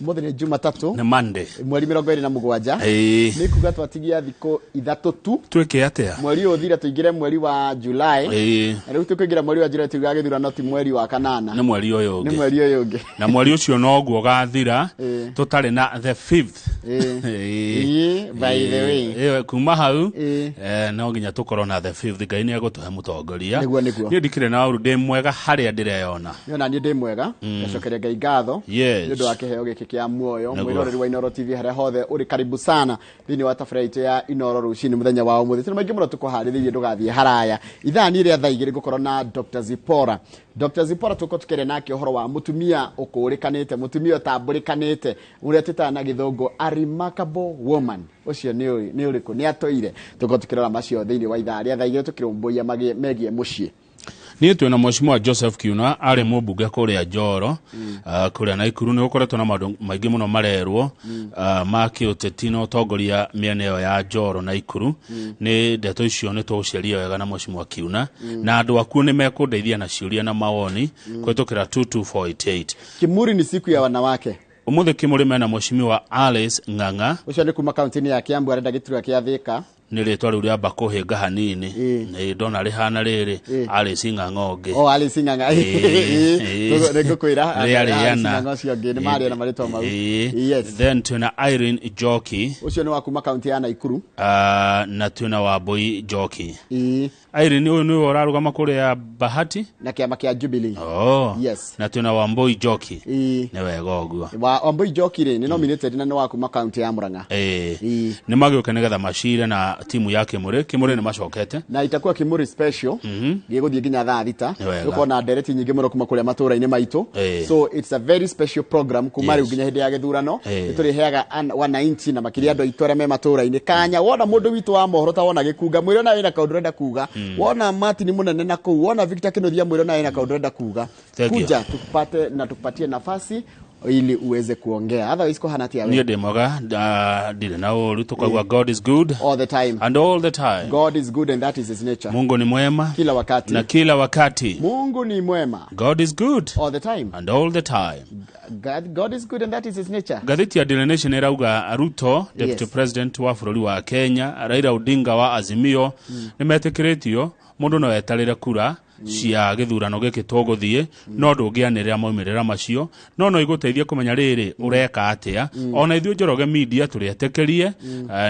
Ũmũthĩ nĩ Jumatatũ. Nĩ Monday. Mweri 27. Nĩ kuga twatigia thikũ 3 tu. Twĩke atĩa? Mweri ũyũ ũthire tũingĩre mweri wa July. Na rĩu tũkũingĩra mweri wa July tugaga gĩthurano ti mweri wa kanana. Nĩ mweri ũyũ Nĩ ũngĩ. mweri ũyũ ũngĩ. Na mweri ũcio noguo ũgathira tũtarĩ na the fifth. By the way. Kuma hau no nginya tũkorwo na the fifth. Ngai nĩ egũtũhe mũtongoria. Nĩguo, nĩguo. Niĩ ndikĩrĩ na ũru, ndĩ mwega harĩa ndĩreyona. Niĩ ona niĩ ndĩ mwega. Ngacokeria Ngai ngatho. Nĩ ũndũ wa kĩheo gĩkĩ kĩa muoyo. Mwĩroreri wa Inooro TV harĩa hothe ũrĩ, karibu sana thĩinĩ wa tabarĩra itũ ya Inooro rũcinĩ mũthenya wa ũmũthĩ. Tũrĩ maingĩ mũno tũkũharĩrĩirie, ndũgathiĩ haraya. Ithaa nĩ rĩa thaa 2 ngũkorwo na Dr. Zipora. Dr. Zipora tũkorwo tũkĩaria nake ũhoro wa mũtumia ũkũrĩkanĩte, mũtumia ũtambũrĩkanĩte, ũrĩa twĩtaga na gĩthũngũ a remarkable woman. Ũcio nĩ ũrĩkũ? Nĩ atũire. Tũkorwo tũkĩrora macio thĩinĩ wa ithaa rĩa thaa 2 tũkĩrũmbũiya megiĩ mũciĩ. Niĩ twĩna Mheshimiwa Joseph Kiuna, arĩ mũmbunge kũrĩa Njoro, kũrĩa Naikuru. Nĩ gũkoretwo na maũndũ maingĩ mũno marerwo ma kĩũteti na ũtongoria mĩena ĩyo ya Njoro Naikuru. Nĩ ndeto icio nĩ tũgũciaria wega na Mheshimiwa Kiuna, na andũ akuo nĩ mekũndeithia na ciũria na mawoni kũhĩtũkĩra 22488. Kimuri ni siku ya wanawake. Ũmũthĩ Kimuri mena Mheshimiwa Alice Ng'ang'a. Ũcio nĩ kuma kaunti-inĩ ya Kiambu, arenda gĩturwa kĩa Thika. Nĩ rĩtwa rĩu rĩamba kũhĩnga hanini. Nĩ ndona rĩhana rĩrĩ Alice Ng'ang'a ũngĩ. Oh, Alice Ng'ang'a. Nĩ ngũkwĩra Rĩarĩana. Alice Ng'ang'a ũcio ũngĩ nĩ marĩa na marĩtwa mau. Yes. Then twĩna Irene Njoki. Ũcio nĩ wa kuma kaunti ya Naikuru. Na twĩna Wambui Njoki. Irene ũyũ nĩwe ũrarũgama kũrĩa Bahati na kĩama kĩa Jubilee. Oh. Yes. Na twĩna Wambui Njoki. Nĩ wega ũguo. Wa Wambui Njoki rĩ nĩ nominated na nĩ wa kuma kaunti ya Murang'a. Nĩ magĩũke nĩgetha macire na timu ya Kimuri. Kimuri nĩ macokete. Na itakuwa Kimuri special gĩgũthiĩ nginya thaa 6. Nĩ wega. Tũkorwo na ndereti nyingĩ mũno kuma kũrĩa matũũra-inĩ maitũ. So it's a very special program kuma rĩu nginya hĩndĩ ya gĩthurano. Nĩ tũrĩheaga wananchi na makĩria andũ aitũ arĩa me matũũra-inĩ kanya. Wona mũndũ witũ wa mohoro ta wona gĩkunga, mwĩre ona wĩna kaũndũ ũrenda kuga. Wona Martin mũnene na kũu, wona Victor Kinuthia, mwĩre ona wĩna kaũndũ ũrenda kuga. Thank you. Kuja tupate na tukupatie nafasi ili uweze kuongea. Otherwise kuhana atia we? Niĩ ndĩ mwega, ndirĩ na ũru, tũkaigua God is good all the time. And all the time. God is good and that is his nature. Mungu ni mwema kila wakati. Na kila wakati. Mungu ni mwema. God is good all the time. And all the time. God is good and that is his nature. Ngathĩti ya Daily Nation ĩrauga Ruto, deputy president wa bũrũri wa Kenya, Raila Odinga wa Azimio nĩ metĩkĩrĩtio mũndũ no etarĩre kura cia gĩthurano gĩkĩ tũgũthiĩ, no ndũngĩanĩrĩra maumĩrĩra macio, no igũteithie kũmenya rĩrĩ ũreka atĩa. Ona ithuĩ Njoroge Media tũrĩetĩkĩrie,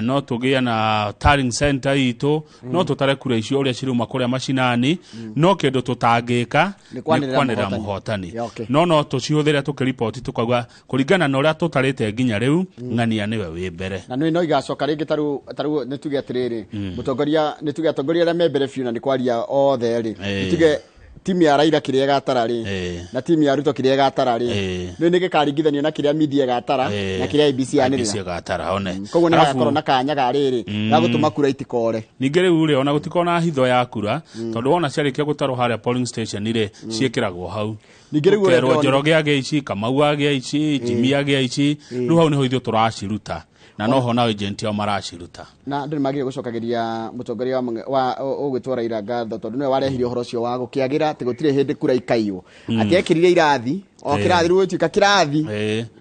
no tũgĩe na tallying center itũ, no tũtare kura icio ũrĩa cirauma kũrĩa macinani, no kĩndũ tũtangĩka Nĩ kwanĩrĩra nĩ kwanĩrĩra mũhotani. mũhotani. Yeah, okay. No tũcihũthĩre tũkĩriboti tũkauga kũringana na ũrĩa tũtarĩte nginya rĩu, ng'ania nĩwe wĩ mbere. Na nĩ no igacoka rĩngĩ tarĩu nĩ tuge atĩrĩrĩ, mũtongoria, nĩ tuge atongoria arĩa me mbere biũ na nĩ kwaria othe rĩ, nĩ tuge timu ya Raila kĩrĩa ĩgatara rĩ, na timu ya Ruto kĩrĩa ĩgatara rĩ, nĩ gĩkaringithanio na kĩrĩa media ĩgatara na kĩrĩa IEBC yanĩrĩra. IEBC ĩgatara one. Koguo nĩ hagakorwo na kanya ga rĩrĩ ga gũtũma kura itikore. Ningĩ rĩu rĩ, ona gũtikorwo na hitho ya kura, tondũ wona ciarĩkia gũtarwo harĩa polling station rĩ, ciĩkĩragwo hau. Ningĩ rĩu ũrĩa Ũkerwo ndĩrona- Njoroge agĩa ici, Kamau agĩa ici, Jimmy agĩa ici, rĩu hau nĩho ithuĩ tũraciruta na noho nao agent ao maraciruta. Na andũ nĩ magĩrĩire gũcokagĩria mũtongoria wa ũgwĩtwo Raila ngatho, tondũ nĩwe warehire ũhoro ũcio wa gũkĩagĩra atĩ gũtirĩ hĩndĩ kura ikaiywo, atĩ ekĩrire irathi o kĩrathi, rĩu gũtuĩka kĩrathi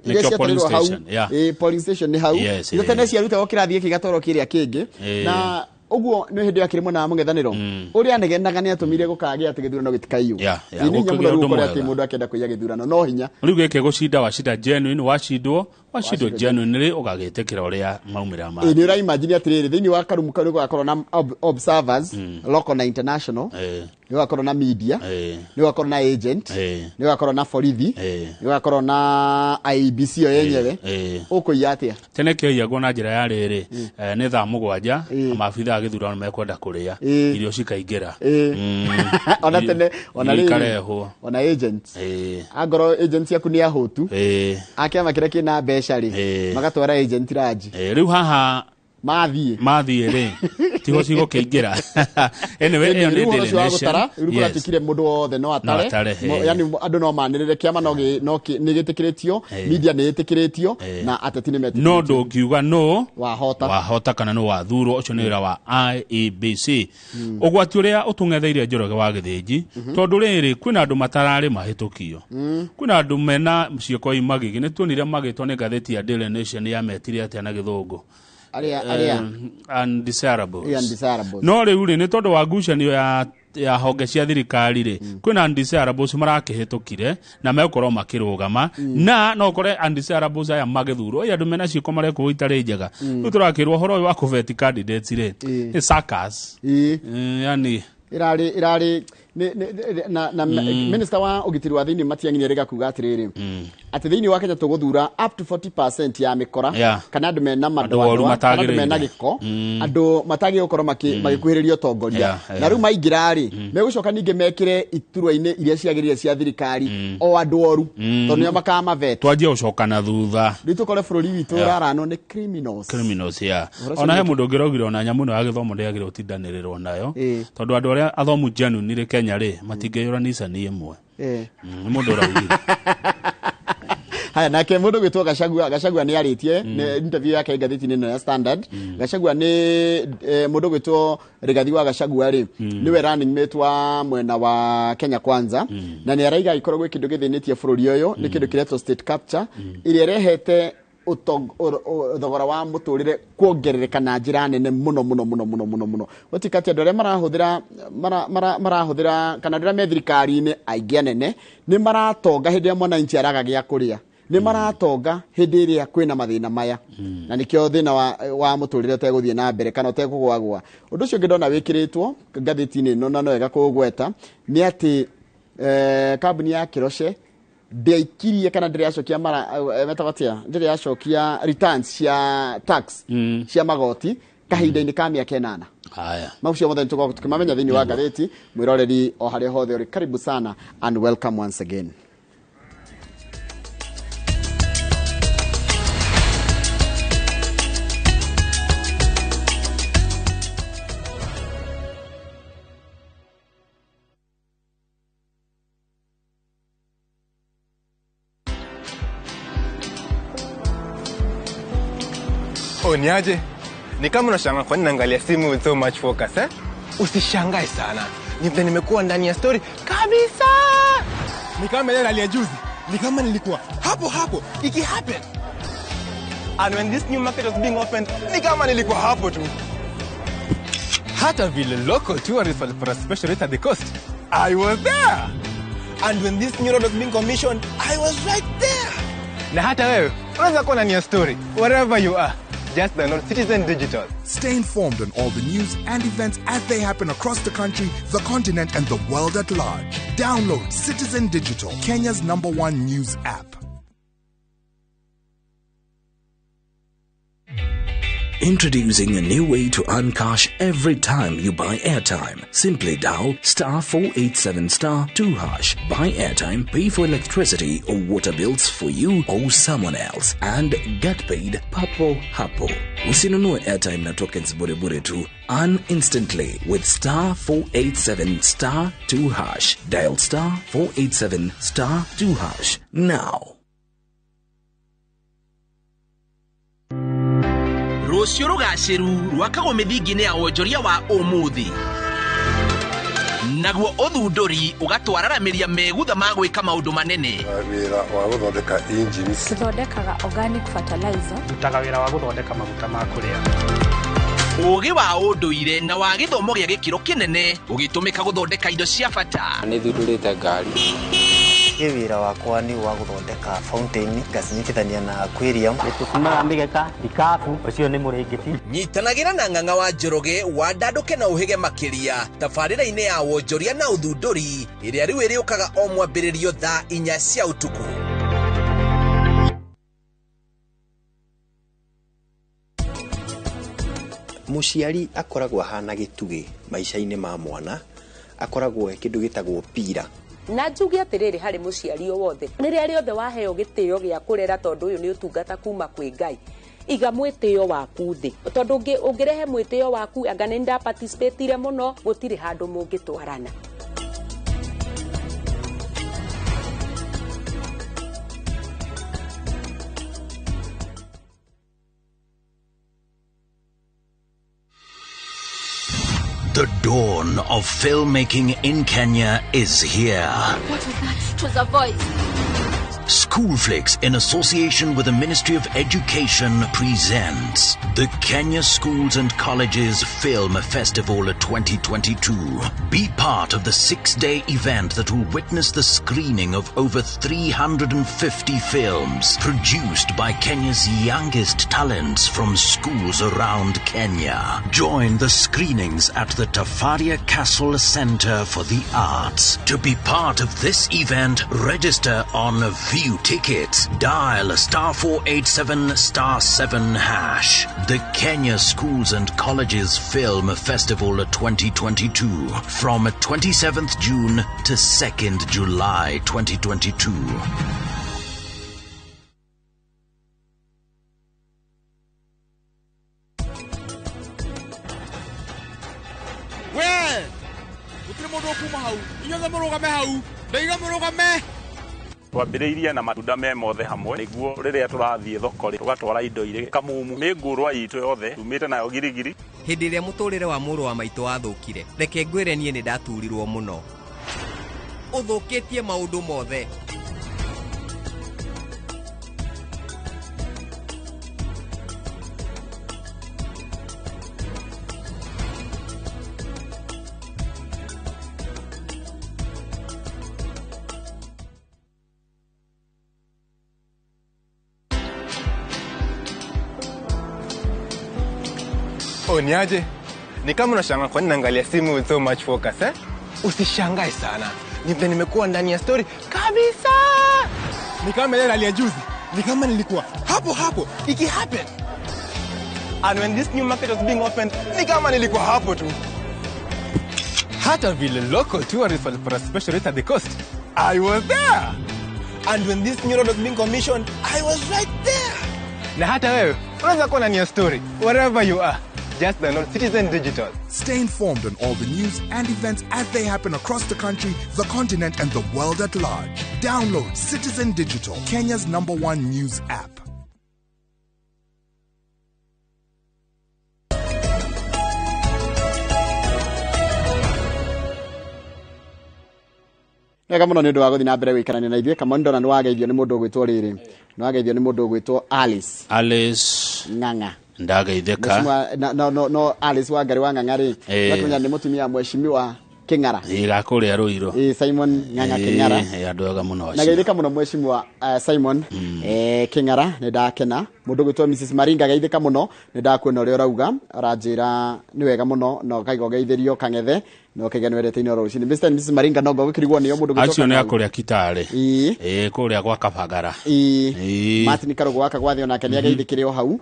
iria Nĩkĩo polling ciatarĩrwo hau, station, yeah. Polling station nĩ hau. Ithe tene ciarutagwo kĩrathi gĩkĩ gĩgatwarwo kĩrĩa kĩngĩ. Na ũguo nĩ hĩndĩ yakĩrĩ mwena wa mũng'ethanĩro ũrĩa anegenaga nĩ atũmire gũkagĩa atĩ gĩthurano gĩtikaiywo. Yeah, Ĩ, nĩ hinya gũkĩgĩa mũno rĩu ũndũ ũkore atĩ mwega. mũndũ akĩenda kũiya gĩthurano no hinya. Rĩu gĩkĩ gũcinda wacinda genuine, wacindwo wacindwo genuine rĩ, ũgagĩtĩkĩra ũrĩa maumĩrĩra ma. Ĩ, nĩ ũraimagine atĩrĩrĩ, thĩinĩ wa karumu kau nĩ gũgakorwo na observers local na international, nĩ gũgakorwo na media, nĩ gũgakorwo na agent, nĩ gũgakorwo na borithi, nĩ gũgakorwo na IEBC yo yenyewe. Ũkũiya atĩa? Tene kĩaiyagwo na njĩra ya rĩrĩ, nĩ thaa 7, maabitha a gĩthurano mekwenda kũrĩa irio cikaingĩra. Ona tene ona Irio rĩrĩ, ikarehwo. Ona agents, angorwo agents yaku nĩ ahũtu, a kĩama kĩrĩa kĩna mbeca rĩ, magatwara agent ranji. Rĩu haha Mathiĩ rĩ tigo cigũkĩingĩra. Anyway, ĩyo nĩ Rĩu ũhoro Daily ũcio wa Nation. gũtara rĩu kũratuĩkire mũndũ wothe no No atare. atare, Yani andũ no manĩrĩre, kĩama no nĩ gĩtĩkĩrĩtio, media nĩ ĩtĩkĩrĩtio na ateti nĩ No metĩkĩrĩtio. Ndũngiuga no wahota. Wahota kana nĩ wathurwo. Ũcio nĩ wĩra wa IEBC. Ũgwati ũrĩa ũtũng'etheire, Njoroge wa Gĩthĩnji, tondũ rĩrĩ kwĩna andũ matararĩ mahĩtũkio, kwĩna andũ mena ciĩko imagigi. Nĩ tuonire magĩtwo nĩ ngathĩti ya Daily Nation, yametire atĩa na Gĩthũngũ? Arĩa Undesirables. Undesirables. No rĩu rĩ, nĩ tondũ wa ngucanio ya honge cia thirikari rĩ, kwĩna undesirables marakĩhĩtũkire na megũkorwo makĩrũgama, na no ũkore undesirables aya magĩthurwo. Ĩ andũ mena ciĩko marekwo itarĩ njega. Rĩu tũrakĩrwo ũhoro ũyũ wa kũvet candidates rĩ, nĩ circus. Yani Ĩrarĩ na minister wa ũgitĩri wa thĩinĩ Matiang'i nĩ erĩga kuga atĩrĩrĩ, atĩ thĩinĩ wa Kenya tũgũthura up to 40% ya mĩkora kana andũ mena oru madoadoa kana andũ mena matagĩrĩire. gĩko, andũ matagĩrĩire gũkorwo magĩkuhĩrĩria ũtongoria. Na rĩu maingĩra rĩ, megũcoka ningĩ mekĩre iturwa-inĩ iria ciagĩrĩire cia thirikari o andũ oru, tondũ nĩo makamavet. Twanjie gũcoka na thutha. Rĩu tũkore bũrũri witũ ũraranwo nĩ criminals. Criminals, yeah. Ũhoro ũcio Ona he mũndũ ũngĩ ũraugire ona nyamũ ĩno ya gĩthomo ndĩagĩrĩire gũtindanĩrĩrwo nayo, tondũ andũ arĩa athomu genuinely Kenya rĩ, matingĩiyũra nicani ĩmwe. Nĩ mũndũ ũraugire. Haya, nake mũndũ gwĩtwo Gachagua nĩ arĩtie nĩ interview yake ngathĩti-inĩ ĩno ya Standard. Gachagua nĩ mũndũ gwĩtwo Rigathi wa Gachagua rĩ, nĩwe running mate wa mwena wa Kenya Kwanza, na nĩ araiga angĩkorwo gwĩ kĩndũ gĩthĩnĩtie bũrũri ũyũ nĩ kĩndũ kĩretwo state capture, ĩrĩa ĩrehete thogora wa mũtũrĩre kuongerereka na njĩra nene mũno mũno mũno mũno mũno mũno. Gũtika atĩ andũ arĩa marahũthĩra marahũthĩra kana andũ arĩa me thirikari-inĩ aingĩ anene nĩ maratonga hĩndĩ ĩrĩa mwananchi araga gĩa kũrĩa, nĩ maratonga hĩndĩ ĩrĩa kwĩna mathĩna maya, na nĩkĩo thĩna wa mũtũrĩre ũtegũthiĩ na mbere kana ũtekũgwagwa. Ũndũ ũcio ũngĩ ndona wĩkĩrĩtwo ngathĩti-inĩ ĩno na no wega kũũgweta nĩ atĩ kambuni ya Keroche ndĩaikirie kana ndĩrĩ yacokia mara metagwo atĩa, ndĩrĩ yacokia returns cia tax, cia magoti kahinda-inĩ ka mĩaka 8. Haya. Macio mothe nĩtũgũkorwo tukĩmamenya thĩinĩ wa ngathĩti. Mwĩroreri o harĩa hothe ũrĩ, karibu sana and welcome once again. Oh, niaje? Ni kama unashangaa kwa nini naangalia simu with so much focus, eh? Usishangae sana. Ni vile nimekuwa ndani ya story kabisa. Ni kama ile rally ya juzi. Ni kama nilikuwa hapo hapo iki happen. And when this new market was being opened, ni kama nilikuwa hapo tu. Hata vile local tourists walipata special rate at the coast, I was there. And when this new road was being commissioned, I was right there. Na hata wewe unaweza kuwa ndani ya story wherever you are. Just download Citizen Digital. Stay informed on all the news and events as they happen across the country, the continent, and the world at large. Download Citizen Digital, Kenya's number one news app. Introducing a new way to earn cash every time you buy airtime. Simply dial *487*2#. Buy airtime, pay for electricity or water bills for you or someone else, and get paid papo hapo. Usinunue airtime na tokens bure bure tu. Earn instantly with *487*2#. Dial *487*2# now. Rũciũ rũgacĩru rwakagwo mĩthingi-inĩ ya wonjoria wa ũmũthĩ, naguo ũthundũri ũgatwararamĩria megutha ma gwĩka maũndũ manene. Wĩra wa gũthondeka engines. Tũthondekaga organic fertilizer. Ndutaga wĩra wa gũthondeka maguta ma kũrĩa. Ũũgĩ wa ũndũire na wa gĩthomo gĩa gĩkĩro kĩnene ũgĩtũmĩka gũthondeka indo cia bata. Nĩ thundũrĩte ngari. Niĩ wĩra wakwa nĩ wa gũthondeka fountain, ngacinyitithania na aquarium. Tũcumaga mĩgeka, ikabu, ũcio nĩ mũrĩngĩti. Nyitanagĩra na Ng'ang'a wa Njoroge wandandũke na ũhĩge makĩria tabarĩra-inĩ ya wonjoria na ũthundũri ĩrĩa rĩu ĩrĩũkaga o mwambĩrĩrio thaa 4 cia ũtukũ. Mũciari akoragwo ahana gĩtugĩ maica-inĩ ma mwana, akoragwo e kĩndũ gĩtagwo pira. Na njuge atĩrĩrĩ, harĩ mũciari o wothe, rĩrĩa rĩothe waheo gĩtĩo gĩa kũrera, tondũ ũyũ nĩ ũtungata kuma kwĩ Ngai, Iga mwĩtĩo waku thĩ, tondũ ũngĩrehe mwĩtĩo waku anga nĩ ndaparticipatire mũno, gũtirĩ handũ mũngĩtwarana. The dawn of filmmaking in Kenya is here. What was that? It was a voice. Schoolflix, in association with the Ministry of Education, presents the Kenya Schools and Colleges Film Festival 2022. Be part of the 6-day event that will witness the screening of over 350 films produced by Kenya's youngest talents from schools around Kenya. Join the screenings at the Tafaria Castle Center for the Arts. To be part of this event, register on View Tickets. Dial *487*7#. The Kenya Schools and Colleges Film Festival 2022 from 27th June to 2nd July 2022. We! Gũtirĩ mũndũ ũkuma hau. Inyuothe mũrũgame hau. Ndaiga mũrũgame. Twambĩrĩirie na matunda me mothe hamwe nĩguo rĩrĩa tũrathiĩ thoko rĩ tũgatwara indo irĩ kamumu mĩngũrwa itũ yothe tumĩte nayo girigiri. Hĩndĩ ĩrĩa mũtũrĩre wa mũrũ wa maitũ wathũkire, reke ngwĩre niĩ nĩ ndaturirwo mũno. Ũthũkĩtie maũndũ mothe. Oh, niaje? Ni kama unashangaa kwa nini naangalia simu with so much focus, eh? Usishangae sana. Ni vile nimekuwa ndani ya story kabisa. Ni kama ile ya juzi. Ni kama nilikuwa hapo hapo iki happen. And when this new market was being opened, ni kama nilikuwa hapo tu. Hata vile local tourists walipata special rate at the coast, I was there. And when this new road was being commissioned, I was right there. Na hata wewe unaweza kuwa ndani ya story wherever you are. Just download Citizen Digital. Stay informed on all the news and events as they happen across the country, the continent, and the world at large. Download Citizen Digital, Kenya's #1 news app. Wega muno ni undu wa guthi na mbere guikarania na ithuĩ. Kamau ndona ni wageithio ni mundu ugwitwo riri, ni wageithio ni mundu ugwitwo Alice. Alice Ng'ang'a. Ndageithĩka. No Alice wa Ngari wa Ng'ang'a rĩ, natumenya nĩ mũtumia mheshimiwa King'ara. Ĩĩ kũrĩa Ruiru. Ĩĩ Simon Ng'ang'a King'ara. Ĩĩ andũ ega mũno acio. Nageithĩka mũno mheshimiwa Simon King'ara, nĩ ndakena. Mũndũ ũgwĩtwo Mrs Maringa geithĩka mũno, nĩ ndakuona ũrĩa ũrauga, ũranjĩra nĩ wega mũno na ũkaiga ũgeithĩrio Kang'ethe na ũkaiga nĩ wendete Inooro rũcinĩ. Mr and Mrs Maringa no ngũgĩkĩrigwo nĩo mũndũ ũgwĩtwo acio nĩ akũrĩa Kitale. Ĩĩ kũrĩa gwa Kabagara. Ĩĩ Martin Karũgũ wa Kagwathi onake nĩ ageithĩkĩre o hau.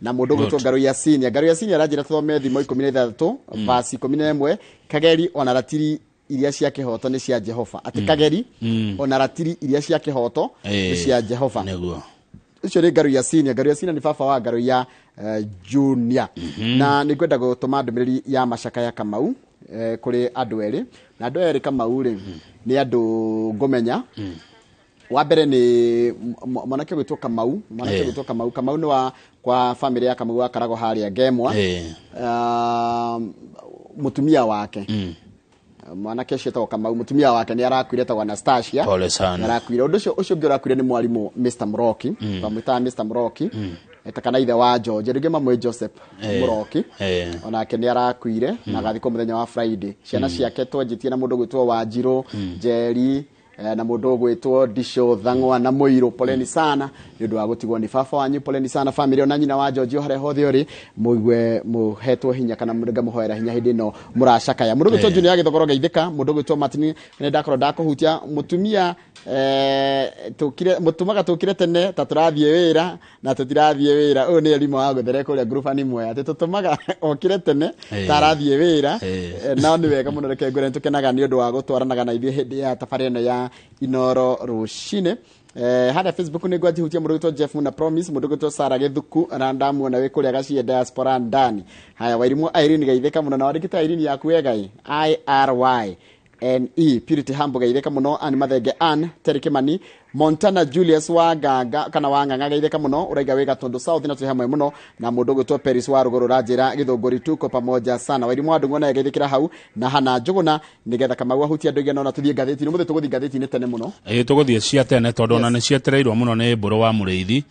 Na mundu gwitwo Ngaro ya Senior. Ngaro ya Senior aranjira tuthome thimo 16 verse 11, kageri ona ratiri iria cia kihoto ni cia Jehova. Ati kageri ona ratiri iria cia kihoto ni cia Jehova. Niguo. Ucio ni Ngaro ya Senior. Ngaro ya Senior ni baba wa Ngaro ya Junior. Na ni ngwenda gutuma ndumiriri ya macaka ya Kamau kuri andu eri. Na andu eri Kamau ri ni andu ngumenya. Wa mbere ni mwanake gwitwo Kamau, mwanake gwitwo Kamau. Kamau ni wa kwa family ya Kamau wa Karago haria Ngemwa. Mutumia wake. Mwanake ũcio etagwo Kamau, mutumia wake ni arakuire etagwo Anastasia. Pole sana. Arakuire. Undu ucio ũcio ũngĩ ũrakuire ni mwarimu Mr Muroki. Twamwĩtaga Mr Muroki. Etakana ithe wa George, rĩngĩ mamwe Joseph Muroki. Onake ni arakuire na agathikwo muthenya wa Friday. Ciana ciake twanjitie na mũndũ gwitwo Wanjirũ, Njeri, na mundu ugwitwo Disho Thang'wa na Muiru. Poleni sana ni undu wa gutigwo ni baba wanyu, poleni sana family ona nyina wa George haria hothe uri, muigue muhetwo hinya kana ngamuhoera hinya hindi no muracakaya. Mundu gwitwo Junior Githogoro geithika, mundu gwitwo Martin ni ndakorwo ndakuhutia mutumia tukire mutumaga tukire tene ta turathie wira na tutirathie wira. Uyu ni elimu wa guthere kuria grupani mwe ati tutumaga okire tene ta arathie wira. No ni wega muno, reke ngwire tukenaga ni undu wa gutwaranaga na ithuĩ hindi ya tabarĩra ĩno ya Inooro rũcinĩ. Harĩa Facebook nĩ ngwanjihutia mũndũ wĩtwo Jeff Muna Promise, mũndũ wĩtwo Sarah Gĩthuku na ndamuona wĩ kũrĩa Gacie diaspora ndani. Haya, Wairimũ Irene geithĩka mũno, na wandĩkĩte Irene yaku wega ĩ, I R Y N E. Purity Hambo geithĩka mũno, Ann Mathenge, Ann Terry Kimani, Montana Julius wa Nganga kana wa Ng'ang'a geithĩka mũno, ũraiga wĩ Gatundu South na twĩ hamwe mũno, na mũndũ ũgwĩtwo Peris wa Rũgũrũ ũranjĩra Gĩthũngũri tuko pamoja sana. Wairimũ wa Ndung'u naye geithĩkĩra hau na Hana Njũgũna, nĩgetha Kamau ahutie andũ aigana ũna tũthiĩ ngathĩti-inĩ. Ũmũthĩ tũgũthiĩ ngathĩti-inĩ tene mũno. Ĩ, tũgũthiĩ cia tene tondũ ona nĩ cietereirwo mũno nĩ Mbũrũ wa Mũrĩithi.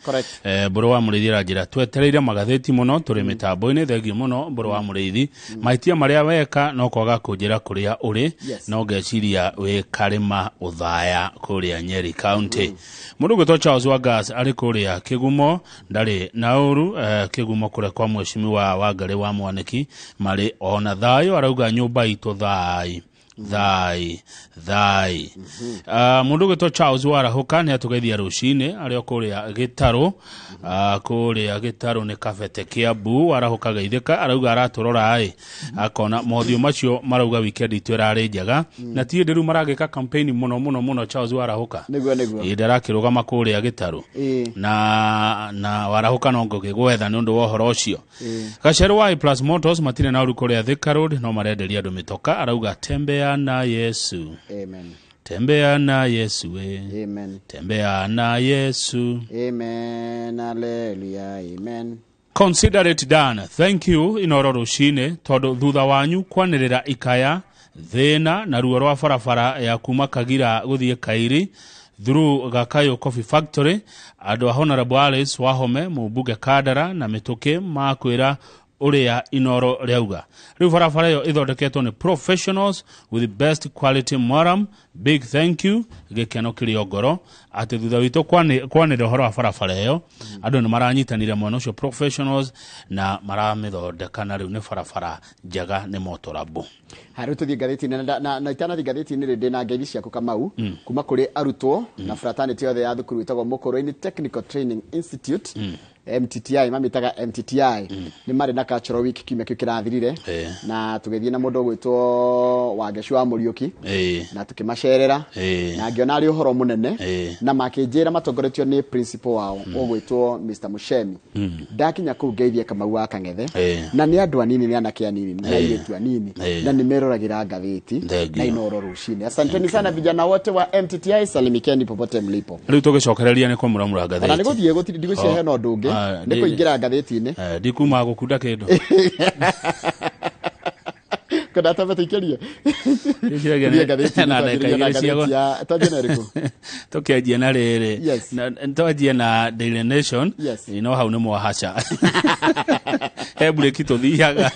Mbũrũ wa Mũrĩithi aranjĩra twetereire magathĩti mũno, tũrĩ mĩtambo-inĩ. Thengiũ mũno Mbũrũ wa Mũrĩithi. Mahĩtia marĩa weka no kwaga kũnjĩra kũrĩa ũrĩ, no ngeciria wĩ Karĩma Ũthaya kũrĩa Nyeri County. Mũndũ ũgwĩtwo Charles Wangas arĩ kũrĩa Kĩgumo, ndarĩ na ũru. Kĩgumo kũrĩa kwa mheshimiwa Wangarĩ wa Mwanĩki marĩ ona thayũ, arauga nyũmba itũ thai thai thai. Mũndũ ũgwĩtwo Charles Warahũka nĩ atũgeithia rũcinĩ arĩ o kũrĩa Gĩtarũ. Kũrĩa Gĩtarũ nĩ Kabete, Kĩambu. Warahũka geithĩka, arauga aratũrora ĩ akona mothiũ macio marauga weekend itũ ĩrarĩ njega, na ti hĩndĩ rĩu maragĩka campaign mũno mũno mũno. Charles Warahũka Nĩguo. Ĩ, ndarakĩrũgama kũrĩa Gĩtarũ na Warahũka no ngũgĩgwetha nĩ ũndũ wa ũhoro ũcio. Gacerũ wa A Plus Motors matirĩ na ũru kũrĩa Thika Road, no marenderia andũ mĩtoka, arauga tembea na Yesu. Amen. Tembea na Yesu we. Amen. Tembea na Yesu. Amen, hallelujah, amen. Consider it done. Thank you Inoro rũcinĩ, tondũ thutha wanyu kwanĩrĩra ikaya thĩna na ruo rwa barabara ya kuma Kagira gũthiĩ Kairi through Gakayo Coffee Factory, andũ a Honorable Alice Wahome mũmbunge Kandara na mĩtũkĩ makwĩra ũrĩa Inoro rĩauga. Rĩu barabara ĩyo ĩthondeketwo nĩ professionals with best quality murram. Big thank you. Gĩkeno kĩrĩ o ngoro atĩ thutha witũ kwanĩrĩra ũhoro wa barabara ĩyo, andũ nĩ maranyitanire mwena ũcio professionals na maramĩthondeka, na rĩu nĩ barabara njega, nĩ motorable. Harĩ tũthiĩ ngathĩti-inĩ, na itanathiĩ ngathĩti-inĩ rĩ, ndĩna ngeithi ciaku Kamau kuma kũrĩ arutwo na fraternity yothe ya thukuru ĩtagwo Mũkũrũ-inĩ Technical Training Institute, MTTI, mamĩtaga MTTI. Nĩ marĩ na cultural week kiumia kĩu kĩrathirire, na tũgĩthiĩ na mũndũ ũgwĩtwo Wangeci wa Mũriũki na tũkĩmacerera na ngĩona arĩ ũhoro mũnene, na makĩnjĩra matongoretio nĩ principal wao ũgwĩtwo Mr Mushemi. Ndakinya kũu ngeithie Kamau wa Kang'ethe, na nĩ andũ anini, nĩ anake anini na airĩtu anini, na nĩ meroragĩra ngathĩti Thank na you. Inoro rũcinĩ. Asanteni sana vijana wote wa MTTI, salimikeni popote mlipo. Rĩu tũgĩcokereria nĩ kũmũramũra Ona nĩ ngathĩti. gũthiĩ gũtirĩ, ndigwĩciria hena ũndũ ũngĩ, Ah, nĩ kũingĩra ngathĩti-inĩ. Ndikuma gũkunda kĩndũ. Kwenda tambe tũikĩrie. Ndĩciragia Tũthiĩ ngathĩti-inĩ, na ndagĩka twambĩrĩrie na igĩrĩ cia ngathĩti ya twanjie na ĩrĩkũ? Tũkĩanjia na rĩrĩ. Twanjie na Daily Nation. No hau nĩ mwahaca he mburĩki tũthiaga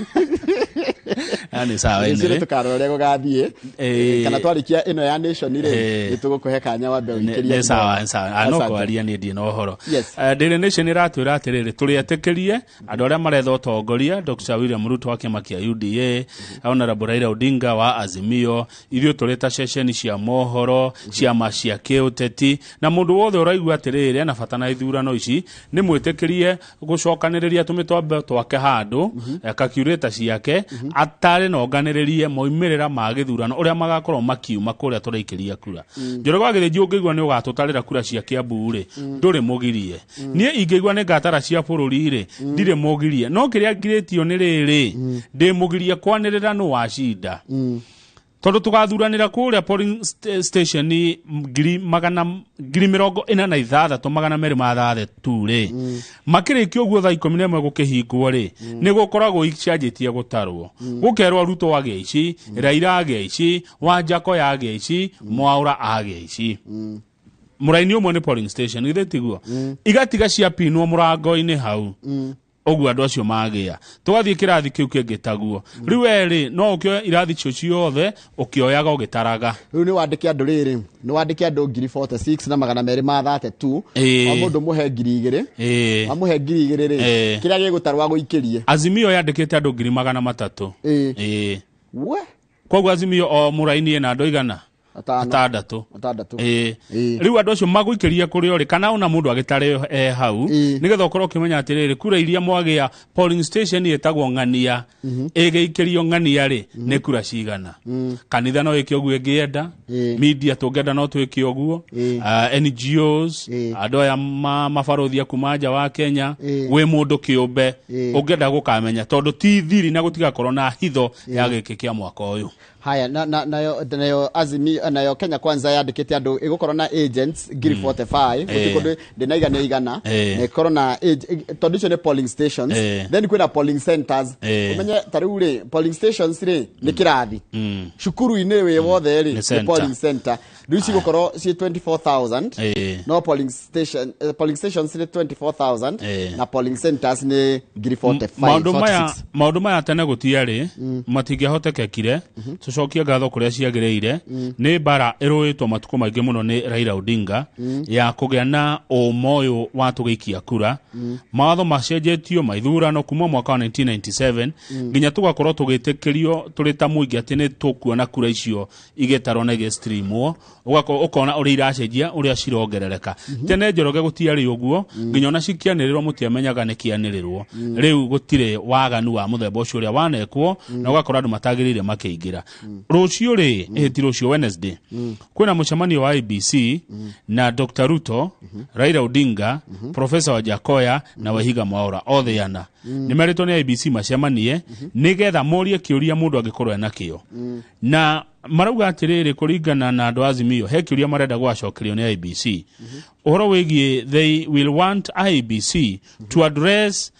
na nĩ sawa. Rũciũ Anyway. tũkarora ũrĩa gũgathiĩ, kana twarĩkia ĩno ya Nation rĩ, nĩ tũgũkũhe kanya wambe ũikĩrie. Nĩ sawa, nĩ sawa. Ah, no Asante. kwaria nĩ ndiĩ na ũhoro. Daily Nation ĩratwĩra atĩrĩrĩ, tũrĩetĩkĩrie andũ arĩa maretha ũtongoria, Dr William Ruto wa kĩama kĩa UDA, Honorable Raila Odinga wa Azimio, ithuĩ tũrĩ ta ceceni cia mohoro, ciama cia kĩũteti na mũndũ wothe ũraigua atĩrĩrĩ ena bata na ithurano ici, nĩ mwĩtĩkĩrie gũcokanĩrĩria tũmĩtwambe twake handũ, calculator ciake atarĩ na onganĩrĩrie moimĩrĩra ma gĩthurano ũrĩa magakorwo makiuma kũrĩa tũraikĩria kura. Njoroge wa Gĩthĩnji, ũngĩigua nĩ ũgatũtarĩra kura cia Kiambu rĩ, ndũrĩ mũgirie. Niĩ ingĩigua nĩ ngatara cia bũrũri rĩ, ndirĩ mũgirie, no kĩrĩa ngirĩtio nĩ rĩrĩ, ndĩ mũgirie kwanĩrĩra nũ wacinda, tondũ tũgathuranĩra kũrĩa polling station 462,206 rĩ, makĩrĩkia ũguo thaa 11 gũkĩhingwo rĩ, nĩ gũkoragwo icanjĩtie gũtarwo, gũkerwo Ruto agĩa ici, Raila agĩa ici, Wanjako agĩa ici, Mwaũra agĩa ici. Mũraini ũmwe nĩ polling station, githĩ tiguo? Igatiga ciapinwo mũrango-inĩ hau ũguo andũ acio magĩa, tũgathiĩ kĩrathi kĩu kĩngĩ taguo. Rĩu werĩ no ũkĩoe irathi icio ciothe ũkĩoyaga ũgĩtaraga. Rĩu nĩ wandĩke andũ rĩrĩ, nĩ wandĩke andũ 46,232. O mũndũ mũhe 2,000. Wamũhe 2,000 rĩ, kĩrĩa gĩgũtarwo agũikĩrie. Azimio yandĩkĩte andũ 300,000. We. Koguo Azimio o mũraini ĩna andũ igana. Atandatũ. Ĩĩ, rĩu andũ acio magũikĩria kũrĩa ũrĩ, kana ona mũndũ agĩtare e hau, nĩgetha ũkorwo ũkĩmenya atĩrĩrĩ, kura iria mwagĩa polling station ĩtagwo ng'ania, ĩgĩikĩrio ng'ania rĩ, nĩ kura cigana. Kanitha no ĩke ũguo ĩngĩenda, media tũngĩenda no twĩke ũguo, NGOs, andũ aya mabarũthi a kuma nja wa Kenya, wĩ mũndũ kĩũmbe ũngĩenda gũkamenya, tondũ ti thiri na gũtigakorwo na hitho ya gĩkĩ kĩa mwaka ũyũ. Haya, na na nayo nayo Azimio, nayo Kenya Kwanza yandĩkĩte andũ ĩgũkorwo na agents 45,000, gũtirĩ kũndũ ndĩnaigana igana, na ĩkorwo na tondũ icio nĩ polling stations, then kwĩna polling centers. Ũmenye ta rĩu rĩ, polling stations rĩ nĩ kĩrathi, cukuru-inĩ wĩ wothe rĩ, Nĩ nĩ center. polling center. Rĩu cigũkorwo ciĩ 24,000, no polling stations nĩ 24,000 na polling centers nĩ 45,000. Maũndũ maya 46. Maũndũ maya tene gũtiarĩ, matingĩahotekekire. Tũcokie ngatho kũrĩa ciagĩrĩire. Nĩ mbara ĩrũĩtwo matukũ maingĩ mũno nĩ Raila Odinga ya kũgĩa na ũma ũyũ wa tũgĩikia kura. Mawatho macenjetio ma ithurano kuma mwaka wa 1997 nginya tũgakorwo tũgĩtĩkĩrio tũrĩ ta mũingĩ atĩ nĩ tũkuona kura icio igĩtarwo na igĩstreamwo, ũgakorwo ũkona ũrĩa iracenjia, ũrĩa cirongerereka. Tene, Njoroge, gũtiarĩ ũguo, nginya ona cikĩanĩrĩrwo mũtiamenyaga nĩ kĩanĩrĩrwo. Rĩu gũtirĩ waganu wa mũthemba ũcio ũrĩa wanekwo, na ũgakora andũ matagĩrĩire makĩingĩra. Rũciũ rĩ, ti rũciũ, Wednesday, kwĩna mũcemanio wa IEBC na Dr Ruto, Raila Odinga, Professor Wajackoyah na Waihiga Mwaura, othe ana nĩ merĩtwo nĩ IEBC macemanie nĩgetha morie kĩũria mũndũ angĩkorwo ena kĩo. Na marauga atĩrĩrĩ, kũringana na andũ a Azimio, he kĩũria marenda gwacokerio nĩ IEBC ũhoro wĩgiĩ, they will want IEBC to address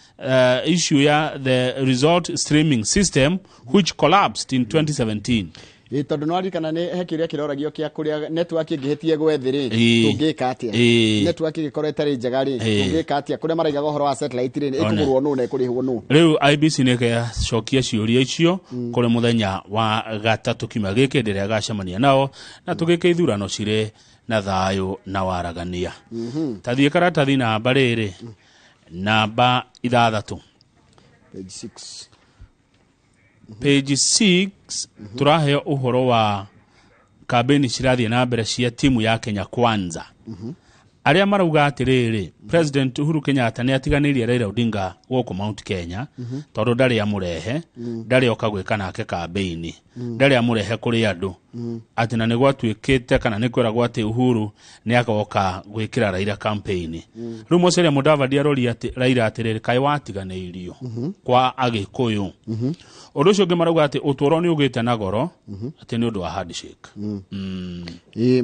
issue ya the result streaming system which collapsed in 2017. Ĩ, tondũ nĩ waririkana nĩ he kĩũria kĩroragio kĩa kũrĩa network ĩngĩhĩtie gwethĩ rĩ, tũngĩka atĩa? Network ĩngĩkorwo ĩtarĩ njega rĩ, tũngĩka atĩa? Kũrĩa maraigaga ũhoro wa satellite rĩ, ĩkũgũrwo nũ na ĩkũrĩhwo nũ? Rĩu IEBC nĩ ĩgacokia ciũria icio kũrĩ mũthenya wa gatatũ kiumia gĩkĩ, hĩndĩ ĩrĩa ĩgacemania nao, na tũgĩke ithurano cirĩ na thayũ na waragania. Tathiĩ karatathi namba rĩrĩ, namba 6. Page 6. Page 6, tũraheo ũhoro wa kambĩni cirathiĩ na mbere cia timu ya Kenya Kwanza, arĩa marauga atĩrĩrĩ, President Uhuru Kenyatta nĩ atiganĩirie Raila Odinga gũkũ Mount Kenya, tondũ ndarĩ amũrehe, ndarĩ oka gwĩka nake kambĩini, ndarĩ amũrehe kũrĩ andũ, atĩ na nĩ gwatuĩkĩte kana nĩ kwĩragwo atĩ Uhuru nĩ agoka gwĩkĩra Raila campaign. Rĩu Musalia Mudavadi aroria atĩ Raila atĩrĩrĩ, kaĩ watiganĩirio kwa Agĩkũyũ? Ũndũ ũcio ũngĩ marauga atĩ ũtũũro nĩ ũgĩte na goro, atĩ nĩ ũndũ wa handshake. Ĩ,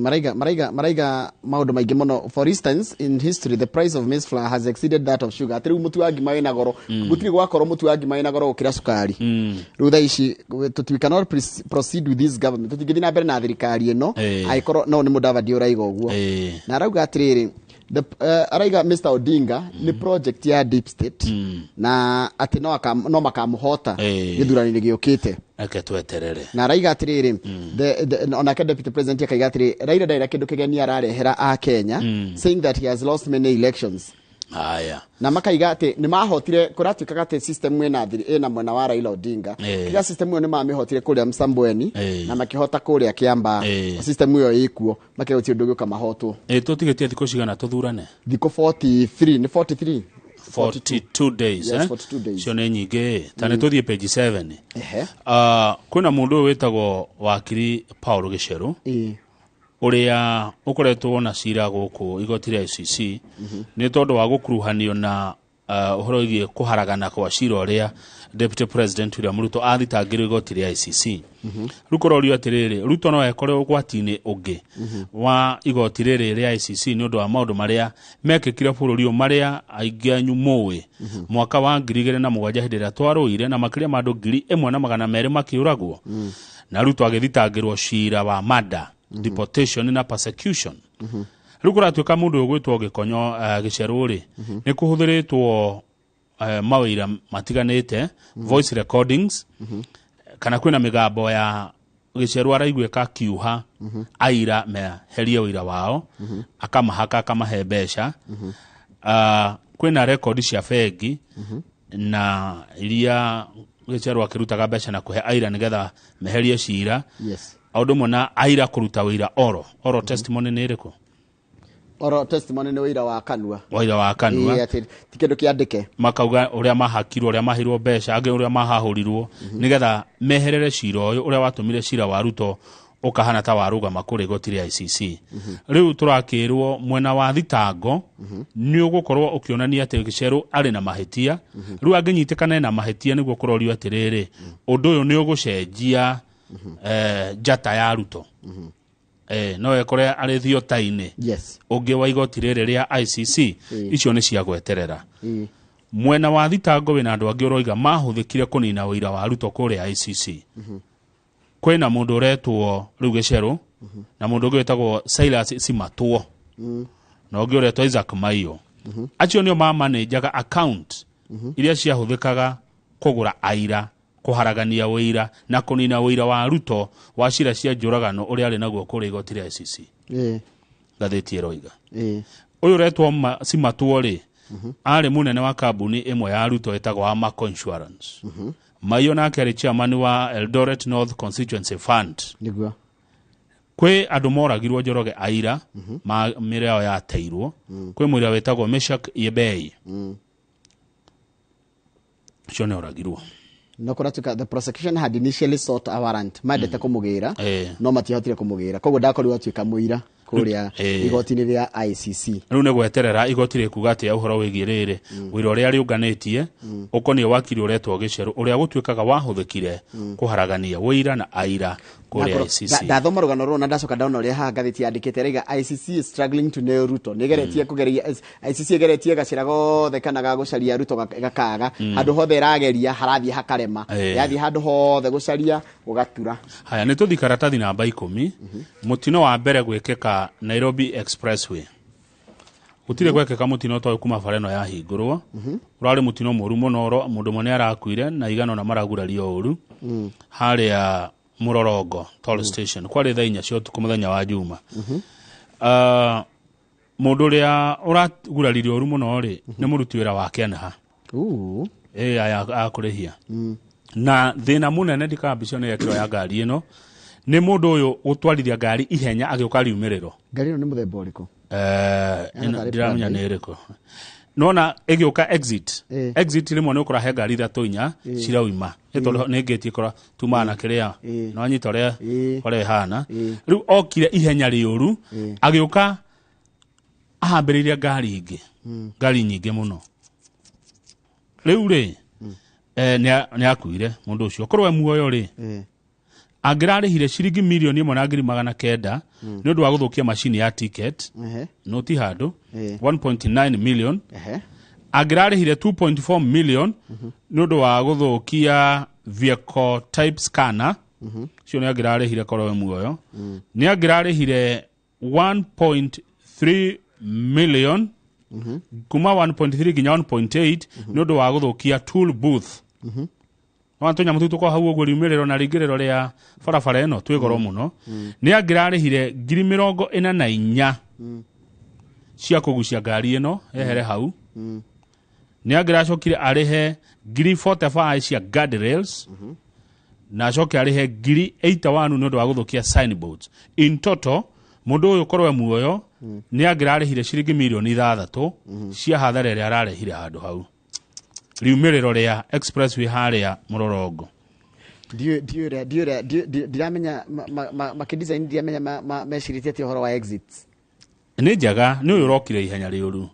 maraiga maũndũ maingĩ mũno. For instance, in history the price of maize flour has exceeded that of sugar, atĩ rĩu mũtu wa ngima wĩna goro. Gũtirĩ gwakorwo mũtu wa ngima wĩna goro gũkĩra cukari. Rĩu thaa ici we cannot proceed with this government, tũtingĩthiĩ na mbere na thirikari ĩno angĩkorwo no nĩ Mudavadi ũraiga ũguo. Na arauga atĩrĩrĩ, araiga Mr Odinga nĩ project ya deep state, na atĩ no makamũhota gĩthurano-inĩ gĩũkĩte. Reke tweterere. Na araiga atĩrĩrĩ, onake deputy president akaiga atĩrĩ, Raila ndarĩ na kĩndũ kĩgeni ararehera a Kenya, saying that he has lost many elections. Haya. Na makaiga atĩ nĩ mahotire, kũratuĩkaga atĩ system ĩna mwena wa Raila Odinga. Kiga system ĩyo nĩ mamĩhotire kũrĩa Msambweni na makĩhota kũrĩa Kiambaa. System ĩyo ĩkuo, makĩra gũtirĩ ũndũ ũngĩũka mahotwo. Ĩ, tũtigĩtie thikũ cigana tũthurane? Thikũ 43, nĩ 43. 42 days. Yes, eh? 42 days. Cio nĩ nyingĩ. Ta nĩ tũthiĩ page 7. Ehe. Kwĩna mũndũ ũyũ wĩtagwo wakiri Paul Gĩcerũ, ũrĩa ũkoretwo na cira gũkũ igoti rĩa ICC nĩ tondũ wa gũkuruhanio na ũhoro wĩgiĩ kũharagana kwa cira ũrĩa Deputy President William Ruto athitangĩrwo igoti rĩa ICC. Rĩu kũrorio atĩrĩrĩ, Ruto no ekore ũgwati-inĩ ũngĩ wa igoti rĩrĩ rĩa ICC nĩ ũndũ wa maũndũ marĩa mekĩkire bũrũri ũyũ, marĩa aingĩ anyu mũĩ, mwaka wa 2007, hĩndĩ ĩrĩa twarũire na makĩria ma andũ 1,200 makĩũragwo, na Ruto agĩthitangĩrwo cira wa murder, deportation na persecution. Rĩu kũratuĩka mũndũ ũyũ gwĩtwo Gĩkonyo, Gĩcerũ rĩ, nĩ kũhũthĩrĩtwo mawĩra matiganĩte, voice recordings, kana kwĩna mĩgambo ya Gĩcerũ araiguĩka akiuha aira meherie ũira wao, akamahaka, akamahe mbeca. Kwĩna rekondi cia bengi na iria Gĩcerũ akĩrutaga mbeca na kũhe aira nĩgetha meherie cira. O ũndũ ũmwe na aira kũruta wĩira oro oro testimony nĩ ĩrĩkũ? Oral testimony nĩ ũira wa kanua. Waira wa kanua. Ĩĩ, atĩ ti kĩndũ kĩandĩke. Makauga ũrĩa mahakirwo, ũrĩa maheirwo mbeca, angĩ ũrĩa mahahũrirwo, nĩgetha meherere cira ũyũ ũrĩa watũmire cira wa Ruto ũkahana ta warũgama kũrĩ igoti rĩa ICC. Rĩu tũrakĩrwo mwena wa thitango nĩ ũgũkorwo ũkĩonania atĩ Gĩcerũ arĩ na mahĩtia. Rĩu angĩnyitĩkana na mahĩtia, nĩguo kũrorio atĩrĩrĩ, ũndũ ũyũ nĩ ũgũcenjia njata ya Ruto. No ekore arĩ thiota-inĩ ũngĩ wa igoti rĩrĩ rĩa ICC. Icio nĩ cia gweterera. Mwena wa thitango wĩna andũ angĩ ũroiga mahũthĩkire kũnina ũira wa Ruto kũrĩa ICC. Kwĩna mũndũ ũretwo rĩu Gĩcerũ na mũndũ ũngĩ wĩtagwo Silas Simatwo na ũngĩ ũretwo Isaac Maiyo. Acio nĩo mamanĩnjaga account iria ciahũthĩkaga kũgũra aira, kũharagania ũira na kũnina ũira wa Ruto wa cira cia njũragano ũrĩa arĩ naguo kũrĩa igoti rĩa ICC. Ngathĩti ĩroiga ũyũ ũretwo Simatwo rĩ, arĩ mũnene wa kambuni ĩmwe ya Ruto ĩtagwo Amaco Insurance. Maiyo nake arĩ chairman wa Eldoret North Constituency Fund. Nĩguo. Kwĩ andũ moragirwo Njoroge aira ma mĩrĩ yao yateirwo. Kwĩ mũira wĩtagwo Meshak Yebei, ũcio nĩ oragirwo. No kũratuĩka the prosecution had initially sought a warrant, mendete kũmũgĩra, no matiahotire kũmũgĩra, koguo ndakorirwo atuĩka mũira kũrĩa igoti-inĩ rĩa ICC. Rĩu nĩ gweterera igoti rĩkuga atĩa ũhoro wĩgiĩ rĩrĩ ũira ũrĩa rĩũnganĩtie ũkoniĩ wakiri ũretwo Gĩcerũ, ũrĩa gũtuĩkaga wahũthĩkire kũharagania ũira na aira kũrĩa ICC. Ndathoma rũgano rũrũ na ndacoka ndona ũrĩa haha ngathĩti yandĩkĩte, ĩraiga ICC is struggling to nail Ruto. Nĩ ĩgeretie kũgeria, ICC ĩgeretie gacĩra gothe kana ga gũcaria Ruto gakaga. Handũ hothe ĩrageria harathiĩ hakarema. Yathiĩ handũ hothe gũcaria gũgatura. Haya, nĩ tũthi karatathi namba 10. Mũtino wa mbere gwĩkĩka Nairobi Expressway. Gũtirĩ gwekĩka mũtino ta ũyũ kuma bara ĩno yahingũrwo. Ũrarĩ mũtino mũru mũno, mũndũ ũmwe nĩ arakuire na igana ona maragurario ũru harĩa Mũrorongo toll station. Kwarĩ thaa 4 cia ũtukũ mũthenya wa Juma. Mũndũ ũrĩa ũraguraririo ũru mũno rĩ, nĩ mũruti wĩra wa Kenha. Aya akũrĩhia. Na thĩna mũnene ndikaga mbica ĩno yekĩrwo ya ngari ĩno nĩ mũndũ ũyũ gũtwarithia ngari ihenya agĩũka riumĩrĩro. Ngari ĩno nĩ mũthemba ũrĩkũ? Ĩno Ĩno tarĩ ndiramenya Prado. nĩ ĩrĩkũ. Nona ĩgĩũka exit. Exit rĩmwe nĩ ũkora he ngari ithatũ inya cirauma. Nĩ tondũ nĩ ngĩti ĩkora tumaga na kĩrĩa. No anyita ũrĩa ũrĩa ĩhana. Rĩu okire ihenya rĩũru, agĩũka ahambĩrĩirie ngari ingĩ. Ngari nyingĩ mũno. Rĩu rĩ, nĩ akuire mũndũ ũcio. Korwo e muoyo rĩ, angĩrarĩhire ciringi 1,900,000 nĩ ũndũ wa gũthũkia macini ya ticket, no ti handũ, 1.9 million. Angĩrarĩhire 2.4 million nĩ ũndũ wa gũthũkia vehicle type scanner, cio nĩ angĩrarĩhire korwo e muoyo. Nĩ angĩrarĩhire 1.3 million, kuma 1.3 nginya 1.8 nĩ ũndũ wa gũthũkia tool booth. No tũnyamũ tũu tũkoragwo hau ũguo riumĩrĩro na rĩingĩrĩro rĩa barabara ĩno twĩ goro mũno. Nĩ angĩrarĩhire 44,000 cia kũgucia ngari ĩno ehere hau. Nĩ angĩracokire arĩhe 45,000 cia guardrails, na acoke arĩhe 81,000 nĩ ũndũ wa gũthũkia signboards. In total mũndũ ũyũ korwo e muoyo nĩ angĩrarĩhire ciringi 6 mirioni cia hathara ĩrĩa ararehire handũ hau riumĩrĩro rĩa expressway harĩa Mũrorongo. Ndiũĩ ndiramenya makĩdesign, ndiramenya mecirĩtie atĩa ũhoro wa exits. Nĩ njega, nĩ ũyũ ũrokire ihenya rĩũru.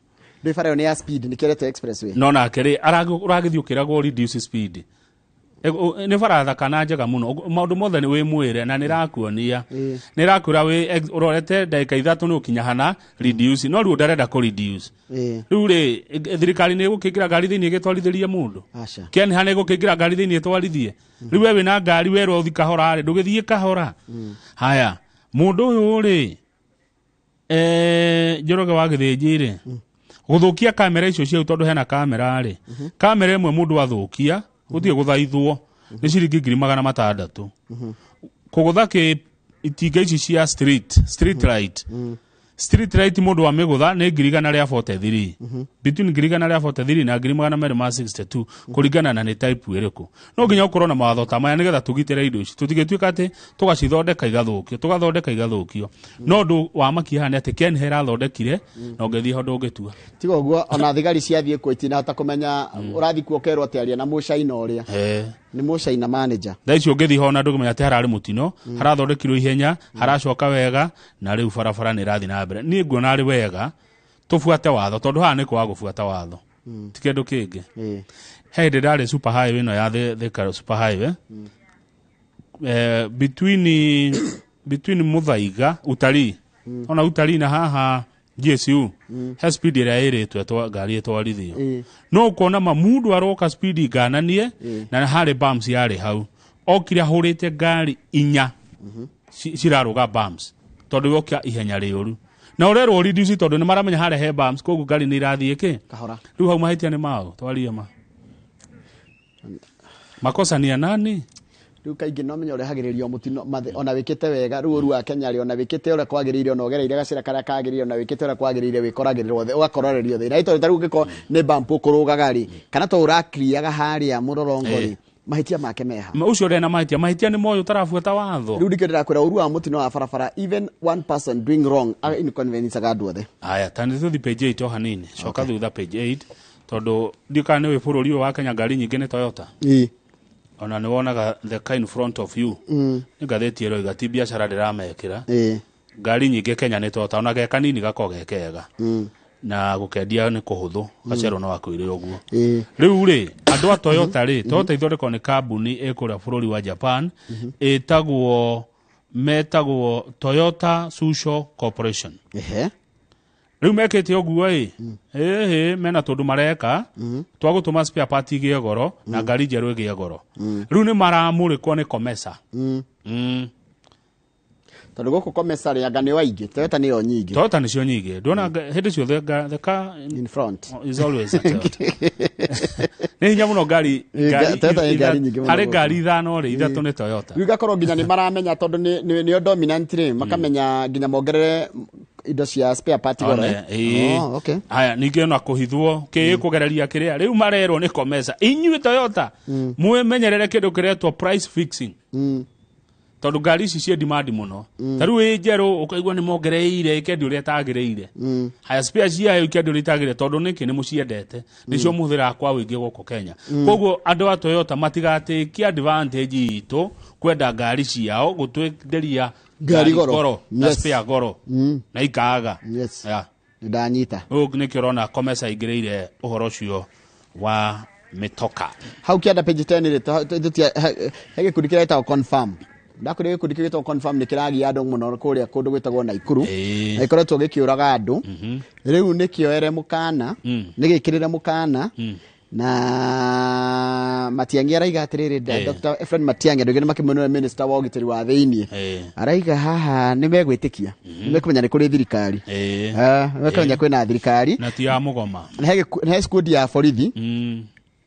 Ndũĩ bara ĩyo nĩ ya speed, nĩkĩo ĩretwo expressway. No nake rĩ, ũragĩthiĩ ũkĩragwo reduce speed. Nĩ bara thaka na njega mũno. Maũndũ mothe nĩ wĩ mwĩre na nĩ rakuonia, nĩ rakwĩra wĩ ũrorete ndagĩka 3 nĩ ũkinya hana reduce, no rĩu ndarenda kũ reduce. Rĩu rĩ, thirikari nĩ ĩgũkĩingĩra ngari thĩinĩ ĩgĩtwarithĩrie mũndũ? Aca. Kenha nĩ ĩgũkĩingĩra ngari thĩinĩ ĩtwarithie? Rĩu we wĩna ngari werwo ũthi kahora rĩ, ndũgĩthiĩ kahora. Haya, mũndũ ũyũ rĩ, Njoroge wa Gĩthĩnji rĩ, gũthũkia kamera icio ciau, tondũ hena kamera rĩ, kamera ĩmwe mũndũ athũkia gũtirĩ gũthaithwo nĩ ciringi 600,000. Kũgũtha kĩ itinga ici cia street light Street light mũndũ wa mĩgũtha nĩ 1,143, between 1,143 na 2,262, kũringana na nĩ type ĩrĩkũ. No nginya ũkorwo na mawatho ta maya nĩgetha tũgitĩre indo ici, tũtigĩtuĩka atĩ tũgacithondeka igathũkio, tũgathondeka igathũkio. No ũndũ wa makia haha nĩ atĩ Kenha ĩrathondekire na ũngĩthiĩ ho ndũngĩtua. Tiga ũguo, ona thigari ciathiĩ kuo itinahota kũmenya ũrathiĩ kuo ũkerwo atĩ aria na mũcaina ũrĩa nĩ mũcaina manager. Thaa ici ũngĩthiĩ ho na ndũngĩmenya atĩ hararĩ mũtino, harathondekirwo ihenya, haracoka wega, na rĩu barabara nĩ ĩrathiĩ na mbere. Niĩ nguona arĩ wega tũbuate watho, tondũ haha nĩ kwaga gũbuata watho, ti kĩndũ kĩngĩ. He hĩndĩ ndarĩ super highway ĩno ya Thika super highway, between Muthaiga utalii, ona utalii na haha GSU, he speed ĩrĩa ĩrĩtwo ngari ĩtwarithio. No ũkona ma mũndũ aroka speed ngananie, na harĩ bumps yarĩ hau, okire ahũrĩte ngari inya cirarũga bumps, tondũ yoka ihenya rĩũru na ũrerwo reduce, tondũ nĩ maramenya harĩa he bumps, koguo ngari nĩ irathiĩ kĩ kahora. Rĩu hau mahĩtia nĩ mao, twarie ma makosa ni ya nani? Rĩu kaingĩ no menya ũrehagĩrĩrio mũtino ona wĩkĩte wega. Rĩu ũru wa Kenya rĩ, ona wĩkĩte ũrĩa kwagĩrĩire, ona ũgereire gacĩra karĩa kagĩrĩire, ona wĩkĩte ũrĩa kwagĩrĩire, wĩkoragĩrĩrwo ũgakorererio thĩna. Ĩ tondũ ta rĩu ũngĩkorwo nĩ bump ũkũrũgaga rĩ, kana to ũrakiriaga harĩa mũrorongo rĩ, mahĩtia make meha? Ũcio ũrĩa na mahĩtia, mahĩtia nĩ moyo ũtarabuata watho. Rĩu ndikĩo ndĩrakwĩra ũru wa mũtino wa barabara, even one person doing wrong inconvenience andũ othe. Aya, ta nĩ tũthiĩ page 8 o hanini, coka thutha page 8, tondũ ndiũ kana nĩ wĩ bũrũri ũyũ wa Kenya ngari nyingĩ nĩ Toyota. Ona nĩ wonaga the car in front of you, nĩ ngathĩti ĩroiga ti biacara ndĩramekĩra. Ngari nyingĩ Kenya nĩ Toyota, ona ge kanini gakoragwo ge kega, na gũkendia nĩ kũhũthũ, gacerwo no akwĩre ũguo. Rĩu rĩ, andũ a Toyota rĩ, Toyota ithondekwo nĩ kambuni ĩkũrĩa bũrũri wa Japan, ĩtagwo metagwo Toyota Tsusho Corporation. Rĩu mekĩte ũguo ĩ, ĩhĩ mena tũndũ mareka twa gũtũma spare part igĩe goro na ngari njerũ ĩgĩe goro. Rĩu nĩ maramũrĩkwo nĩ Comesa. Tondũ gũkũ Comesa rĩ, anga nĩ waingĩ, Toyota nĩyo nyingĩ. Toyota nĩcio nyingĩ. Ndona hĩndĩ ciothe the car in front is always a Toyota. Nĩ hinya mũno ngari, Toyota nĩ ngari nyingĩ mũno harĩ gũkũ. ngari 5 rĩ, 3 nĩ Toyota. Rĩu igakorwo nginya nĩ maramenya tondũ nĩo dominant rĩ, makamenya nginya mongerere indo cia spare part goro. Oh, okay. Haya, ningĩ ona kũhithwo kĩ kũgereria kĩrĩa rĩu marerwo nĩ Comesa, inyuĩ Toyota mwĩmenyerere kĩndũ kĩretwo price fixing, tondũ ngari ici ciĩ demand mũno. Ta rĩu ĩ njerũ ũkaigua nĩ mongereire ĩkendio ũrĩa ĩtagĩrĩire. Haya, spare ciayo ikendio ũrĩa itagĩrĩire, tondũ nĩkĩ? Nĩ mũciendete, nĩcio mũhũthĩraga kwa ũingĩ gũkũ Kenya. Koguo andũ a Toyota matigatĩkie advantage itũ kwenda ngari ciao gũtwenderia ngari goro na spare goro na ikaga. Yes. Ndanyita. Ũguo nĩkĩo ũrona Comesa ingĩrĩire ũhoro ũcio wa mĩtoka. Hau kĩanda page 10 rĩ, he gĩkundi kĩrĩa gĩtagwo Confirm. Ndakwĩra gĩkundi kĩu gĩtagwo Confirm nĩ kĩragia andũ mũno kũrĩa kũndũ gwĩtagwo Naikuru, na gĩkoretwo gĩkĩũraga andũ. Rĩu nĩ kĩoere mũkana, nĩ gĩkĩrĩre mũkana, na Matiang'i araiga atĩrĩrĩ, Dr. Ephraim Matiang'i, andũ aingĩ nĩ makĩmwĩnũre minister wa ũgitĩri wa thĩiniĩ, araiga haha nĩ megwĩtĩkia, nĩ mekũmenya nĩ kũrĩ thirikari, nĩ mekũmenya kwĩna thirikari na ti ya mũgoma. Na he squad ya borithi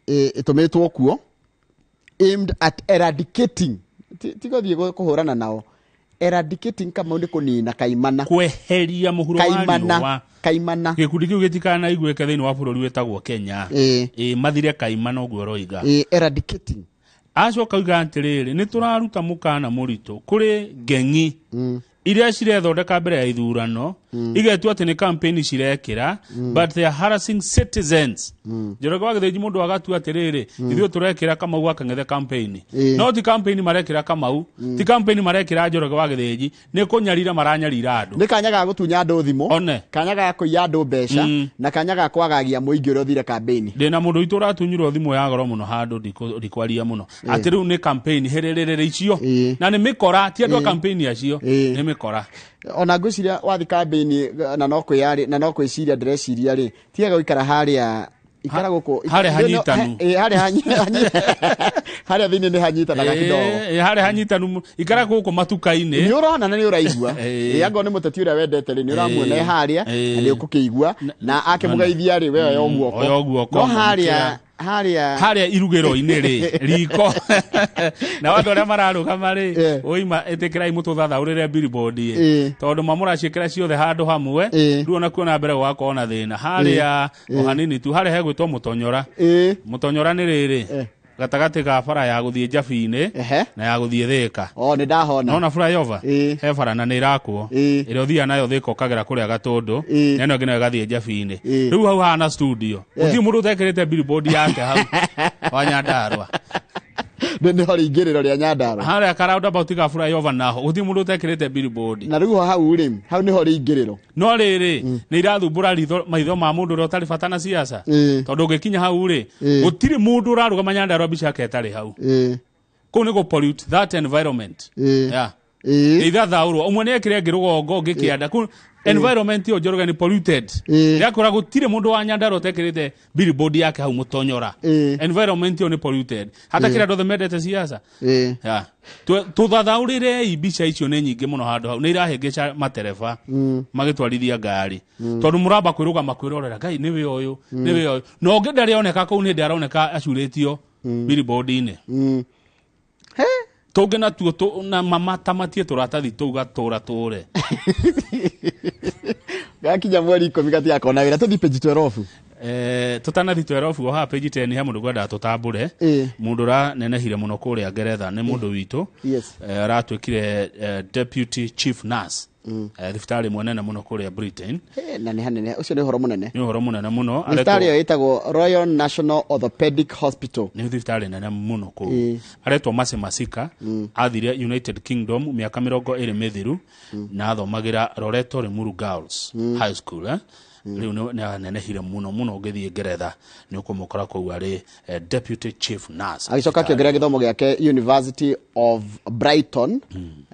ĩtũmĩtwo kuo aimed at eradicating, tigothiĩ kũhũrana nao, eradicating Kamau nĩ kũnina kaimana, kweheria mũhuro wa riũa, kaimana. Gĩkundi kĩu gĩtikanaiguĩke thĩinĩ wa bũrũri wĩtagwo Kenya. Mathire kaimana ũguo ũroiga. Eradicating. Acoka oiga atĩrĩrĩ, nĩ tũraruta mũkana mũritũ kũrĩ ngeng'i iria cirethondeka mbere ya ithurano, igetua atĩ nĩ campaign cirekĩra, but they are harassing citizens. Njoroge wa Gĩthĩnji, mũndũ agatua atĩrĩrĩ, ithuĩ tũrekĩra Kamau wa Kang'ethe campaign, no ti campaign marekĩra Kamau, ti campaign marekĩra Njoroge wa Gĩthĩnji, nĩ kũnyarira maranyarira andũ. Nĩ kanya ga gũtunya andũ thimũ, one kanya ga kũiya andũ mbeca, na kanya ga kwagagia mũingĩ ũrĩa ũthire campaign. Ndĩna mũndũ witũ ũratunyirwo thimũ ya goro mũno handũ, ndikwaria mũno, atĩ rĩu nĩ campaign hĩrĩrĩrĩ icio, na nĩ mĩkora, ti andũ a campaign acio, nĩ mĩkora. Ona ngwĩciria wathi campaign na no kwĩyarĩ na no kwĩciria ndĩreciria rĩ, tiga gũikara harĩa, ikara gũkũ harĩa hanyitanu. Harĩa thĩinĩ nĩ hanyitanaga kidogo. Harĩa hanyitanu, ikara gũkũ matuka-inĩ. Nĩ ũrona na nĩ ũraigua. Angorwo nĩ mũteti ũrĩa wendete rĩ, nĩ ũramuona e harĩa na nĩ ũkũkĩigua, na akĩmũgeithia rĩ, we oya guoko. Oya guoko. No harĩa Harĩa irugĩro-inĩ rĩ riko na andũ arĩa mararũgama rĩ oima ĩtĩkĩrai mũtũthathaũrĩre billboard ĩ tondũ mamũraciĩkĩra ciothe handũ hamwe rĩu ona kuona mbere gũgakorwo na thĩna harĩa o hanini tu harĩa hegwĩtwo mũtonyora. Mũtonyora nĩ rĩrĩ gatagatĩ ga bara ya gũthiĩ Njabi-inĩ na ya gũthiĩ Thĩka. Nĩ ndahona. Nona flyover he bara na nĩ ĩrakwo ĩrĩa ũthiaga nayo Thĩka ũkagera kũrĩa Gatũndũ na ĩno ĩngĩ nayo ĩgathiĩ Njabi-inĩ. Rĩu hau hana studio gũtirĩ mũndũ ũtekĩrĩte billboard yake hau wa Nyandarua. Nĩho rĩingĩrĩro rĩa Nyandarua harĩa ka roundabout ga flyover naho gũtirĩ mũndũ ũtekĩrĩte billboard. Na rĩu hau rĩ hau nĩho rĩingĩrĩro. No rĩrĩ nĩ irathumbũra maitho ma mũndũ ũrĩa ũtarĩ bata na siasa tondũ ũngĩkinya hau rĩ gũtirĩ mũndũ ũrarũgama Nyandarua mbica yake ĩtarĩ hau. Kũu nĩ gũ pollute that environment. Yeah. Ithathaũrwo ũmwe nĩ ekĩre ĩngĩ rũgongo ũngĩ kĩanda. Kũu environment ĩyo Njoroge nĩ polluted. Yakora gũtirĩ mũndũ wa Nyandarua ũtekĩrĩte billboard yake hau mũtonyora. Environment ĩyo nĩ polluted. Hata kĩrĩa andũ othe mendete siasa. Yeah. Tũthathaũrĩrei mbica icio nĩ nyingĩ mũno handũ hau nĩ irahĩngĩca matereba magĩtwarithia ngari tondũ mũramba kwĩrũgama kwĩrorera Ngai nĩwe ũyũ nĩwe ũyũ na ũngĩ ndarĩ oneka kũu nĩ hĩndĩ aroneka acurĩtio billboard-inĩ. Tũngĩ natuo na mamatamatie tũratathi tũu gatũra tũre. Gakinya mweri 10 gatiakona wĩra. Tũthiĩ page 12. Tũtanathi 12 o haha page 10 he mũndũ ngwendaga tũtambũre. Mũndũ ũranenehire mũno kũrĩa Ngeretha nĩ mũndũ witũ. Aratuĩkire deputy chief nurse thibitarĩ ĩmwe nene mũno kũrĩa Britain. Na nĩ hanene ũcio nĩ ũhoro mũnene. Nĩ ũhoro mũnene mũno. Thibitarĩ ĩyo ĩtagwo Royal National Orthopedic Hospital. Nĩ thibitarĩ nene mũno kũu. Aretwo Mercy Masika athire United Kingdom mĩaka 20 mĩthiru na athomagĩra Loreto Limuru Girls High School. Rĩu nĩ anenehire mũno mũno ũngĩthiĩ Ngeretha nĩ ũkũmũkora kũu arĩ deputy chief nurse. Agĩcoka akĩongerera gĩthomo gĩake University of Brighton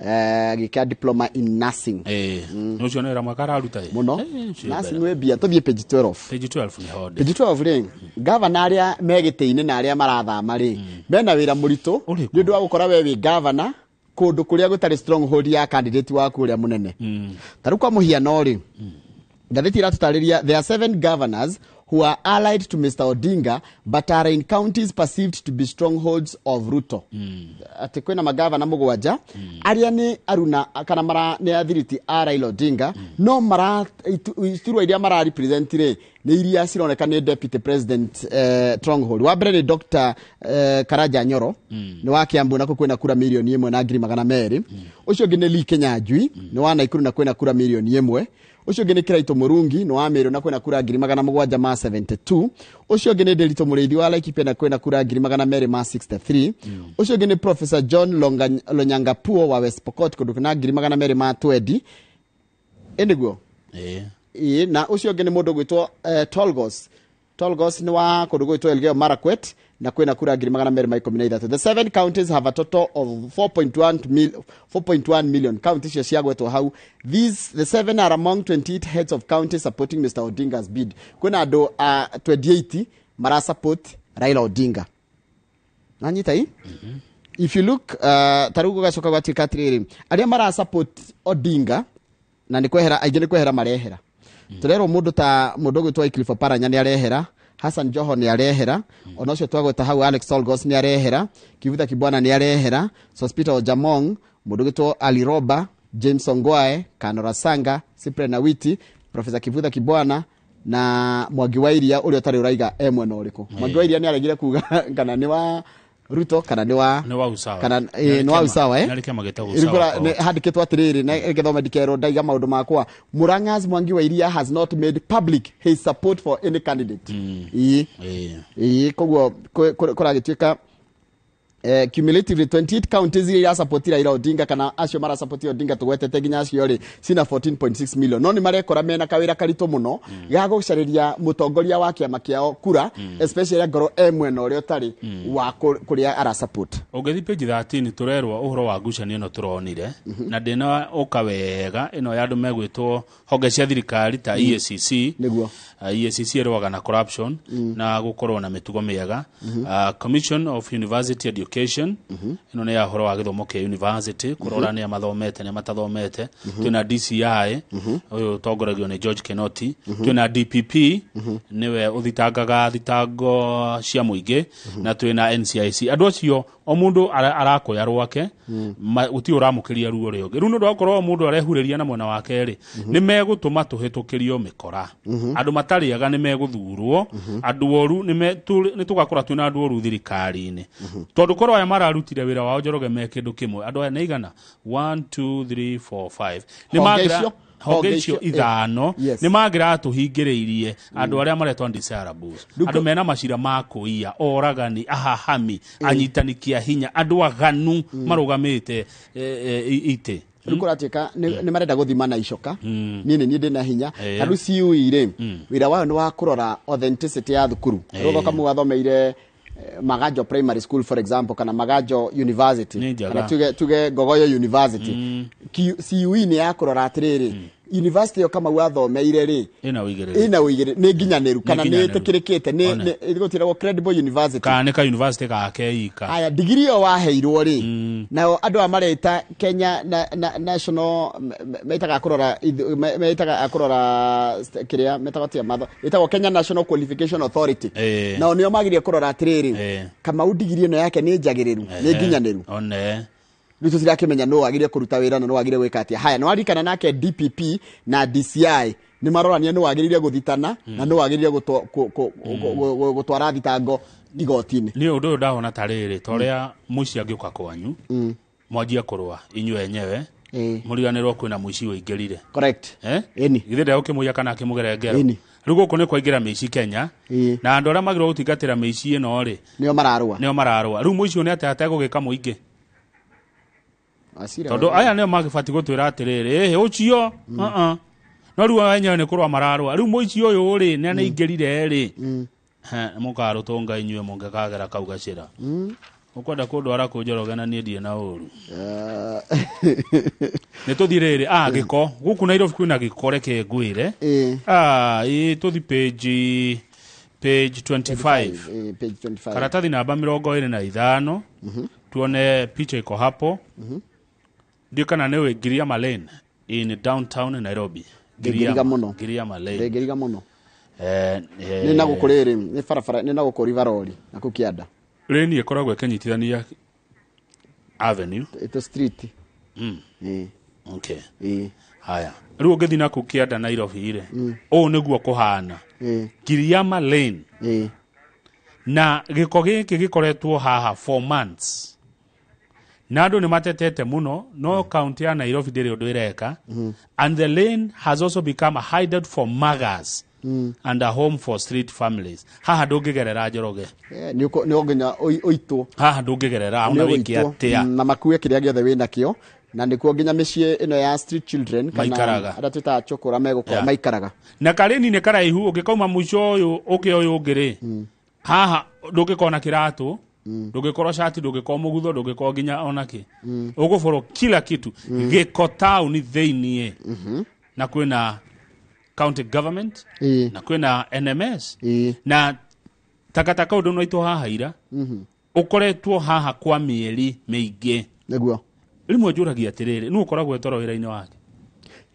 agĩka diploma in nursing. Nĩ ũcio nĩ wĩra mwega araruta mũno. Nursing wĩ mbia. Tũthiĩ page 12. Page 12 nĩ hode. Page 12 rĩ gavana arĩa me gĩtĩ-inĩ na arĩa marathama rĩ mena wĩra mũritũ nĩ ũndũ wa gũkora we wĩ gavana kũndũ kũrĩa gũtarĩ stronghold ya candidate waku ũrĩa mũnene. Ta rĩu kwa mũhiano rĩ ngathĩti ĩratũtarĩria there are 7 governors who are allied to Mr. Odinga but are in counties perceived to be strongholds of Ruto. Atĩ kwĩna magavana mũgwanja arĩa nĩ aruna kana mara nĩ athiriti a Raila Odinga no mara iturwa iria mara represent rĩ nĩ iria cironeka nĩ deputy president stronghold. Wa mbere nĩ Dr. Karanja Nyoro nĩ wa Kiambu na kwĩna kura milioni 1,200,000. Ũcio ũngĩ nĩ Lee Kinyanjui nĩ wa Nakuru na kwĩna kura milioni 1. Ũcio ũngĩ nĩ Kiraito Mũrungi nĩ wa Meru na kwĩna kura 772,000. Ũcio ũngĩ nĩ Nderitu Mũrĩithi wa Laikipia na kwĩna kura 263,000. Ũcio ũngĩ nĩ Professor John Lonyangapuo wa West Pokot kũndũ kwĩna 220,000. Ĩ nĩguo? Ĩ na ũcio ũngĩ nĩ mũndũ gwĩtwo Tolgos. Tolgos nĩ wa kũndũ gwĩtwo Elgeyo Marakwet na kwĩna kura 213. The 7 counties have a total of 4.1 million. Counties icio ciagwetwo hau. These the 7 are among 28 heads of counties supporting Mr. Odinga's bid. Kwĩna andũ a 28 mara support Raila Odinga. Nanyita hii? If you look tarugu gacoka gwatuĩka atĩrĩrĩ arĩa mara support Odinga na nĩ kwehera aingĩ nĩ kwehera marehera. Tũrerwo mũndũ ta mũndũ ũgwĩtwo Wycliffe Oparanya nĩ arehera, Hassan Joho nĩ arehera, ona ũcio twagweta hau Alex Tolgos nĩ arehera, Kivutha Kibwana nĩ arehera, Sospeter Ojamong, mũndũ ũgwĩtwo Ali Roba, James Ongwae, Kanora Sanga, Cyprian Awiti, Professor Kivutha Kibwana na Mwangi wa Iria ũrĩa ũtarĩ ũraiga e mwena ũrĩkũ. Mwangi wa Iria nĩ aregire kuga kana nĩ wa Ruto kana nĩ wa usawa. Kana nĩ wa usawa Nĩ kĩama gĩtagwo usawa. Handĩkĩtwo atĩrĩrĩ na gĩthome ndikerwo ndaiga maũndũ makwa. Murang'a's Mwangi wa Iria has not made public his support for any candidate. Ĩ koguo kũragĩtuĩka cumulatively 28 counties iria irasupport Raila Odinga kana acio marasupport Odinga tũgwetete nginya acio rĩ cina 14.6 million. No nĩ marekora mena kawĩra karitũ mũno ga gũcarĩria mũtongoria wa kĩama kĩao kura especially ngoro e mwena ũrĩa ũtarĩ wa kũrĩa arasupport. Ũngĩthiĩ page 13 tũrerwo ũhoro wa ngucanio ĩno tũronire na ndĩna ũka wega ĩno ya andũ megwĩtwo honge cia thirikari ta EACC. Nĩguo. EACC ĩrũaga na corruption na gũkorwo na mĩtugo mĩega. Commission of University Education Education, ĩno nĩ ya ũhoro wa gĩthomo kĩa university, kũrora nĩa mathomete nĩa matathomete. Twĩna DCI, ũyũ ũtongoragio nĩ George Kinoti. Twĩna DPP, nĩwe ũthitangaga thitango cia mũingĩ, na twĩna NCIC. Andũ acio o mũndũ arakoya rwake, gũtirĩ ũramũkĩria ruo ũrĩa ũngĩ. Rĩu nĩ ũndũ wa gũkorwo o mũndũ arehurĩria na mwena wake rĩ, nĩ megũtũma tũhĩtũkĩrio mĩkora. Andũ matarĩaga nĩ megũthurwo, andũ oru nĩ tũgakora twĩna andũ oru thirikari-inĩ, tondũ korwo aya mararutire wĩra wao Njoroge me kĩndũ kĩmwe. Andũ aya nĩ igana? 1 2 3 4 5 nĩ Honge mangira icio? Honge icio ithano Yes. nĩ mangĩratũhingĩrĩirie andũ arĩa maretwo undesirables, andũ mena macira ma kũiya, oragani, ahahami, anyitani kĩa hinya, andũ aganu marũgamĩte itĩ. Rĩu kũratuĩka nĩ marenda gũthima na icoka, niĩ nĩ niĩ ndĩna hinya. Ta rĩu CUE rĩ, wĩra wayo nĩ wa kũrora authenticity ya thukuru. Rĩu Kamau athomeire Magajo Primary School, for example, kana Magajo University, Nĩ njega. kana tuge Ngogoyo University. CUE nĩ ya kũrora atĩrĩrĩ, university ĩyo Kamau athomeire rĩ, ĩna ũigĩrĩrĩki, ĩna ũigĩrĩrĩki, nĩ nginyanĩru kana nĩ nginyanĩru. ĩtĩkĩrĩkĩte, nĩ One. gũtiragwo credible university. Kana nĩ ka university gake ika. Aya, digiri ĩyo waheirwo rĩ, nao andũ aya mareta Kenya na, National metaga kũrora metaga a kũrora kĩrĩa metagwo tia matho ĩtagwo Kenya National Qualification Authority, nao nĩo magĩrĩire kũrora atĩrĩrĩ, Kamau digiri ĩno yake nĩ njagĩrĩru, nĩ nginyanĩru. One. Rĩu tũtirakĩmenya nũ wagĩrĩire kũruta wĩra na nũ wagĩrĩire gwĩka atĩa. Haya, nĩ waririkana nake DPP na DCI nĩ marorania nũ wagĩrĩire gũthitana na nũ wagĩrĩire gũtwara thitango igoti-inĩ. Nĩ ũndũ ũyũ ndahona ta rĩrĩ, ta ũrĩa mũici angĩũka kwanyu, mwanjie kũrũa inyuĩ enyewe, mũriganĩrwo kwĩna mũici ũingĩrire. Correct. Eh? Ĩni. Githĩ ndegũkĩmũiya kana akĩmũgere ngero? Ĩni. Rĩu gũkũ nĩ kwaingĩra mĩici Kenya, na andũ arĩa magĩrĩirwo gũtungatĩra mĩici ĩno rĩ, nĩo mararũa. Nĩo mararũa. Rĩu mũici ũyũ nĩ atĩa ategũgĩka mũingĩ? Acira Tondũ aya nĩo magĩbatiĩ gũtwĩra atĩrĩrĩ, ĩhĩ ũcio, uh-uh. No rĩu aya enyewe nĩ kũrũa mararũa. Rĩu mũici ũyũ rĩ, nĩ anaingĩrire rĩ, mũkarũtũnga inyuĩ mũngĩkagera kau gacĩra. Ũkwenda kũndwara kũ Njoroge na niĩ ndirĩ na ũru? Nĩ tũthiĩ rĩrĩ, gĩko gũkũ Nairobi kwĩna gĩko, reke ngwĩre. Ĩ tũthi page 25. Page 25. Karatathi namba 25, tuone picha iko hapo. Ndio kana nĩũĩ Giriama Lane in downtown Nairobi? Ndĩngĩriga mũno. Giriama Lane. Ndĩngĩriga mũno. Nĩ na gũkũ rĩrĩ, nĩ barabara nĩ na gũkũ River Road na kũu kĩanda. Lane ĩkoragwo ĩkĩnyitithania avenue. Ĩto street. Okay. Haya, rĩu ũngĩthiĩ na kũu kĩanda Nairobi rĩ, ũũ nĩguo kũhana. Giriama Lane. Na gĩko gĩkĩ gĩkoretwo haha for months, na andũ nĩ matetete mũno, no kaunti ya Nairobi ndĩrĩ ũndũ ĩreka. And the lane has also become a hideout for muggers and a home for street families. Haha ndũngĩgerera, Njoroge. Nĩ nginya ũitwo. Haha ndũngĩgerera ona Nĩ wĩke ũgũitwo. atĩa. Na makue kĩrĩa gĩothe wĩ nakĩo, na nĩkuo nginya mĩciĩ ĩno ya street children kana Maikaraga. arĩa twĩtaga chokora megũkorwo maikaraga. Na karĩni nĩ karaihu, ũngĩkauma mũico ũyũ ũkĩ ũyũ ũngĩ rĩ, haha ndũngĩkorwo na kĩratũ, ndũngĩkorwo cati, ndũngĩkorwo mũgutho, ndũngĩkorwo nginya onakĩ, ũgũborwo kila kitu. Gĩko taũni thĩiniĩ, na kwĩna county government na kwĩna NMS na takataka. Ũndũ ũnaitwo haha ira, ũkoretwo haha kwa mĩeri mĩingĩ. Nĩguo. Rĩmwe njũragia atĩrĩrĩ, nũ ũkoragwo etoro wĩra-inĩ wake?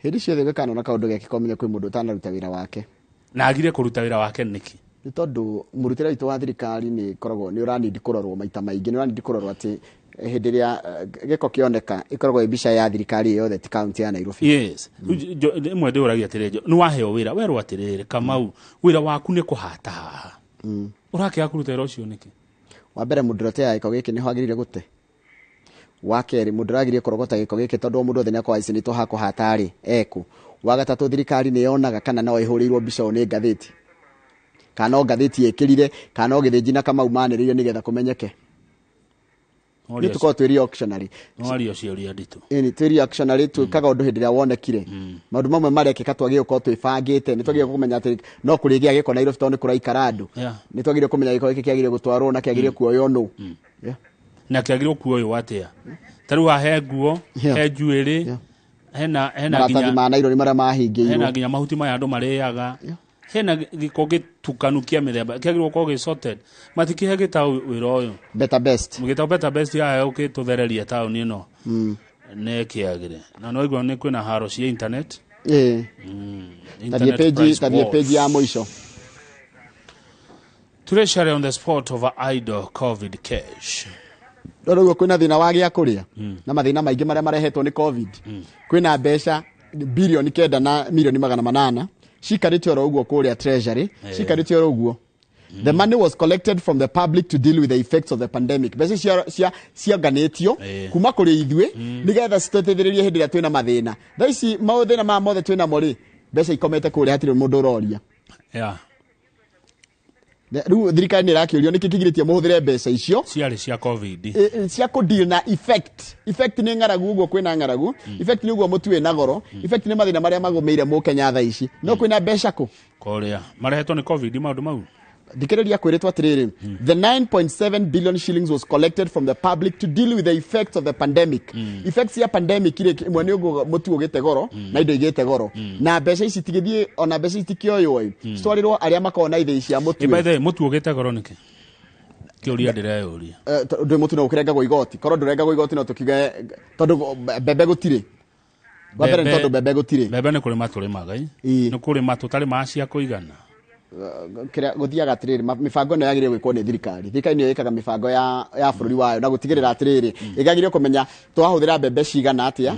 Hĩndĩ ciothe ũngĩkanona kaũndũ gekĩka, ũmenye kwĩ mũndũ ũtanaruta wĩra wake. Na agire kũruta wĩra wake nĩkĩ? Nĩ tondũ mũrutĩre witũ wa thirikari nĩ ĩkoragwo nĩ ũranindi kũrorwo maita maingĩ, nĩ ũranindi kũrorwo atĩ hĩndĩ ĩrĩa gĩko kĩoneka, ĩkoragwo ĩ mbica ya thirikari yothe, ti kaunti ya Nairobi. Yes. Rĩmwe ndĩũragia atĩrĩrĩ, nĩ waheo wĩra, werwo atĩrĩrĩ, Kamau, wĩra waku nĩ kũhata haha, ũrakĩaga kũruta wĩra ũcio nĩkĩ? Wa mbere, mũndũ ũrĩa ũteaga gĩko gĩkĩ nĩho agĩrĩire gũte. Wa kerĩ, mũndũ ũrĩa agĩrĩire kũrogota gĩko gĩkĩ, tondũ o mũndũ othe nĩ akoragwo aicinĩtwo ha kũhata rĩ, ekũ. Wa gatatũ, thirikari nĩ yonaga kana no ĩhũrĩirwo mbica ũũ nĩ ngathĩti, kana no ngathĩti ĩkĩrire, kana no Gĩthĩnji na Kamau manĩrĩire nĩgetha kũmenyeke. Nĩ tũkorwo twĩ reactionary. No ario ciũria nditũ. Ĩni, twĩ reactionary, twĩkaga ũndũ hĩndĩ ĩrĩa wonekire. Maũndũ mamwe marekĩka twagĩrĩirwo gũkorwo twĩbangĩte. Nĩ twagĩrĩirwo kũmenya atĩ no kũrĩgĩa gĩko Nairobi tondũ nĩ kũraikara andũ. Nĩ twagĩrĩirwo kũmenya gĩko gĩkĩ kĩagĩrĩire gũtwarwo na kĩagĩrĩire kuoywo nũ. Na kĩagĩrĩirwo kuoywo atĩa? Ta rĩu haha he nguo, he njuĩrĩ, hena Maratathi nginya ma naironi marĩa mahingĩirwo, hena nginya mahuti maya andũ marĩaga. Hena gĩko gĩtukanu kĩa mĩthemba kĩagĩrĩirwo gũkorwo gĩ sorted. Matikĩhe gĩtaũ wĩra ũyũ. Better Best. Gĩtaũ Better Best yaya ũkĩtũthereria taũni ĩno. Nĩ kĩagĩre. Na no igua nĩ kwĩna haro cia internet. Ĩĩ. Internet price Tathiĩ wars. page ya mũico. Treasury on the spot over idle COVID cash. Rĩu ũguo kwĩna thĩna wa gĩa kũrĩa na mathĩna maingĩ marĩa marehetwo nĩ COVID. Kwĩna mbeca bilioni 9 na milioni 800 cikarĩte oro ũguo kũrĩa Treasury, cikarĩte oro ũguo. The money was collected from the public to deal with the effects of the pandemic. Mbeca cia cionganĩtio kuma kũrĩ ithuĩ nĩgetha citũteithĩrĩrie hĩndĩ ĩrĩa twĩna mathĩna. Thaa ici mathĩna maya mothe twĩnamo rĩ, mbeca ikomete kũrĩa hatirĩ mũndũ ũroria. Rĩu thirikari nĩ ĩrakĩũrio nĩkĩ kĩgirĩtie mũhũthĩre mbeca icio ciarĩ cia COVID. Cia kũ deal na effect. Effect nĩ ng'aragu, ũguo kwĩna ng'aragu. Effect nĩ ũguo mũtu wĩna goro. Effect nĩ mathĩna marĩa magũmĩire mũkenya thaa ici. No kwĩna mbeca kũ? Kũrĩa marehetwo nĩ COVID maũndũ mau. Thikĩrĩria kwĩrĩtwo atĩrĩrĩ, the 9.7 billion shillings was collected from the public to deal with the effects of the pandemic. Effects ya pandemic rĩ, ĩmwe nĩ ũguo mũtu ũgĩte goro na indo igĩte goro. Na mbeca ici itigĩthiĩ, ona mbeca ici itikĩoywo ĩ, citwarĩrwo arĩa makoragwo na ithĩi cia mũtu. By the way, mũtu ũgĩte goro nĩkĩ? Kĩũria ndĩreyũria. Ndũ mũtu no ũkĩrengagwo igoti. Korwo ndũrengagwo igoti no tũkiuge tondũ mbembe gũtirĩ. Wa mbere nĩ tondũ mbembe gũtirĩ. Mbembe nĩ kũrĩma tũrĩmaga ĩ. Nĩ kũrĩma tũtarĩmaga cia kũigana. Kĩrĩa gũthiaga atĩrĩrĩ, mĩbango ĩno yagĩrĩirwo gwĩkwo nĩ thirikari. Thirikari nĩyo ĩkaga mĩbango ya bũrũri wayo na gũtigĩrĩra atĩrĩrĩ, ĩgagĩrĩirwo kũmenya twahũthĩra mbembe cigana atĩa,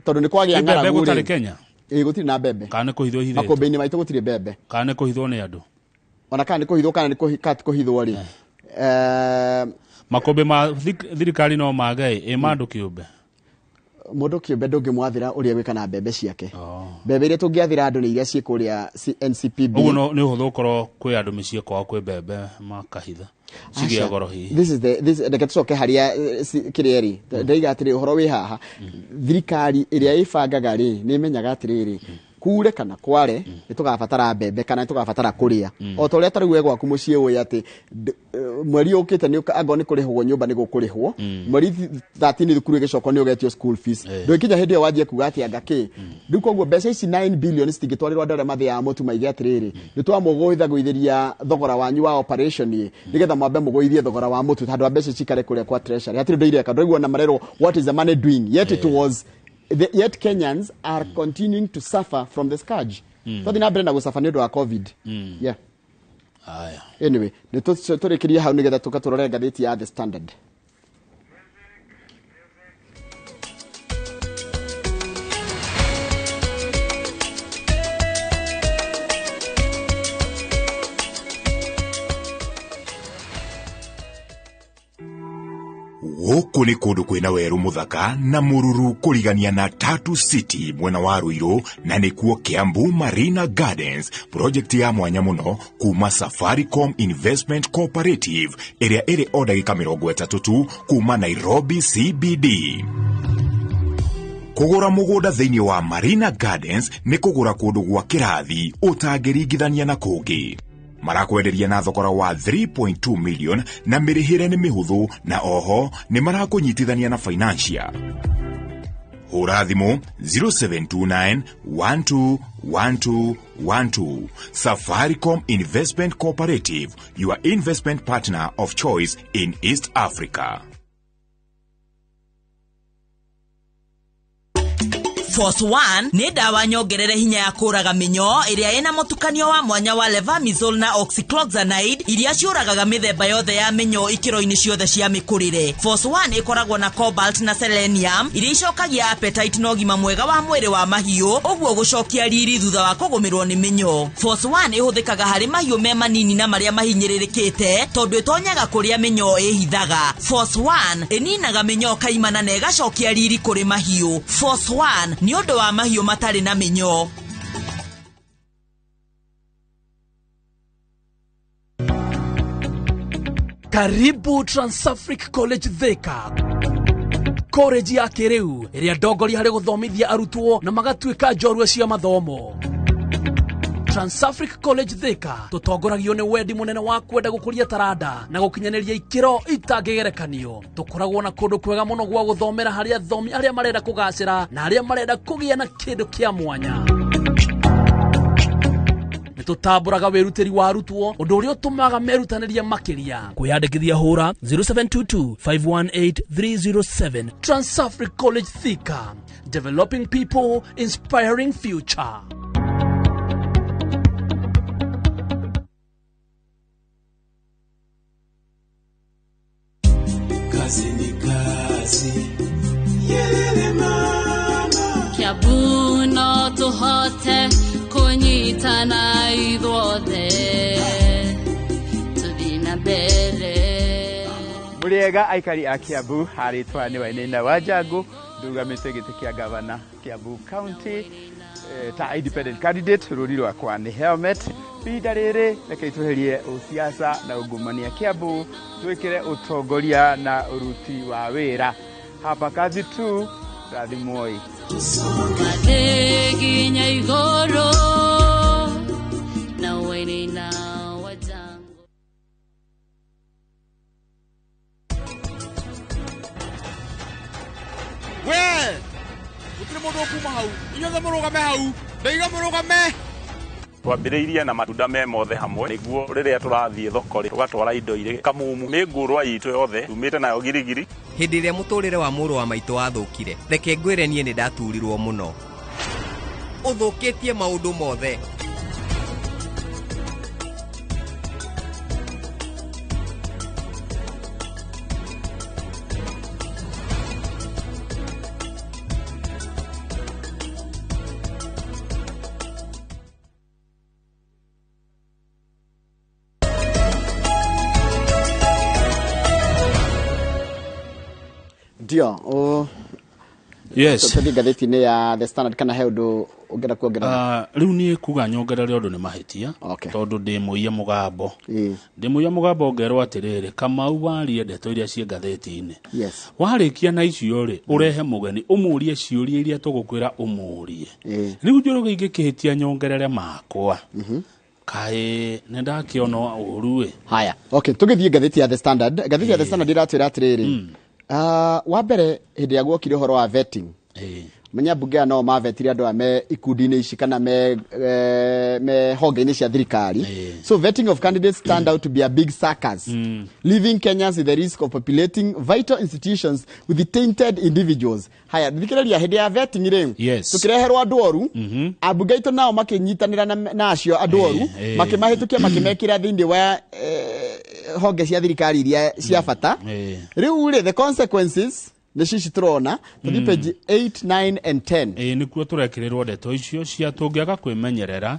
tondũ nĩ kwagĩa Nĩ mbembe ng'aragu gũtarĩ rĩ. Kenya? Ĩĩ, gũtirĩ na mbembe. Kana nĩ kũhithwo ihithĩtwo? Makũmbĩ-inĩ maitũ gũtirĩ mbembe. Kana nĩ kũhithwo nĩ andũ? Ona kana nĩ kũhithwo kana nĩ kana ti kũhithwo rĩ. Makũmbĩ ma thirikari no mage ĩ, ma andũ kĩũmbe. Mũndũ kĩũmbe ndũngĩmwathĩra ũrĩa gwĩka na mbembe ciake. Mbembe iria tũngĩathĩra andũ nĩ iria ciĩ kũrĩa NCPB. Ũguo nĩ ũhũthũ ũkorwo kwĩ andũ mĩciĩ kwao kwĩ mbembe makahitha. Cigĩa goro hihi. This is the, this, reke tũcoke harĩa kĩrĩa rĩ. Ndaiga atĩrĩ, ũhoro wĩ haha. Thirikari ĩrĩa ĩbangaga rĩ, nĩ ĩmenyaga atĩrĩrĩ, kure kana kware, nĩ tũgabatara mbembe kana nĩ tũgabatara kũrĩa. O ta ũrĩa ta rĩu we gwaku mũciĩ ũĩ atĩ, mweri ũkĩte nĩ angorwo nĩ kũrĩhwo nyũmba nĩ gũkũrĩhwo. Mweri 13 thukuru ĩgĩcokwo nĩ ũgetio school fees. Ndũgĩkinya hĩndĩ ĩyo wanjie kuga atĩ anga kĩ. Rĩu koguo mbeca ici 9 billion citingĩtwarĩrwo andũ arĩa mathĩaga mũtu maige atĩrĩrĩ, nĩ twamũgũithagũithĩria thogora wanyu wa operation ĩ, nĩgetha mwambe mũgũithie thogora wa mũtu handũ ha mbeca cikare kũrĩa kwa treasury. Hatirĩ ũndũ ireka. Ndũraigua ona marerwo what is the money doing? Yet it was the, yet Kenyans are continuing to suffer from the scourge. Twathi na mbere na gũcafa nĩ ũndũ wa COVID. Yeah. Aya. Anyway, nĩ tũrĩkĩrie hau nĩgetha tũka tũrore ngathĩti ya The Standard. Gũkũ nĩ kũndũ kwĩna werũ mũthaka na mũruru kũrigania na Tatu City mwena wa Ruiru, na nĩkuo Kiambu Marina Gardens, project ya mwanya mũno kuma Safaricom Investment Cooperative ĩrĩa ĩrĩ o ndagĩka 30 tu kuma Nairobi CBD. Kũgũra mũgũnda thĩinĩ wa Marina Gardens nĩ kũgũra kũndũ gwa kĩrathi ũtangĩringithania na kũngĩ. Marakwenderia na thogora wa 3.2 million na mĩrĩhĩre nĩ mĩhũthũ, na oho nĩ marakũnyitithania na financier. Hũra thimũ 0729 12 12 12. Safaricom Investment Cooperative, your investment partner of choice in East Africa. Force 1 nĩ ndawa nyongerere hinya ya kũraga mĩnyoo ĩrĩa ĩna mũtukanio wa mwanya wa levamisole na oxycloxanide iria ciũragaga mĩthemba yothe ya mĩnyoo ikĩro-inĩ ciothe cia mĩkũrĩre. Force 1 ĩkoragwo na cobalt na selenium iria icokagia appetite na ũgima mwega wa mwĩrĩ wa mahiũ, ũguo gũcokia riri thutha wa kũgũmĩrwo nĩ mĩnyoo. Force 1 ĩhũthĩkaga harĩ mahiũ me manini na marĩa mahinyĩrĩrĩkĩte tondũ ĩtonyaga kũrĩa mĩnyoo ĩhithaga. Force 1 ĩninaga mĩnyoo kaimana na ĩgacokia riri kũrĩ mahiũ. Force 1 nĩ ũndũ wa mahiũ matarĩ na mĩnyoo. Karibu Transafric College Thika. College ya kĩrĩu ĩrĩa ndongoria harĩ gũthomithia arutwo na magatuĩka njorua cia mathomo. Transafric College Thika tũtongoragio nĩ wendi mũnene wa kwenda gũkũria taranda na gũkinyanĩria ikĩro itangĩgerekanio. Tũkoragwo na kũndũ kwega mũno gwa gũthomera harĩ athomi arĩa marenda kũgacĩra na arĩa marenda kũgĩa na kĩndũ kĩa mwanya. Nĩ tũtambũraga wĩrutĩri wa arutwo, ũndũ ũrĩa ũtũmaga merutanĩrie makĩria. Kwĩyandĩkithia hũra 0722 518 307. Transafric College Thika, developing people, inspiring future. Kazi ni kazi. Yelele mama. Kiambu no tũhote kũnyitana ithuothe tũthiĩ na mbere. Mũrĩega aikari a Kiambu, harĩtwa nĩ Wainaina wa Njangu, ndũgamĩte gĩtĩ kĩa gavana Kiambu County ta independent candidate. Rũri rwakwa nĩ helmet. Ihinda rĩrĩ reke tweherie ũsiasa na ungumania Kiambu, twĩkĩre ũtongoria na ũruti wa wĩra. Hapa kazi tu, rathimwoi. Thĩ nginya igũrũ na Wainaina wa Njangu. We gũtirĩ mũndũ ũkuma hau, inyuothe mũrũgame hau, ndaiga mũrũgame. Twambĩrĩirie na matunda me mothe hamwe nĩguo rĩrĩa tũrathiĩ thoko rĩ, tũgatwara indo irĩ kamumu. Mĩngũrwa itũ yothe tumĩte nayo girigiri. Hĩndĩ ĩrĩa mũtũrĩre wa mũrũ wa maitũ wathũkire, reke ngwĩre niĩ nĩ ndaturirwo mũno. Ũthũkĩtie maũndũ mothe. Ndio o. Yes. Tũthiĩ ngathĩti-inĩ ya The Standard, kana he ũndũ ũngĩenda kuongerera? Rĩu niĩ kuga nyongerere ũndũ nĩ mahĩtia, tondũ ndĩ mũiye mũgambo, ndĩ mũiye mũgambo ngerwo atĩrĩrĩ, Kamau, warie ndeto iria ciĩ ngathĩti-inĩ. Warĩkia na icio rĩ, ũrehe mũgeni ũmũrie ciũria iria tũgũkwĩra ũmũrie. Rĩu Njoroge ingĩkĩhĩtia nyongerere makwa, kaĩ nĩ ndakĩona ũru ĩ. Haya, okay, tũgĩthiĩ ngathĩti ya The Standard. Ngathĩti ya The Standard iratwĩra atĩrĩrĩ, wa mbere, hĩndĩ ĩrĩa guokire ũhoro wa vetting, menya mbunge aya no mavetire andũ aya me ikundi-inĩ ici kana me honge-inĩ cia thirikari. So vetting of candidates turned out to be a big circus, leaving Kenyans with the risk of populating vital institutions with the tainted individuals. Haya, thikĩrĩria, hĩndĩ ya vetting rĩ, tũkĩreherwo andũ oru. Ambunge aitũ nao makĩnyitanĩra na acio andũ oru, makĩmahĩtũkia, makĩmekĩra thĩinĩ wa honge cia thirikari iria cia bata. Rĩu rĩ, the consequences nĩ cici tũrona. Tũthiĩ page 8, 9 and 10. Ĩĩ, nĩkuo tũrekĩrĩrwo ndeto icio cia tũngĩaga kwĩmenyerera.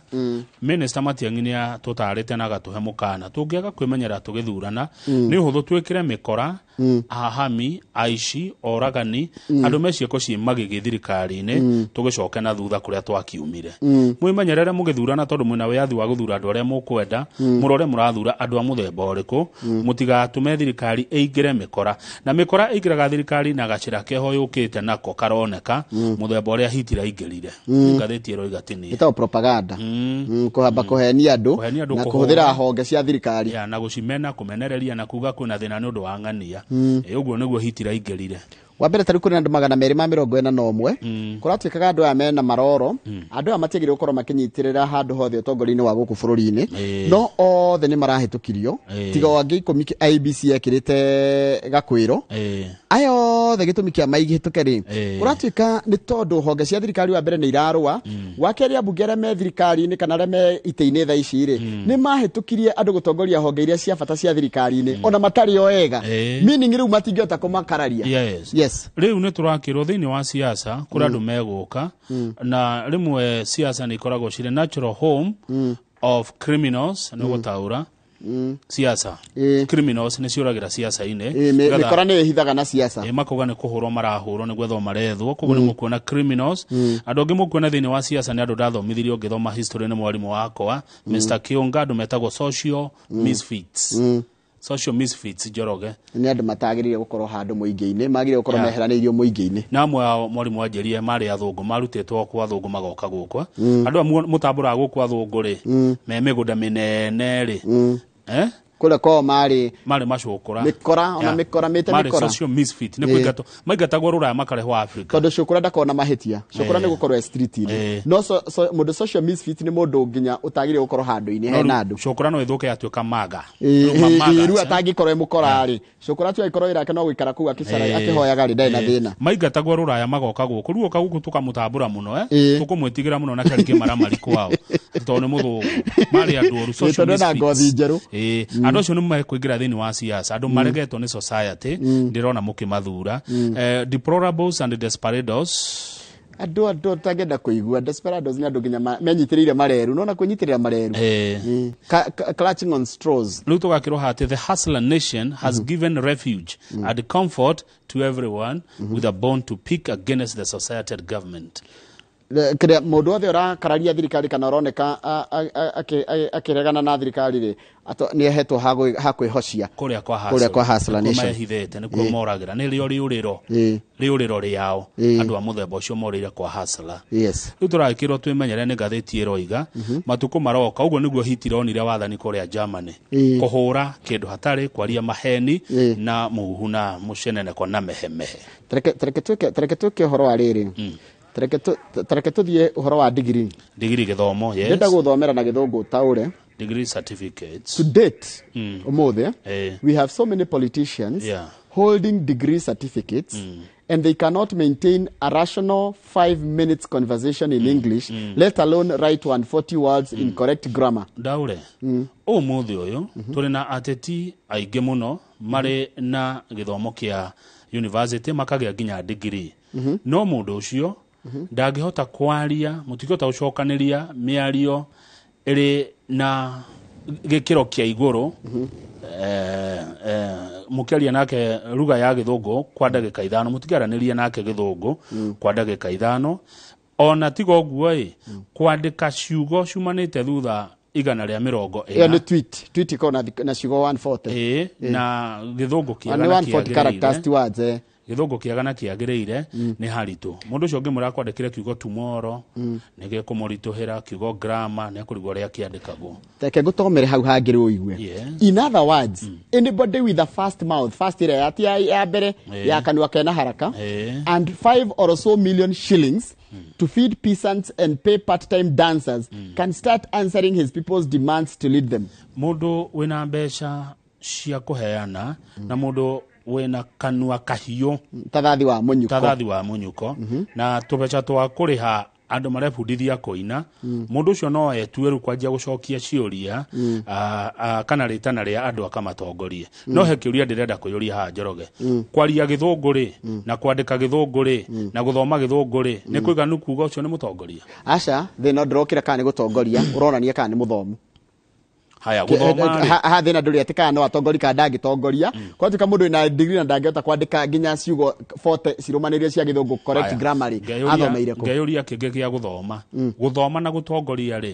Minister Matiang'i nĩ atũtarĩte na agatũhe mũkana, tũngĩaga kwĩmenyerera tũgĩthurana, nĩ ũhũthũ twĩkĩre mĩkora, ahahami, aici, oragani, andũ me ciĩko ciĩ magigi thirikari-inĩ, tũgĩcoke na thutha kũrĩa twakiumire. Mwĩmenyerere mũgĩthurana, tondũ mwĩna wĩyathi wa gũthura andũ arĩa mũkwenda. Mũrore mũrathura andũ a mũthemba ũrĩkũ. Mũtigatũme thirikari ĩingĩre mĩkora, na mĩkora ĩingĩraga thirikari na gacĩra keho yũkĩte nako karoneka, mũthemba ũrĩa Hitler aingĩrire. Ngathĩti ĩroiga tini. Ĩtagwo propaganda. Kũhamba kũhenia andũ Kũhenia andũ, na kũhũra. Kũhũthĩra honge cia thirikari. Ya, na gũcimena, kũmenereria na kuga kwĩna thĩna nĩ ũndũ wa ng'ania. Ĩ, ũguo nĩguo Hitler aingĩrire. Wa mbere, tarĩu kũrĩ na andũ 241. Kũratuĩkaga andũ aya mena maroro, andũ aya matiagĩrĩirwo gũkorwo makĩnyitĩrĩra handũ hothe ũtongoria-inĩ wa gũkũ bũrũri-inĩ, no othe nĩ marahĩtũkirio, tiga o angĩ 10 IEBC yekĩrĩte gakwĩro. Aya othe gĩtũmi kĩa maihĩtũke rĩ, kũratuĩka nĩ tondũ honge cia thirikari, wa mbere, nĩ irarũa. Wa kerĩ, ambunge arĩa me thirikari-inĩ kana arĩa me itĩ-inĩ thaa ici rĩ, nĩ mahĩtũkirie andũ gũtongoria honge iria cia bata cia thirikari-inĩ ona matarĩ o ega, meaning rĩu matingĩhota kũmakararia. Yes. Rĩu nĩ tũrakĩrwo thĩinĩ wa siasa kũrĩ andũ megũka, na rĩmwe siasa nĩ ikoragwo cirĩ natural home of criminals. Nĩ gũtaũra siasa, criminals nĩ ciũragĩra siasa-inĩ. Mĩkora nĩ ĩhithaga na siasa. Ĩ, makauga nĩ kũhũrwo marahũrwo, nĩ gwethwo marethwo, koguo nĩ mũkuona criminals. Andũ angĩ mũkuona thĩinĩ wa siasa nĩ andũ ndathomithirio ngĩthoma history nĩ mwarimũ wakwa Mr. Kĩũnga, andũ metagwo social misfits. Social misfits, Njoroge. Nĩ andũ matagĩrĩire gũkorwo handũ mũingĩ-inĩ, magĩrĩire gũkorwo meheranĩirio mũingĩ-inĩ. Na amwe ao, mwarimũ wanjĩrie, marĩ athũngũ marutĩtwo kwa athũngũ magoka gũkũ. Andũ amwe mũtambũraga gũkũ athũngũ rĩ, me mĩgũnda mĩnene rĩ, eh? Kũrĩa kwao marĩ marĩ macũkũra. Mĩkora, ona mĩkora, mĩte Marĩ mĩkora. social misfit, nĩ kũingatwo maingatagwo rũraya makarehwo Africa. Tondũ cũkũra ndakorwo na mahĩtia, cũkũra nĩ gũkorwo e street-inĩ. No mũndũ social misfit nĩ mũndũ nginya ũtagĩrĩire gũkorwo handũ-inĩ hena andũ. Cũkũra no ĩthũke yatuĩka maga. Rĩu ma-magas, Rĩu atangĩkorwo e mũkora rĩ, cũkũra tu angĩkorwo wĩra wake no gũikara kũu akĩcara akĩhoyaga rĩ, ndarĩ na thĩna. Maingatagwo rũraya magoka gũkũ, rĩu oka gũkũ tũkamũtambũra mũno, tũkũmwĩtigĩra mũno na kĩarĩ kĩmaramari kwao tondũ nĩ mũthũngũ, marĩ andũ oru, social Tondũ ena misfits. ngothi njerũ. Andũ acio nĩ mekũingĩra thĩinĩ wa siasa, andũ maregetwo nĩ society, ndĩrona mũkĩmathura. Deplorables and desperados. Andũ ũtangĩenda kũigua desperados nĩ andũ nginya menyitĩrĩire mareru, nona kwĩnyitĩrĩra mareru. Clutching on straws. Rĩu tũgakĩrwo atĩ the hustler nation has given refuge and comfort to everyone with a bone to pick against the society and government. Kĩrĩa mũndũ wothe ũrakararia thirikari kana ũroneka akĩregana na thirikari rĩ, nĩ ahetwo ha kwĩhocia kũrĩa kwa kũrĩa kwa hustler Nĩkuo nation. mehithĩte, nĩkuo moragĩra, nĩrĩo rĩũrĩro rĩũrĩro rĩao. Andũ a mũthemba ũcio morĩire kwa hustler. Rĩu tũragĩkĩrwo twĩmenyere nĩ ngathĩti ĩroiga matukũ maroka ũguo nĩguo Hitler onire wathani kũrĩa Germany, kũhũra kĩndũ hatarĩ, kwaria maheni na mũhuhu na mũceneneko na mehemehe. Tareke twĩke ũhoro wa rĩrĩ, tareke tũthiĩ ũhoro wa degree. Degree, gĩthomo, yes. Ndĩrenda gũthomera na gĩthũngũ taũre. Degree certificates. To date, ũmũthĩ, we have so many politicians holding degree certificates and they cannot maintain a rational 5 minutes conversation in English, let alone write 140 words in correct grammar. Ndaure ũmũthĩ ũyũ tũrĩ na ateti aingĩ mũno marĩ na gĩthomo kĩa university, makagĩa nginya degree, no mũndũ ũcio ndangĩhota kwaria, mũtingĩhota gũcokanĩria mĩario ĩrĩ na gĩkĩro kĩa igũrũ, mũkĩaria nake ruga ya gĩthũngũ kwa ndagĩka 5, mũtingĩaranĩria nake gĩthũngũ kwa ndagĩka 5. Ona tiga ũguo ĩ, kwandĩka ciugo ciumanĩte thutha 140. Ĩyo nĩ tweet. Tweet ĩkoragwo na ciugo 140. Ĩ, na gĩthũngũ kĩega Nĩ na 140 characters, kĩagĩrĩire. ti words, eh. Gĩthũngũ kĩega na kĩagĩrĩire nĩ haritũ. Mũndũ ũcio ũngĩmwĩra kwandĩkĩre kiugo tomorrow nĩ gĩkũmũritũhĩra, kiugo grammar nĩ akũrigwo ũrĩa kĩandĩkagwo. Reke ngũthomere hau hangĩ ũigue. In other words, anybody with a fast mouth, fast ĩrĩa ya ti ya mbere, ya kanua kena haraka, and 5 or so million shillings to feed peasants and pay part-time dancers can start answering his people's demands to lead them. Mũndũ wĩna mbeca cia kũheana na mũndũ wĩna kanua kahiũ tathathi wa mũnyuko, tathathi wa mũnyuko, na tũbeca twa kũrĩha andũ marebundithia kũina, mũndũ ũcio no etue rĩu kwanjia gũcokia ciũria, kana rĩtana rĩa andũ akamatongorie. No he kĩũria ndĩrenda kwĩyũria haha, Njoroge. Kwaria gĩthũngũ rĩ, na kwandĩka gĩthũngũ rĩ, na gũthoma gĩthũngũ rĩ, nĩ kũiganu kuga ũcio nĩ mũtongoria? Aca, thĩna ndũrokĩra kana nĩ gũtongoria ũronania kana nĩ mũthomu. Haya, gũthoma rĩ, Ha thĩna ndũrĩ atĩ kana no atongoria kana ndangĩtongoria. Kwatuĩka mũndũ wĩna degree na ndangĩhota kwandĩka nginya ciugo 40 cirũmanĩrĩrie cia gĩthũngũ, correct Haya. grammar rĩ, athomeire kũ? Ngeyũria kĩngĩ gĩa gũthoma. Gũthoma na gũtongoria rĩ,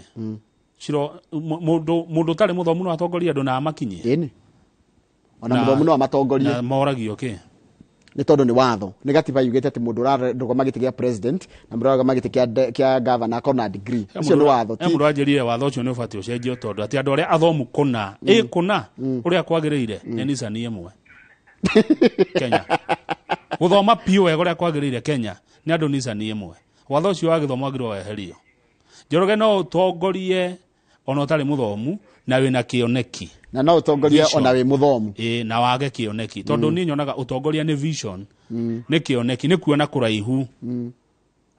ciro mũndũ ũtarĩ mũthomu no atongorie andũ na amakinyie? Ĩni, ona mũthomu no amatongorie. Na moragio kĩ? Nĩ tondũ nĩ watho, nĩ gatiba yugĩte atĩ mũndũ ũrarũgama gĩtĩ gĩa president na mũndũ ũrarũgama gĩtĩ kĩa governor akorwo na degree. Ũcio nĩ watho. He mũndũ wanjĩrire watho ũcio nĩ ũbatiĩ ũcenjio, tondũ atĩ andũ arĩa athomu kũna, ĩ kũna ũrĩa kwagĩrĩire nĩ nicani ĩmwe Kenya. Gũthoma piũ wega ũrĩa kwagĩrĩire Kenya nĩ andũ nicani ĩmwe. Watho ũcio wa gĩthomo wagĩrĩirwo weherio. Njoroge, no ũtongorie ona ũtarĩ mũthomu na wĩna kĩoneki. Na no ũtongorie Vision. ona wĩ mũthomu. Ĩ, na wage kĩoneki, tondũ niĩ nyonaga ũtongoria nĩ vision, nĩ kĩoneki, nĩ kuona kũraihu.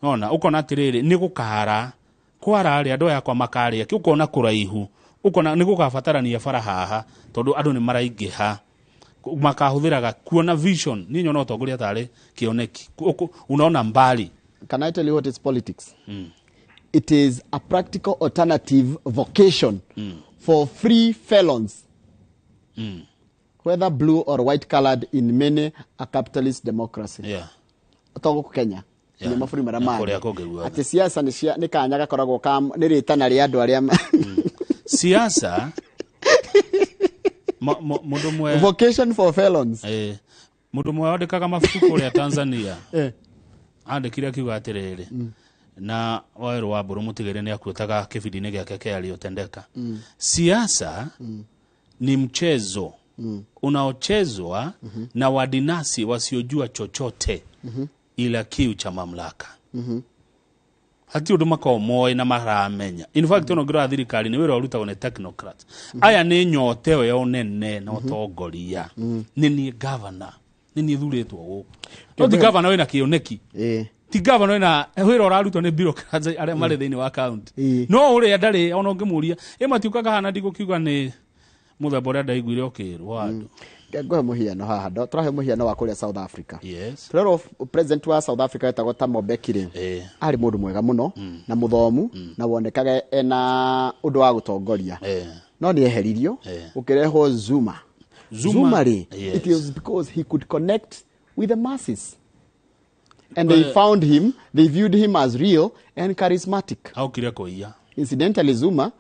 Nona ũkona atĩrĩrĩ, nĩ gũkara kwara rĩ, andũ aya akwa makarĩa kĩ, ũkona kũraihu, ũkona nĩ gũkabatarania bara haha tondũ andũ nĩ maraingĩha makahũthĩraga kuona vision. Niĩ nyona ũtongoria tarĩ kĩoneki. Unaona mbali. Can I tell you what is politics? It is a practical alternative vocation for free felons, whether blue or white colored, in many a capitalist democracy. To gũkũ Kenya, nĩ mabũrũri marĩa Na mangĩ. kũrĩa kũngĩ guothe. Atĩ siasa nĩ kanya gakoragwo ka nĩ rĩtana rĩa andũ arĩa Siasa mũndũ mwe vocation for felons. Mũndũ mwe wandĩkaga mabuku kũrĩa Tanzania andĩkire akiuga atĩrĩrĩ, na Wawerũ wa Mbũrũ mũtigĩre nĩ akuĩtaga kĩbindi-inĩ gĩake kĩa Yaliyotendeka, siasa Ni mchezo unaochezwa na wadinasi wasiojua chochote ila kiu cha mamlaka. Hati undu makoragwo moĩ na maramenya. In fact, ona ũngĩrora thirikari nĩ wĩra ũrutagwo nĩ technocrats. Aya nĩ nyota ĩyo ya ũnene na ũtongoria. Nĩ niĩ governor, nĩ niĩ thurĩtwo gũkũ. No ti governor wĩna kĩoneki, ti governor wĩna wĩra ũrarutwo nĩ bureaucrats arĩa marĩ thĩinĩ wa county. No ũrĩa ndarĩ ona ũngĩmũria ĩ matiũkaga hana, ndigũkiuga nĩ mũthemba ũrĩa ndaiguire ũkĩrwo andũ. Ngũhe mũhiano haha, tũrahe mũhiano wa kũrĩa South Africa. Yes. Tũrerwo president wa South Africa etagwo Thabo Mbeki rĩ, arĩ mũndũ mwega mũno na mũthomu na wonekaga ena ũndũ wa gũtongoria, no nĩ eheririo, gũkĩrehwo Zuma. Zuma, rĩ, yes. it was because he could connect with the masses and they found him, they viewed him as real and charismatic. Aukire kũiya. Incidentally, Zuma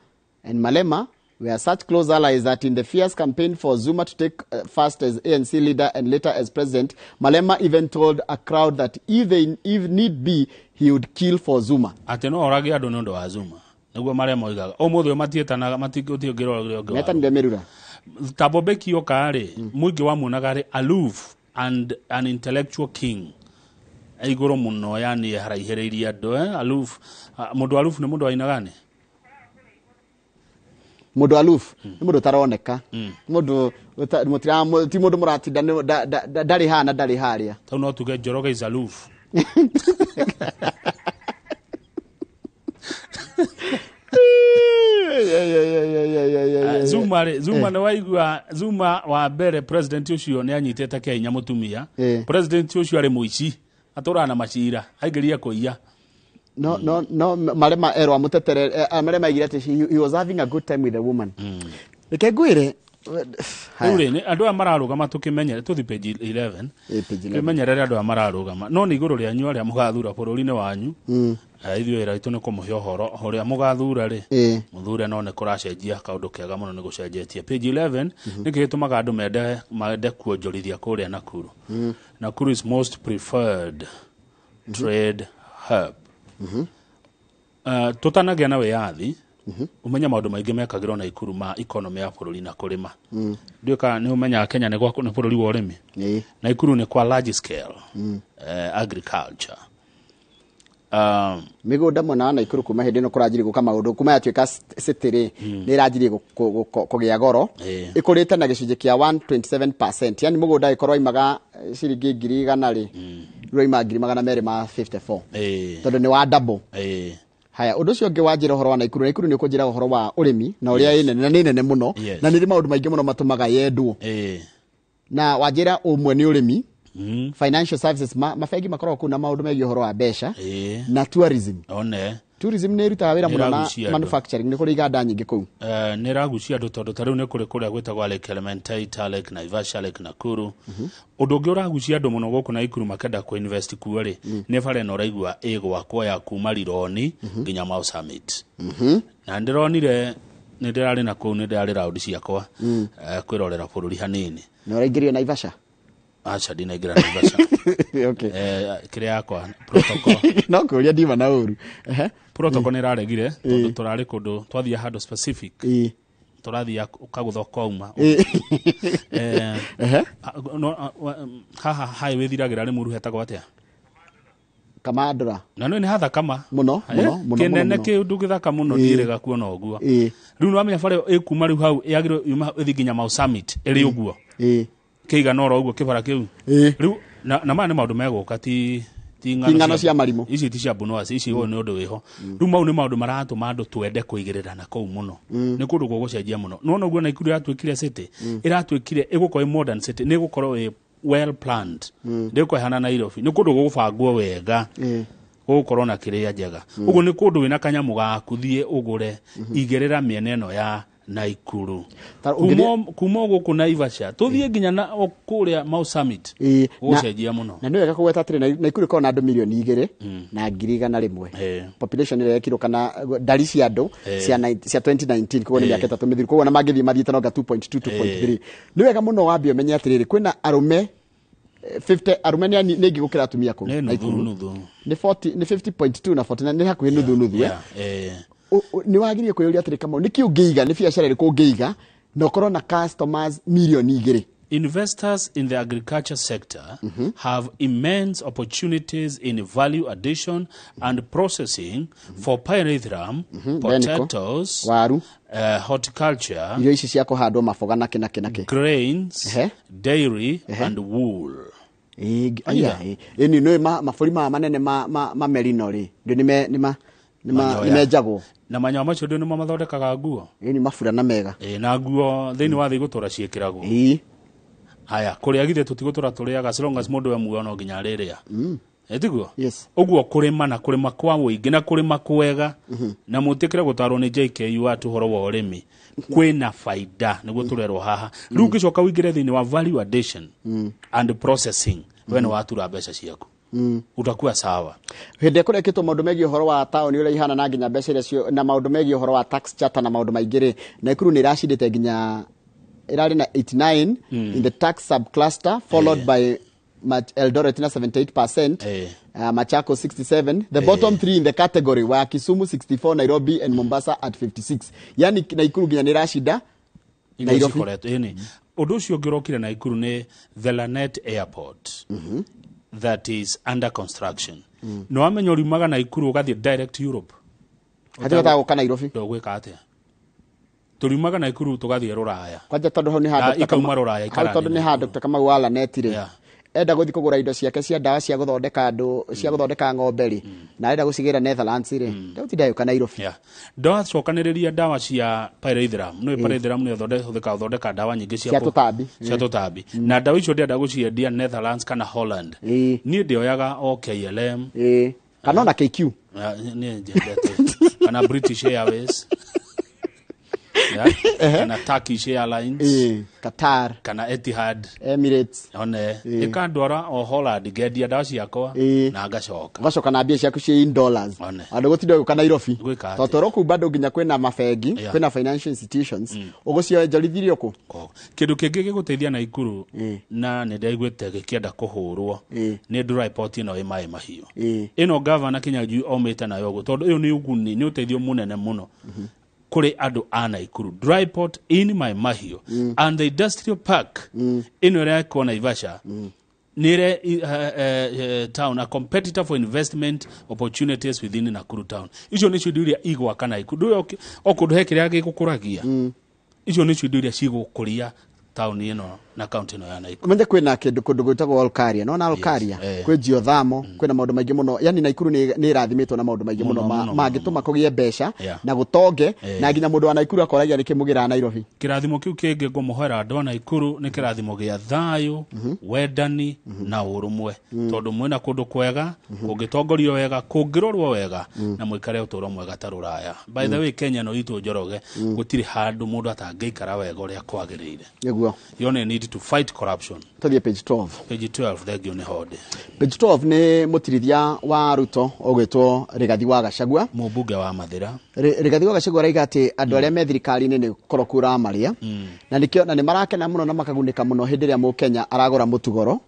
and Malema were such close allies that in the fierce campaign for Zuma to take first as ANC leader and later as president, Malema even told a crowd that if need be, he would kill for Zuma. Atĩ no orage andũ nĩ ũndũ wa Zuma, nĩguo marĩa moigaga ũmũthĩ ũyũ matiĩtanaga, matigũthiĩ ũngĩrora ũrĩa ũngĩ. Metanire mĩrura. Thabo Mbeki oka rĩ, mũingĩ wamuonaga rĩ aloof and an intellectual king igũrũ mũno, yani haraihĩrĩirie andũ, aloof. Ah, mũndũ aloof nĩ mũndũ wainaga nĩ Mũndũ aloof nĩ mũndũ ũtaroneka, mũndũ ti mũndũ mũratinda ndarĩ haha na ndarĩ harĩa. Tau no tuge Njoroge is aloof. Zuma rĩ, Zuma nĩ waigua Zuma wa mbere president ũcio nĩ anyitĩte Kenya mũtumia. President ũcio arĩ mũici, atũraga na macira, aingĩrire kũiya. No Malema erwo amũtetere, Malema aigire atĩ he was having a good time with the woman. Reke ngwĩre. Rĩu rĩ, nĩ andũ aya mararũgama, tũkĩmenyere, tũthi page 11. Page 11. Tũmenyerere andũ aya mararũgama, no nĩ igũrũ rĩanyu arĩa mũgathura bũrũri-inĩ wanyu. Ithuĩ wĩra witũ nĩ kũmũhe ũhoro ũrĩa mũgathura rĩ, mũthure, no nĩ kũracenjia kaũndũ kega mũno, nĩ gũcenjetie. Page 11, nĩkĩ gĩtũmaga andũ mende kuonjorithia kũrĩa Nakuru? Nakuru is most preferred trade hub. Tũtanagĩa na wĩyathi, ũmenye maũndũ maingĩ mekagĩrwo Naikuru ma economy ya bũrũri na kũrĩma. Ndiũĩ kana nĩ ũmenyaga Kenya nĩ bũrũri wa ũrĩmi. Naikuru nĩ kwa large scale agriculture. Mĩgũnda mwena wa Naikuru kuma hĩndĩ ĩno kũranjirie gũka maũndũ kuma yatuĩka city rĩ, nĩ ĩranjirie kũgĩa goro. Ĩkũrĩte na gĩcunjĩ kĩa 127%, yani mũgũnda ĩkorwo imaga ciringi 100,000 rĩ, rĩu 254,000, tondũ nĩ wa double. Haya, ũndũ ũcio ũngĩ wanjĩra ũhoro wa Naikuru, Naikuru nĩ ũkũnjĩra ũhoro wa ũrĩmi na ũrĩa ĩ nene, na nĩ nene mũno, na nĩ ĩrĩ maũndũ maingĩ mũno matũmaga yendwo. Na wanjĩra ũmwe nĩ ũrĩmi, financial services, mabengi makoragwo kũu na maũndũ megiĩ ũhoro wa mbeca, na tourism. One. Tourism nĩ ĩrutaga wĩra mũno na Nĩ ĩragucia andũ. manufacturing, nĩ kũrĩ iganda nyingĩ kũu. Nĩ ĩragucia andũ tondũ ta rĩu nĩ kũrĩ kũrĩa gwĩtagwo Lake Elementaita, Lake Naivasha, Lake Nakuru. Ũndũ ũngĩ ũragucia andũ mũno gũkũ Naikuru makenda kũ-invest kuo rĩ, nĩ bara ĩno ũraigua ĩgwakwo ya kuma Rironi nginya Mau Summit. Na ndĩronire nĩ ndĩrarĩ na kũu, nĩ ndĩrarĩ round ciakwa kwĩrorera bũrũri hanini. Nĩ ũraingĩrio Naivasha? Aca, ndinaingĩra Naivasha. Kĩrĩa yakwa protocol. No kũria ndima na ũru. Protocol nĩ ĩraregire tondũ tũrarĩ kũndũ twathiĩ handũ specific, tũrathiĩ kagũtha kwauma. No, haha highway thiragĩra rĩ, mũru hetagwo atĩa? Kamandũra. Na nĩ hathakama mũno mũno mũno. Kĩnene. Mũno. Kĩndũ gĩthaka mũno. Ndiĩrĩga kuona ũguo. Rĩu nĩ wamenya bara ĩyo ĩkuma rĩu hau yagĩrĩirwo yuma ĩthiĩ nginya Mau Summit ĩrĩ ũguo, kĩigana oro ũguo kĩbara kĩu rĩu. Na maya nĩ maũndũ megũka, ti Ti ng'ano cia marimũ. Ici ti cia mbunoaci ici, ũyũ nĩ ũndũ wĩho. Rĩu mau nĩ maũndũ maratũma andũ twende kũigĩrĩra na kũu mũno. Nĩ kũndũ gũgũcenjia mũno. Nĩwona ũguo Naikuru ĩratuĩkire city, ĩratuĩkire ĩgũkorwo ĩ modern city, nĩ ĩgũkorwo ĩ well planned, ndĩgũkorwo ĩhana Nairobi, nĩ kũndũ gũgũbangwo wega, gũgũkorwo na kĩrĩa njega. Ũguo nĩ kũndũ wĩna kanyamũ gaku, thiĩ ũgũre, igĩrĩra mĩena ĩno ya Naikuru. Kuma gũkũ Naivasha tũthiĩ nginya na o kũrĩa Mau Summit, gũgũcenjia mũno. Na nĩ wega kũgweta atĩrĩ, Naikuru ĩkoragwo na andũ 2,100,000, population ĩrĩa yekirwo kana ndari cia andũ cia 2019, koguo nĩ mĩaka 3 mĩthiru, koguo na mangĩthiĩ mathiĩte nonga 2.2, 2.3. Nĩ wega mũno wambe ũmenye atĩrĩrĩ, kwĩna arũme 50, arũme nĩ aingĩ gũkĩra atumia kũu Nĩ nuthu. Naikuru. Nuthu. Nĩ 40, nĩ 50.2 na 49, nĩ hakuhĩ nuthu nuthu. Yeah. Nĩ wagĩrĩire kwĩyũria atĩrĩ, Kamau, nĩkĩ ũngĩiga, nĩ biacara ĩrĩkũ ũngĩiga Na ũkorwo na customers 2 mirioni. Investors in the agriculture sector have immense opportunities in value addition and processing for pyrethrum, potatoes, waru, horticulture, irio ici cia kũhandwo, maboga na kĩ na kĩ na kĩ. Grains, dairy, and wool. Aya, ĩni nĩ mabũri maya manene ma merino rĩ, ndio nĩ nĩ ma nĩ ma Manyoya. nĩ menjagwo. Na manyoya macio ndio nĩmo mathondekaga nguo. Ĩni maburana mega. Ĩ, na nguo thĩinĩ wa thĩ igũtũra ciĩkĩragwo. Haya, kũrĩa githĩ tũtigũtũra tũrĩaga, as long as mũndũ we muoyo no nginya arĩrĩa. Ĩtiguo? Yes. Ũguo kũrĩma na kũrĩma kwa ũingĩ na kũrĩma kwega na mũtĩkĩre gũtarwo nĩ JKU atĩ ũhoro wa ũrĩmi kwĩna baida nĩguo tũrerwo haha. Rĩu ũngĩcoka ũingĩre thĩinĩ wa value addition and processing, we nĩ watura mbeca ciaku, utakuwa sawa. Hĩndĩ ĩrĩa kũrekĩtwo maũndũ megiĩ ũhoro wa taũni ũrĩa ihana na nginya mbeca iria na maũndũ megiĩ ũhoro wa tax charter na maũndũ maingĩ rĩ, Naikuru nĩ ĩracindĩte, nginya ĩrarĩ na 89 in the tax subcluster, followed by Eldoret na 78%, Machakos 67. The bottom three in the category were Kisumu 64, Nairobi and Mombasa at 56. Yani Naikuru nginya nĩ ĩracinda iria Nairobi. Cikoretwo ĩni. Ũndũ ũcio ũngĩ ũrokire Naikuru nĩ the Lanet Airport that is under construction. Nĩ wamenya ũriumaga Naikuru ũgathiĩ direct Europe. Hatirĩ gũka Nairobi. Ndũgwĩka atĩa? Tũriumaga Naikuru tũgathiĩ Rũraya. Kwanja tondũ hau nĩ Na handũ ikauma Rũraya hau tondũ nĩ ikarathiĩ handũ Dr. Kamau wa Lanet rĩ, enda gũthiĩ kũgũra indo ciake cia ndawa cia gũthondeka andũ, cia gũthondeka ng'ombe rĩ, na arenda gũcigĩra Netherlands rĩ, ndagũtinda agĩũka Nairobi. Yeah. Ndacokanĩrĩria ndawa cia pyrethrum, nĩ pyrethrum nĩ ĩhũthĩkaga gũthondeka ndawa nyingĩ Cia tũtambi. Cia tũtambi, na ndawa icio ndĩrenda gũciendia Netherlands kana Holland, niĩ ndĩoyaga o KLM kana ona KQ. Ah, niĩ nyendete kana British Airways, yeah? Kana Turkish Airlines. Qatar. Kana Etihad. Emirates. One ĩkandwara o Holland, ngendia ndawa ciakwa na ngacoka. Ũgacoka na mbia ciaku cia in dollars, One. andũ gũtinda ũgĩũka Nairobi. Gwĩka atĩa? Tondũ toro kuu bado nginya kwĩna mabengi, kwĩna financial institutions, ũgũcionjorithirio kũ. Kĩndũ kĩngĩ gĩgũteithia Naikuru na nĩ ndaiguĩte gĩkĩenda kũhũrwo nĩ dry port ĩno ĩ Maĩ Mahiũ. Ĩno gavana Kinyanjui omĩte nayo ũguo tondũ ĩyo nĩ ũguni, nĩ ũteithio mũnene mũno kũrĩ andũ a Naikuru. Dry port in Maĩ Mahiũ and the industrial park ĩno ĩrekwo Naivasha nĩ town a competitor for investment opportunities within Nakuru town. Icio nĩcio indo iria igwaka Naikuru. Ndũĩ o kũndũ he kĩrĩa gĩgũkũragia, icio nĩcio indo iria cigũkũria taũni ĩno na kaunti ĩno ya Naikuru. Menye kwĩna kĩndũ kũndũ gwĩtagwo Olkaria, nona Olkaria kwĩ geothermal, kwĩna maũndũ maingĩ mũno. Yani Naikuru nĩ ĩrathimĩtwo na maũndũ maingĩ mũno Mũno, mũno, mangĩtũma kũgĩe mbeca na gũtonge, na nginya mũndũ wa Naikuru akoragia nĩkĩ mũgĩraga Nairobi. Kĩrathimo kĩu kĩngĩ ngũmũhoera andũ a Naikuru nĩ kĩrathimo gĩa thayũ, wendani na ũrũmwe, tondũ mwĩna kũndũ kwega kũngĩtongorio wega, kũngĩrorwo wega, na mũikare ũtũũro mwega ta Rũraya. By the way, Kenya no itũ Njoroge, gũtirĩ handũ mũndũ atangĩikara wega ũrĩa kwagĩrĩire. Nĩguo. You only need to fight corruption. Tũthiĩ page 12. Page 12, thengio nĩ honde. Page 12 nĩ mũtirithia wa Ruto ũgwĩtwo Rigathi wa Gachagua. Mũmbunge wa Mathĩra. Rigathi wa Gachagua araiga atĩ andũ arĩa me thirikari-inĩ nĩ koroku ũramarĩa, na nĩkĩo na nĩ marakena mũno na makagunĩka mũno hĩndĩ ĩrĩa mũkenya aragũra mũtugoro,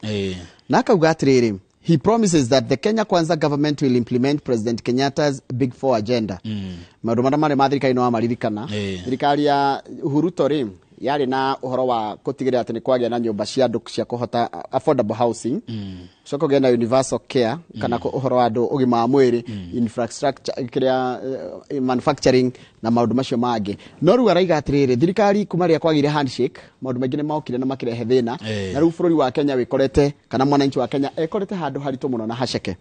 na akauga atĩrĩrĩ, he promises that the Kenya Kwanza government will implement President Kenyatta's Big Four agenda. Maũndũ marĩa marĩ ma thirikari no amaririkana. Thirikari ya Uhuru Ruto rĩ, yarĩ na ũhoro wa gũtigĩrĩra atĩ nĩ kwagĩa na nyũmba cia andũ cia kũhota, affordable housing, coka ũgĩe na universal care, kana ũhoro wa andũ ũgima wa mwĩrĩ, infrastructure, kĩrĩa manufacturing na maũndũ macio mangĩ. No rĩu araiga atĩrĩrĩ, thirikari kuma rĩrĩa kwagĩire handshake, maũndũ maingĩ nĩ mokire na makĩrehe thĩna, na rĩu bũrũri wa Kenya wĩkorete, kana mwananchi wa Kenya ekorete handũ haritũ mũno na haceke.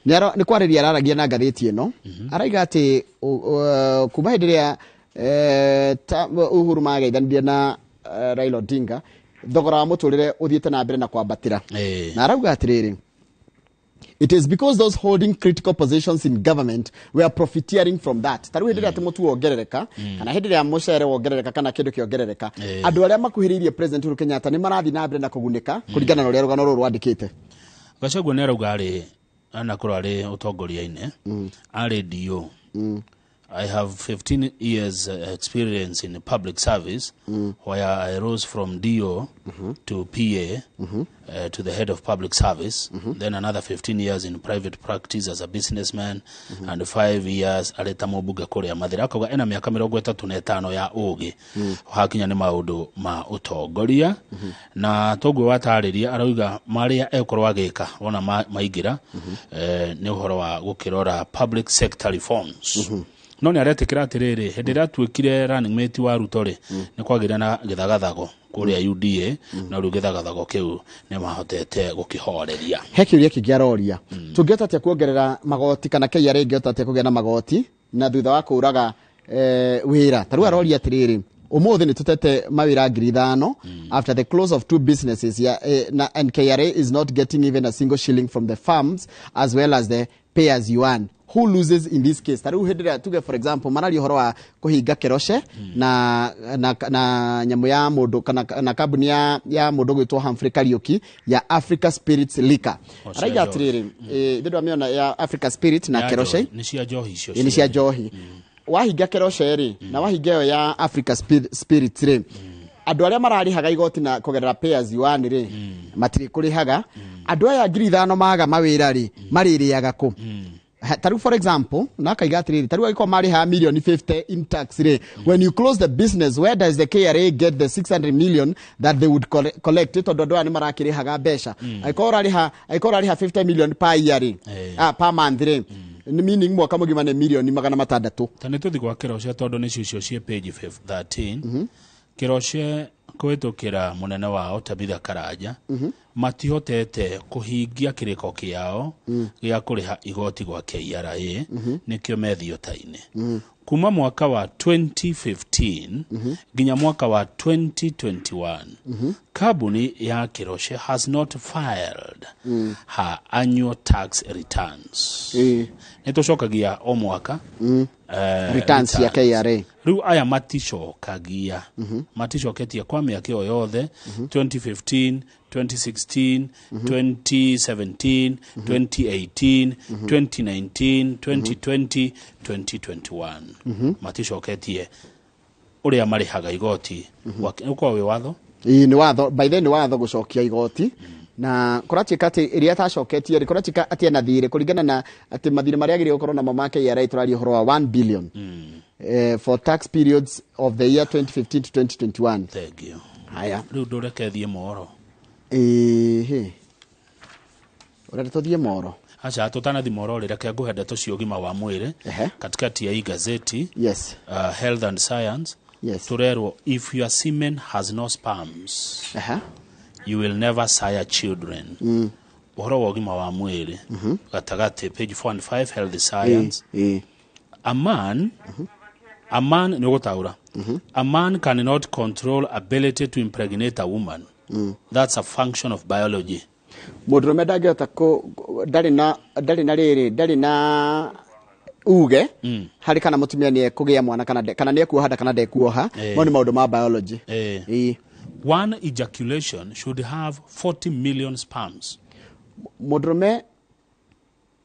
Nĩ kwarĩria araragia na ngathĩti ĩno, araiga atĩ kuma hĩndĩ ĩrĩa Uhuru mageithanirie na Raila Odinga, thogora wa mũtũrĩre ũthiĩte na mbere na kwambatĩra, na arauga atĩrĩrĩ, it is because those holding critical positions in government were profiteering from that. Ta rĩu hĩndĩ ĩrĩa atĩ mũtu wongerereka, kana hĩndĩ ĩrĩa mũcere wongerereka, kana kĩndũ kĩongerereka, andũ arĩa makuhĩrĩirie President Uhuru Kenyatta nĩ marathiĩ na mbere na kũgunĩka, kũringana na ũrĩa rũgano rũrũ rwandĩkĩte. Gachagua nĩ arauga arĩ anakorwo arĩ ũtongoria-inĩ, arĩ DO. I have 15 years experience in public service, where I rose from DO to PA, to the head of public service, then another 15 years in private practice as a businessman, and 5 years arĩ ta mũmbunge kũrĩa Mathĩra. Akauga ena mĩaka 35 ya ũgĩ hakinya nĩ maũndũ ma ũtongoria. Na toguo watarĩria, arauga marĩa ekorwo agĩka wona maingĩra nĩ ũhoro wa gũkĩrora public sector reforms. No nĩ aretĩkĩra atĩrĩrĩ, hĩndĩ ĩrĩa atuĩkire running mate wa Ruto rĩ, nĩ kwagĩire na gĩthagathago kũrĩa UDA, na rĩu gĩthagathago kĩu nĩ mahotete gũkĩhoreria. He kĩũria kĩngĩ aroria, tũngĩhota atĩa kuongerera magoti, kana KRA ĩngĩhota atĩa kũgĩa na magoti na thutha wa kũraga wĩra? Ta rĩu aroria atĩrĩrĩ, ũmũthĩ nĩ tũtete mawĩra 5,000 after the close of two businesses ya, na, and KRA is not getting even a single shilling from the farms as well as the pay as you earn. Who loses in this case? Ta rĩu hĩndĩ ĩrĩa tuge, for example, mararia ũhoro wa kũhinga Keroche na nyamũ ya mũndũ kana na kambuni ya mũndũ gwĩtwo Humphrey Kariuki ya Africa Spirits Liquor. O, cia Araiga njohi. atĩrĩrĩ, ithuĩ ndwamĩona ya Africa Spirit na Ya Keroche. njohi, nĩ cia njohi icio. Nĩ cia njohi. Wahinga Keroche rĩ, na wahinga ĩyo ya Africa Spirits rĩ, andũ arĩa mararĩhaga igoti na kũgerera pay as you earn rĩ, matirĩ kũrĩhaga. Andũ aya 5,000 maga mawĩra rĩ, marĩrĩaga kũ? Ta rĩu, for example, na akaiga atĩrĩrĩ, ta rĩu angĩkorwo marĩhaga mirioni 50 in tax rĩ, when you close the business, where does the KRA get the 600 million that they would collect? Tondũ andũ aya nĩ marakĩrĩhaga mbeca. Angĩkorwo ũrarĩha 50 million per year rĩ, per month rĩ, nĩ meaning mwaka mũgima nĩ mirioni 600. Ta nĩ tũthi gwa Kĩroce, tondũ nĩcio icio ciĩ page 13. Kĩroce kũhĩtũkĩra mũnene wao Tabitha Karanja, matihotete kũhingia kĩrĩko kĩao gĩa kũrĩha igoti gwa KRA, nĩkĩo methiota-inĩ. Kuma mwaka wa 2015 nginya mwaka wa 2021, kambuni ya Kĩroce has not filed her annual tax returns. Nĩ tũcokagia o mwaka returns ya KRA. Rĩu aya maticokagia, maticoketie kwa mĩaka ĩyo yothe, 2015, 2016, 2017, 2018, 2019, 2020, 2021, maticoketie ũrĩa marĩhaga igoti. Ũkorwo wĩ watho. Ĩĩ, nĩ watho. By then nĩ watho gũcokia igoti, na kũratuĩka atĩ ĩrĩa atacoketie rĩ, kũratuĩka atĩ ena thirĩ, kũringana na atĩ mathirĩ marĩa agĩrĩire gũkorwo namo ma KRA, tũraria ũhoro wa 1 billion for tax periods of the year 2015 to 2021. Thank you. Haya. Rĩu ndũreke thiĩ mohoro. Ĩhĩ, ũrenda tũthiĩ moro? Aca, tũtanathi mohoro rĩ, reke ngũhe ndeto cia ũgima wa mwĩrĩ katikati ya hii gazeti. Health and Science. Turerwo, if your semen has no sperms, you will never sire children. Ũhoro wa ũgima wa mwĩrĩ gatagatĩ, page 4 and 5, Health Science. A man, nĩ ũgũtaũra, a man cannot control ability to impregnate a woman. That's a function of biology. Mũndũrũme ndangĩhota ndarĩ na rĩrĩ, ndarĩ na uge harĩ kana mũtumia nĩ ekũgĩa mwana kana nĩ ekuoha nda kana ndekuoha. Mau nĩ maũndũ ma biology. One ejaculation should have 40 million sperms. Mũndũrũme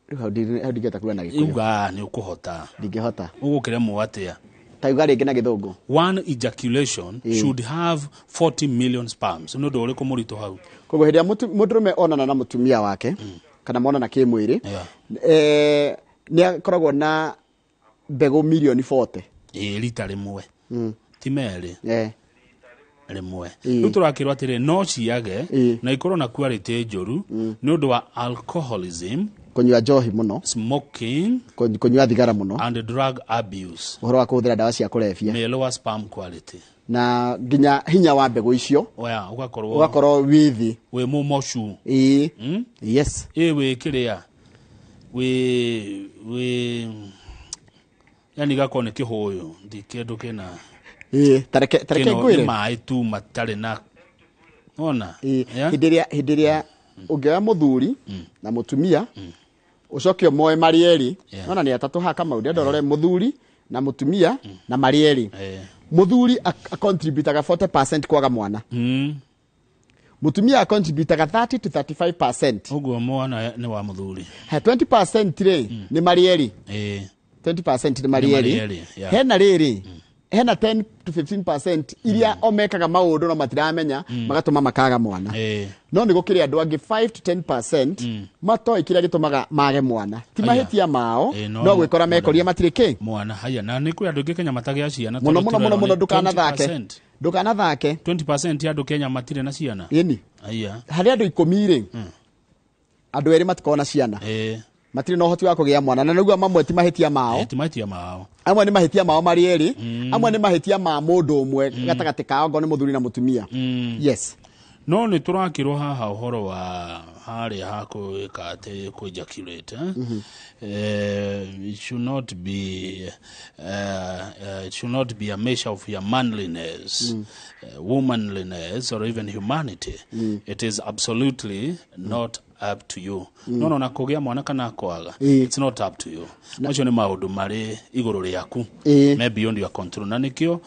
rĩu hau ndingĩhota kuga na Gĩkũyũ. Uga nĩ ũkũhota. Ndingĩhota. Ũgũkĩremwo atĩa? Ta uga rĩngĩ na Gĩthũngũ. One ejaculation should have 40 million sperms. Nĩ ũndũ ũrĩkũ mũritũ hau? Koguo hĩndĩ ĩrĩa mũndũrũme onana na mũtumia wake, kana monana kĩmwĩrĩ, nĩ akoragwo na mbegũ mirioni 40. Ĩ, rita rĩmwe, ti merĩ. Rĩmwe. Rĩu tũrakĩrwo atĩrĩ, no ciage na ikorwo na quality njũru nĩ ũndũ wa alcoholism, kũnyua njohi mũno, smoking, kũnyua thigara mũno, and drug abuse. Ũhoro wa kũhũthĩra ndawa cia kũrebia. May lower sperm quality. Na nginya hinya wa mbegũ icio oya ũgakorwo ũgakorwo wĩ thĩ. Wĩ mũmocu. Ĩĩ, yes. Ĩ, wĩ kĩrĩa, wĩ yani igakorwo nĩ kĩhũyũ, ndi kĩndũ kĩna Ĩĩ, tareke kĩno ngwĩre. Nĩ maĩ tu matarĩ na ona. Yeah? Hĩndĩ ĩrĩa ũngĩoya mũthuri na mũtumia, ũcoke ũmoe marĩ erĩ, nona nĩ atatũ haha, Kamau, ndĩrenda ũrore mũthuri na mũtumia na marĩ erĩ. Mũthuri acontributaga 40% kwaga mwana. Mũtumia acontributaga 30 to 35%. Ũguo mwana nĩ wa mũthuri. He 20% rĩ, nĩ marĩ erĩ. 20% nĩ marĩ Nĩ marĩ erĩ. erĩ, yeah. Hena rĩrĩ, hena 10 to 15% iria o mekaga maũndũ no matiramenya, magatũma makaga mwana. No nĩ gũkĩrĩ andũ angĩ 5 to 10% matoĩ kĩrĩa gĩtũmaga mage mwana, ti Aya. mahĩtia mao, no no gwĩkora mekoria matirĩ kĩ mwana. Haya, na nĩ kwĩ andũ aingĩ Kenya matagĩa ciana. Mũno Tondũ mũno mũno tũrerwo mũno. nĩ Ndũkanathake. 20%. Ndũkanathake. 20% ya andũ Kenya matirĩ na ciana. Ĩni. Aya. Harĩ andũ 10 rĩ, andũ erĩ matikoragwo na ciana, matirĩ na ũhoti wa kũgĩa mwana, na nĩguo mamwe ti mahĩtia mao. Ti mahĩtia mao. Amwe nĩ mahĩtia mao marĩ erĩ, amwe nĩ mahĩtia ma mũndũ ũmwe gatagatĩ kao, ngoo nĩ mũthuri na mũtumia. Yes. No nĩ tũrakĩrwo haha ũhoro wa harĩa ha kwĩka atĩ kũ ejaculate, eh? It should not be a measure of your manliness, womanliness or even humanity. It is absolutely not up to you. No no na kũgĩa mwana kana kwaga, it's not up to you. Macio nĩ maũndũ marĩ igũrũ rĩaku, me beyond your control, na nĩkĩo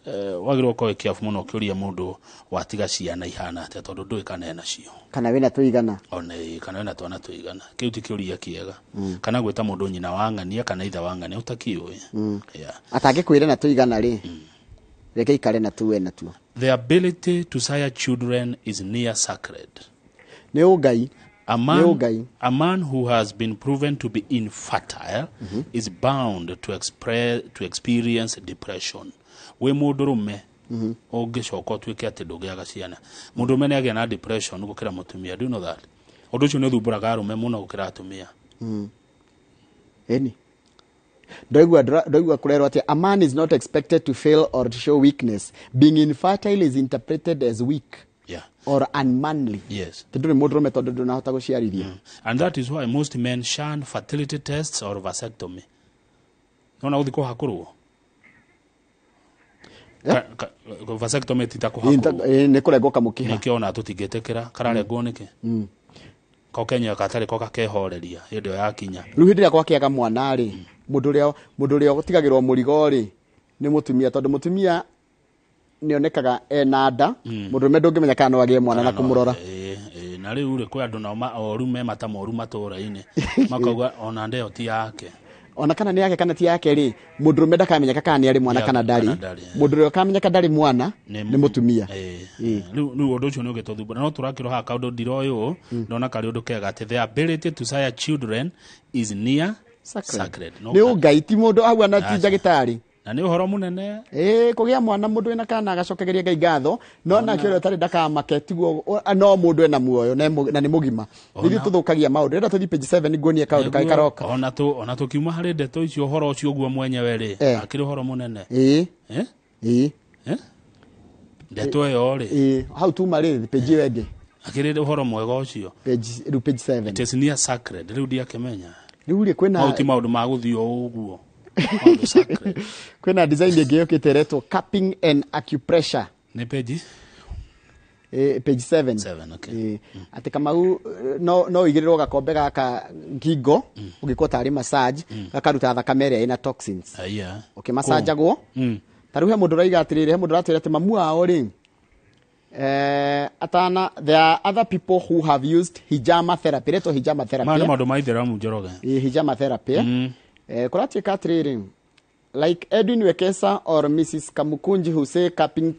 wagĩrĩirwo gũkorwo wĩ careful mũno ũkĩũria mũndũ watiga ciana ihana atĩa, tondũ ndũĩ kana ena cio. Kana wĩna tũigana. Ona kana wĩna twana tũigana. Kĩu ti kĩũria kĩega. Kana gwĩta mũndũ nyina wa ng'ania kana ithe wa ng'ania ũtakĩũĩ. Yeah. Atangĩkwĩra na tũigana rĩ, reke ikare na tu we natuo. The ability to sire children is near sacred. Nĩ ũngai. A Nĩ man, ũngai. a man who has been proven to be infertile is bound to experience depression. Wĩ mũndũrũme ũngĩcoka ũtuĩke atĩ ndũgĩaga ciana, mũndũrũme nĩ agĩa na depression gũkĩra mũtumia. Do you know that? Ũndũ ũcio nĩ ũthumbũraga arũme mũno gũkĩra atumia. Ĩni ndaigua kũrerwo atĩ a man is not expected to fail or to show weakness. Being infertile is interpreted as weak or unmanly. Tondũ nĩ mũndũrũme, tondũ ndũnahota gũciarithia. And that is why most men shun fertility tests or vasectomy. Nona gũthiĩ kũhakũrwo. Vasectomy ti ta kũhakũrwo. Nĩ kũrengwo kamũkiha. Nĩkĩo ona tũtingĩtĩkĩra kararengwo nĩkĩ. Ko Kenya gatarĩ ko gakehoreria hĩndĩ ĩyo yakinya. Rĩu hĩndĩ ĩrĩa gwakĩaga mwana rĩ, mũndũ ũrĩa ũtigagĩrwo mũrigo rĩ nĩ mũtumia, tondũ mũtumia nĩonekaga ena nda. Mũndũrũme ndũngĩmenya kana no agĩe mwana na kũmũrora. Ĩĩ, na rĩu rĩ, kwĩ andũ nao oru me mata moru matũra-inĩ, makauga ona nda ĩyo ti yake. Ona kana nĩ yake kana ti yake rĩ, mũndũrũme ndakamenyeka kana nĩ arĩ mwana Ya, kana ndarĩ. Kana ndarĩ. Mũndũ ũrĩa ũkamenyeka ndarĩ mwana nĩ mũtumia. Rĩu ũndũ ũcio nĩ ũgĩtũthumbũra, no tũrakĩrwo haha kaũndũ ndiroĩ ũũ, ndona karĩ ũndũ kega atĩ the ability to sire children is near sacred. No Nĩ ũngai, ti mũndũ ahuana ti Aca. ndagĩtarĩ. Na nĩ ũhoro mũnene. Ĩĩ, kũgĩa mwana, mũndũ wĩna kana agacokegeria Ngai ngatho, no nake ũrĩa ũtarĩ ndakamake, tiguo no mũndũ ena muoyo na nĩ mũgima. Nithuĩ tũthũkagia maũndũ. Rĩrĩa tũthiĩ page 7 nguonie kaũndũ karĩ karoka. Ona tũkiuma harĩ ndeto icio, ũhoro ũcio ũguo mwenyewe rĩ, akĩrĩ ũhoro mũnene. Eh? Ĩĩ. Eh? Ndeto ĩyo rĩ, Ĩĩ, hau tuma rĩ, page ĩyo ĩngĩ. Akĩrĩ ũhoro mwega ũcio. Page rĩu, page 7. It is near sacred. Rĩu ndiakĩmenya. Rĩu rĩ, kwĩna Mau ti maũndũ ma gũthiĩ o ũguo. Kwĩna design ĩngĩ yũkĩte ĩretwo cupping and acupressure. Nĩ page? Page 7. 7, okay. Atĩ Kamau, no ũigĩrĩrwo gakombe gaka ngingo ũngĩkorwo tarĩ massage, gakaruta thakame ĩrĩa ĩna toxins. Aya. Ũkĩmacanjagwo. Ta rĩu he mũndũ ũraiga atĩrĩrĩ, he mũndũ ũratwĩra atĩ mamu wao rĩ, atana, there are other people who have used hijama therapy, ĩretwo hijama therapy. Maya nĩ maũndũ ma itheramu, Njoroge. Ĩ, hijama therapy. Kũratuĩka atĩrĩrĩ, like Edwin Wekesa or Mrs. Kamukunji who say cupping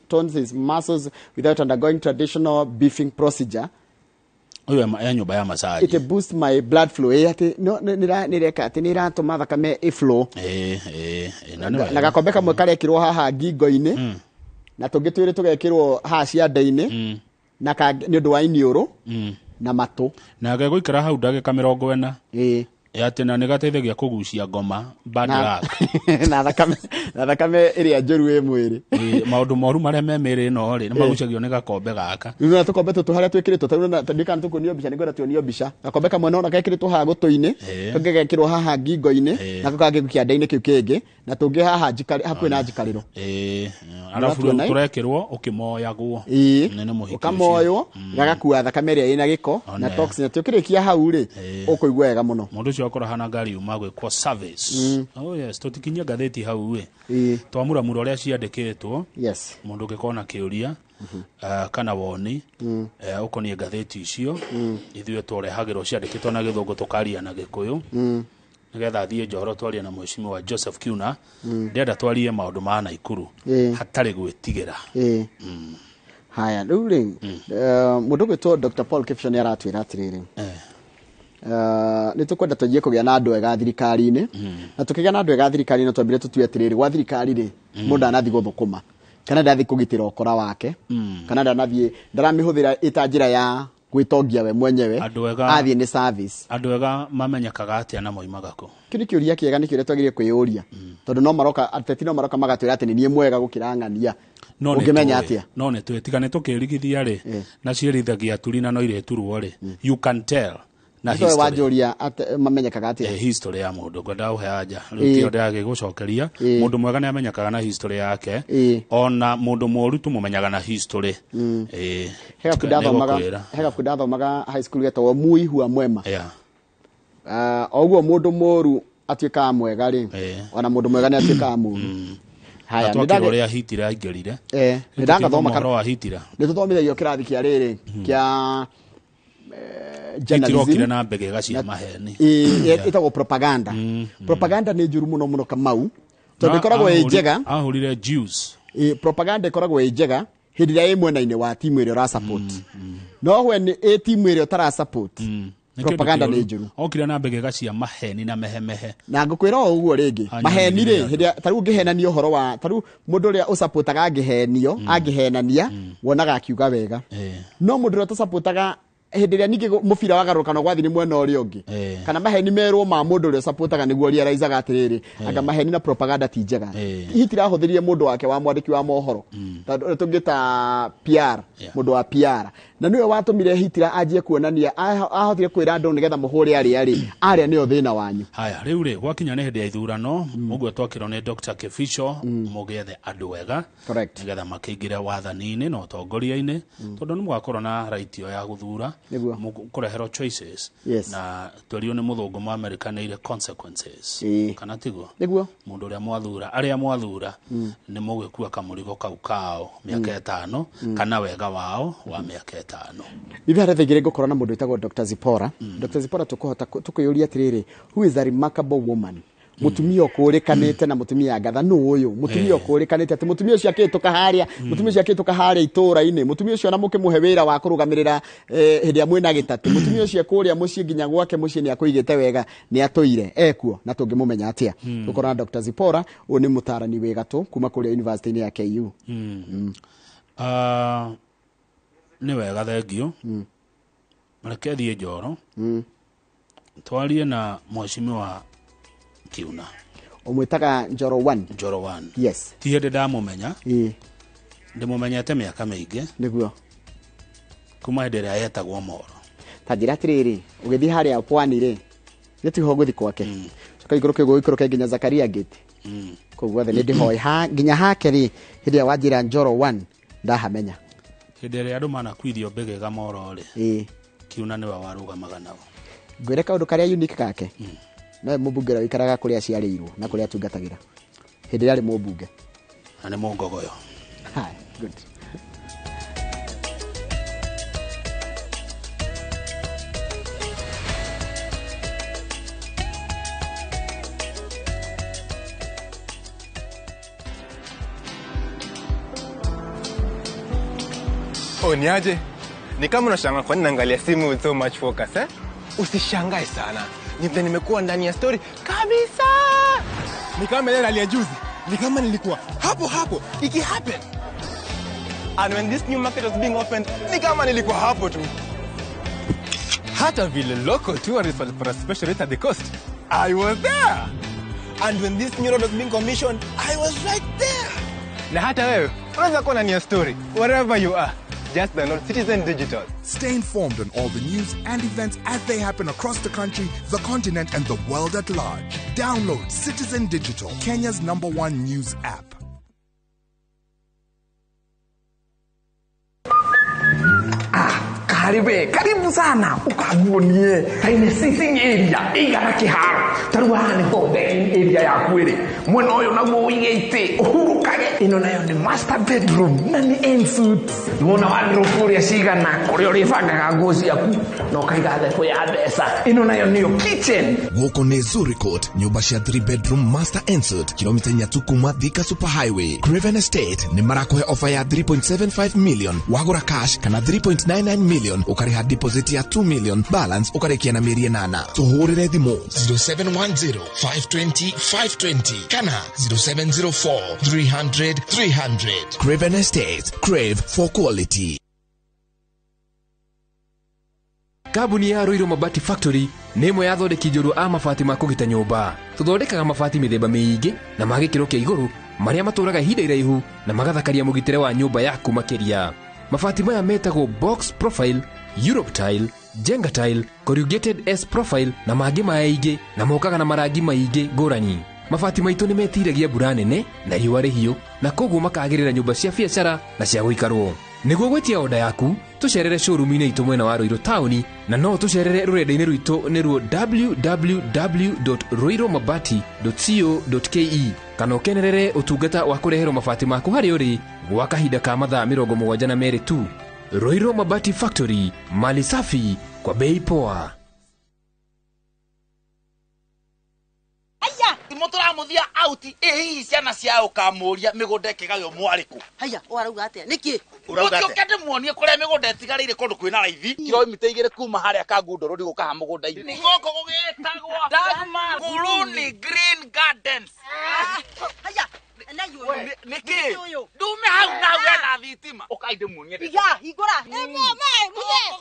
tones his muscles without undergoing traditional beefing procedure. Ũyũ ya nyũmba ya massage. It boosts my blood flow. Atĩ no nĩreka atĩ nĩratũma thakame ĩ flow. Ĩĩ, na nĩ wega. Na gakombe kamwe karekĩrwo haha ngingo-inĩ, na tũngĩ twĩrĩ tũgekĩrwo haha ciande-inĩ, na nĩ ũndũ wa iniũrũ na matũ. Na gegũikara hau ndagĩka 40. Ĩĩ. Atĩ na nĩ gateithagia kũgucia ngoma, bad luck. Na thakame ĩrĩa njũru ĩ mwĩrĩ. Ĩĩ, maũndũ moru marĩa me mĩĩrĩ ĩno rĩ, nĩ magucagio nĩ gakombe gaka. Rĩu na tũkombe tũtũ harĩa twĩkĩrĩtwo, tarĩu na ndikana tũkuonio mbica, nĩngwenda tuonio mbica. Gakombe kamwe nona gekĩrĩtwo haha gũtũ-inĩ, kangĩ gekĩrwo haha ngingo-inĩ, nako kangĩ kĩande-inĩ kĩu kĩngĩ, na tũngĩ haha hakuhĩ na njikarĩro. Ĩĩ, arabu rĩu Ũratuona, ĩ? tũrekĩrwo ũkĩmoyagwo. Nĩ mũhiki ũcio. Ũkamoywo, gagakua thakame ĩrĩa ĩna gĩko na One. toxin. Atĩ ũkĩrĩkia hau rĩ, ũkũigua wega mũno. Mũndũ ũcio akora hana ngari yuma gwĩkwo service. Oh yes, tũtikinyie ngathĩti hau ĩ, twamuramura ũrĩa ciandĩkĩtwo. Mũndũ ũngĩkorwo na kĩũria, kana woni, ũkoniĩ ngathĩti icio, ithuĩ tũrehagĩrwo ciandĩkĩtwo na Gĩthũngũ, tũkaria na Gĩkũyũ. Nĩgetha thiĩ Njoro twarie na mheshimiwa Joseph Kiuna. Ndĩrenda twarie maũndũ ma Naikuru hatarĩ gwĩtigĩra. Haya, rĩu rĩ, mũndũ ũgwĩtwo Dr. Paul Kipsho nĩ aratwĩra atĩrĩrĩ, nĩ tũkwenda tũthiĩ kũgĩa na andũ ega thirikari-inĩ, na tũkĩgĩa na andũ ega thirikari-inĩ twambire tũtue atĩrĩrĩ, gwa thirikari rĩ, mũndũ ndanathiĩ gũthũkũma kana ndathiĩ kũgitĩra ũkora wake, kana ndanathiĩ ndaramĩhũthĩra ĩta njĩra ya gwĩtongia we mwenyewe, athiĩ nĩ service. Andũ ega mamenyekaga atĩa na moimaga kũ? Kĩu nĩ kĩũria kĩega, nĩ kĩũria twagĩrĩire kwĩyũria, tondũ no maroka ateti, no maroka magatwĩra atĩ nĩ niĩ mwega gũkĩra ng'ania. Ũngĩmenya atĩa? No nĩ twĩ tiga nĩ tũkĩrigithia rĩ, na ciĩrithagia turi na no irĩturwo rĩ, you can tell na history. Wanjũria mamenyekaga atĩa? History ya mũndũ ngwenda ũhe anja rĩu tio ndĩragĩgũcokeria. Mũndũ mwega nĩ amenyekaga na history yake, ona mũndũ mũũru tũmũmenyaga na history. He gabuku ndathomaga high school getagwo Muihua Mwema. O ũguo mũndũ mũũru atuĩkaga mwega rĩ, ona mũndũ mwega nĩ atuĩkaga mũũru. Haya, nĩ ũrĩa Hitler aingĩrire. Nĩ ndagathoma ũhoro wa Hitler. Nĩ tũthomithagio kĩrathi kĩa rĩrĩ kĩa journalism na mbegega cia maheni. Ĩtagwo propaganda. Propaganda nĩ njũru mũno mũno Kamau, tondũ ĩkoragwo ĩ njega. Ahũrire Jews. Propaganda ĩkoragwo ĩ njega hĩndĩ ĩrĩa ĩ mwena-inĩ wa timu ĩrĩa ũra support. No when ĩ timu ĩrĩa ũtara support, propaganda nĩ njũru. Okire na mbegega cia maheni na mehemehe. Na ngũkwĩra o ũguo rĩngĩ, maheni rĩ, hĩndĩ ta rĩu ũngĩhenania ũhoro wa ta rĩu mũndũ ũrĩa ũsupportaga angĩhenio, angĩhenania, wonaga akiuga wega. No mũndũ ũrĩa ũtasupportaga hĩndĩ ĩrĩa ningĩ mũbira wagarũrũkana gwathi nĩ mwena ũrĩa ũngĩ, kana maheni merwo ma mũndũ ũrĩa ũsupportaga nĩguo realizaga atĩrĩrĩ, anga maheni na propaganda ti njega. Hitler ahũthĩrire mũndũ wake wa mwandĩki wa mohoro, tondũ tũngĩta PR, mũndũ wa PR, na nĩwe watũmire Hitler anjie kuonania, ahotire kwĩra andũ nĩgetha mũhũre arĩa rĩ, arĩa nĩo thĩna wanyu. Haya, rĩu rĩ, gwakinya nĩ hĩndĩ ya ithurano, ũguo twakĩrwo nĩ Dr. Kibisho, mũgĩethe andũ ega, nĩgetha makĩingĩre wathani-inĩ na ũtongoria-inĩ, tondũ nĩ mũgakorwo na right ĩyo ya gũthura, mũkũreherwo choices, na twerirwo nĩ mũthũngũ mwa America nĩ ire consequences, kana tiguo? Nĩguo. Mũndũ ũrĩa mwathura, arĩa mwathura, nĩ mũgĩkua kamũrigo kau kao mĩaka 5, kana wega wao wa mĩaka 5. Ithe harĩa thaingĩ ngũkorwo na mũndũ wĩtagwo Dr. Zipporah. Dr. Zipporah tũkũhota tũkwĩyũria atĩrĩrĩ, who is a remarkable woman? Mũtumia ũkũrĩkanĩte na mũtumia ngatha nũ ũyũ? Mũtumia ũkũrĩkanĩte atĩ mũtumia ũcio akĩhĩtũka harĩa, mũtumia ũcio akĩhĩtũka harĩa itũũra-inĩ, mũtumia ũcio ona mũkĩmũhe wĩra wa kũrũgamĩrĩra hĩndĩ ĩrĩa mwĩna gĩtatĩ, mũtumia ũcio kũrĩa mũciĩ nginya gwake mũciĩ nĩ akũigĩte wega, nĩ atũire ekuo, na tũngĩmũmenya atĩa? Tũkorwo na Dr. Zipporah, ũyũ nĩ mũtaarani wĩ gatũ kuma kũrĩa university-inĩ ya KU. Nĩ wega, thengio. Reke thiĩ Njoro, twarie na mheshimiwa Kiuna. Ũmwĩtaga Njoro 1? Njoro 1. Yes. Ti hĩndĩ ndamũmenya. Ndĩmũmenyete mĩaka mĩingĩ. Nĩguo. Kuma hĩndĩ ĩrĩa yetagwo Moro. Ta njĩra atĩrĩrĩ, ũgĩthiĩ harĩa pwani rĩ, nĩ tiho ũgũthiĩ gwake. Coka ikũrũke ũguo ũikũrũke nginya Zakaria Gate. Kũu guothe nĩ ndĩhoe nginya hake rĩ, hĩndĩ ĩrĩa wanjĩra Njoro 1 ndahamenya. Hĩndĩ ĩrĩa andũ manakuithio mbegega Moro rĩ, Kiuna nĩwe warũgamaga nao. Ngwĩre kaũndũ karĩa unique gake. No mũmbunge ũrĩa ũikaraga kũrĩa aciarĩirwo na kũrĩa atungatagĩra. Hĩndĩ ĩrĩa arĩ mũmbunge. Na nĩ mũngogoyo. Hai, good. Oh, ni aje? Ni kama unashangaa kwa nini naangalia simu with so much focus, eh? Usishangae sana. Ni vile nimekuwa ndani ya story kabisa. Ni kama ile rally ya juzi. Ni kama nilikuwa hapo hapo iki happen. And when this new market was being opened, ni kama nilikuwa hapo tu. Hata vile local tourists walipata special rate at the coast, I was there. And when this new road was being commissioned, I was right there. Na hata wewe unaweza kuwa ndani ya story wherever you are. Just download Citizen Digital. Stay informed on all the news and events as they happen across the country, the continent, and the world at large. Download Citizen Digital, Kenya's #1 news app. Karibu, karibu sana. Ukaguonie. Taine sitting area. Igara kiharo. Ta rĩu haha nĩho dining area yaku ĩrĩ. Mwena ũyũ naguo ũige itĩ ũhurũkage. Ĩno nayo nĩ master bedroom na nĩ en suite. Nĩwona wardrobe ũrĩa cigana, kũrĩa ũrĩbangaga nguo ciaku na ũkaiga thebũ ya mbeca. Ĩno nayo nĩyo kitchen. Gũkũ nĩ Zuri Court, nyũmba cia 3 bedroom master en suite, kilomita 4 tu kuma Thika Super Highway. Craven Estate nĩ marakũhe offer ya 3.75 million wagũra cash, kana 3.99 million ũkarĩha deposit ya 2 million, balance ũkarĩkia na mĩeri 8. Tũhũrĩre thimũ 0710 520 520 kana 0704 300 300. Craven Estate, crave for quality. Kambuni ya Ruiru Mabati Factory nĩ ĩmwe ya athondeki njorua a mabati ma kũgita nyũmba. Tũthondekaga mabati mĩthemba mĩingĩ na ma gĩkĩro kĩa igũrũ marĩa matũraga ihinda iraihu na magathakaria mũgitĩre wa nyũmba yaku makĩria. Mabati maya metagwo box profile, Europe tile, Jenga tile, corrugated S profile na mangĩ maingĩ, na mokaga na marangi maingĩ ngũrani. Mabati maitũ nĩ metiragia mbura nene na riũa rĩhiũ, na koguo makagĩrĩra nyũmba cia biacara na cia gũikarwo. Nĩguo gwĩtia oda yaku, tũcerere showroom-inĩ itũ mwena wa Ruiru taũni, na no tũcerere rũrenda-inĩ rwitũ nĩruo www.ruirumabati.co.ke, kana ũkenerere ũtungata wa kũreherwo mabati maku harĩa ũrĩ gwa kahinda ka mathaa 72 tu. Ruiru Mabati Factory, mali safi kwa bei poa. Mũtũramuthia auti ĩ hihi ciana cia ũkamũria mĩgũnda ĩkĩgaywo mwarĩkũ. Haya, ũrauga atĩa? Nĩkĩ? Ũrauga atĩa? Ũkĩ ndĩmuonie kũrĩa mĩgũnda ĩtigarĩire kũndũ kwĩna raithi. Kilomita 2 kuma harĩa Kangundo Road gũka ha mũgũnda-inĩ. Nĩ gũkũ gũgĩtagwo Dagmar Nguruni Green Gardens. Haya, na yũ. Nĩkĩ? Ndume hau na hau hena thitima. Ũkai ndĩmuonie. Iga, hingũra.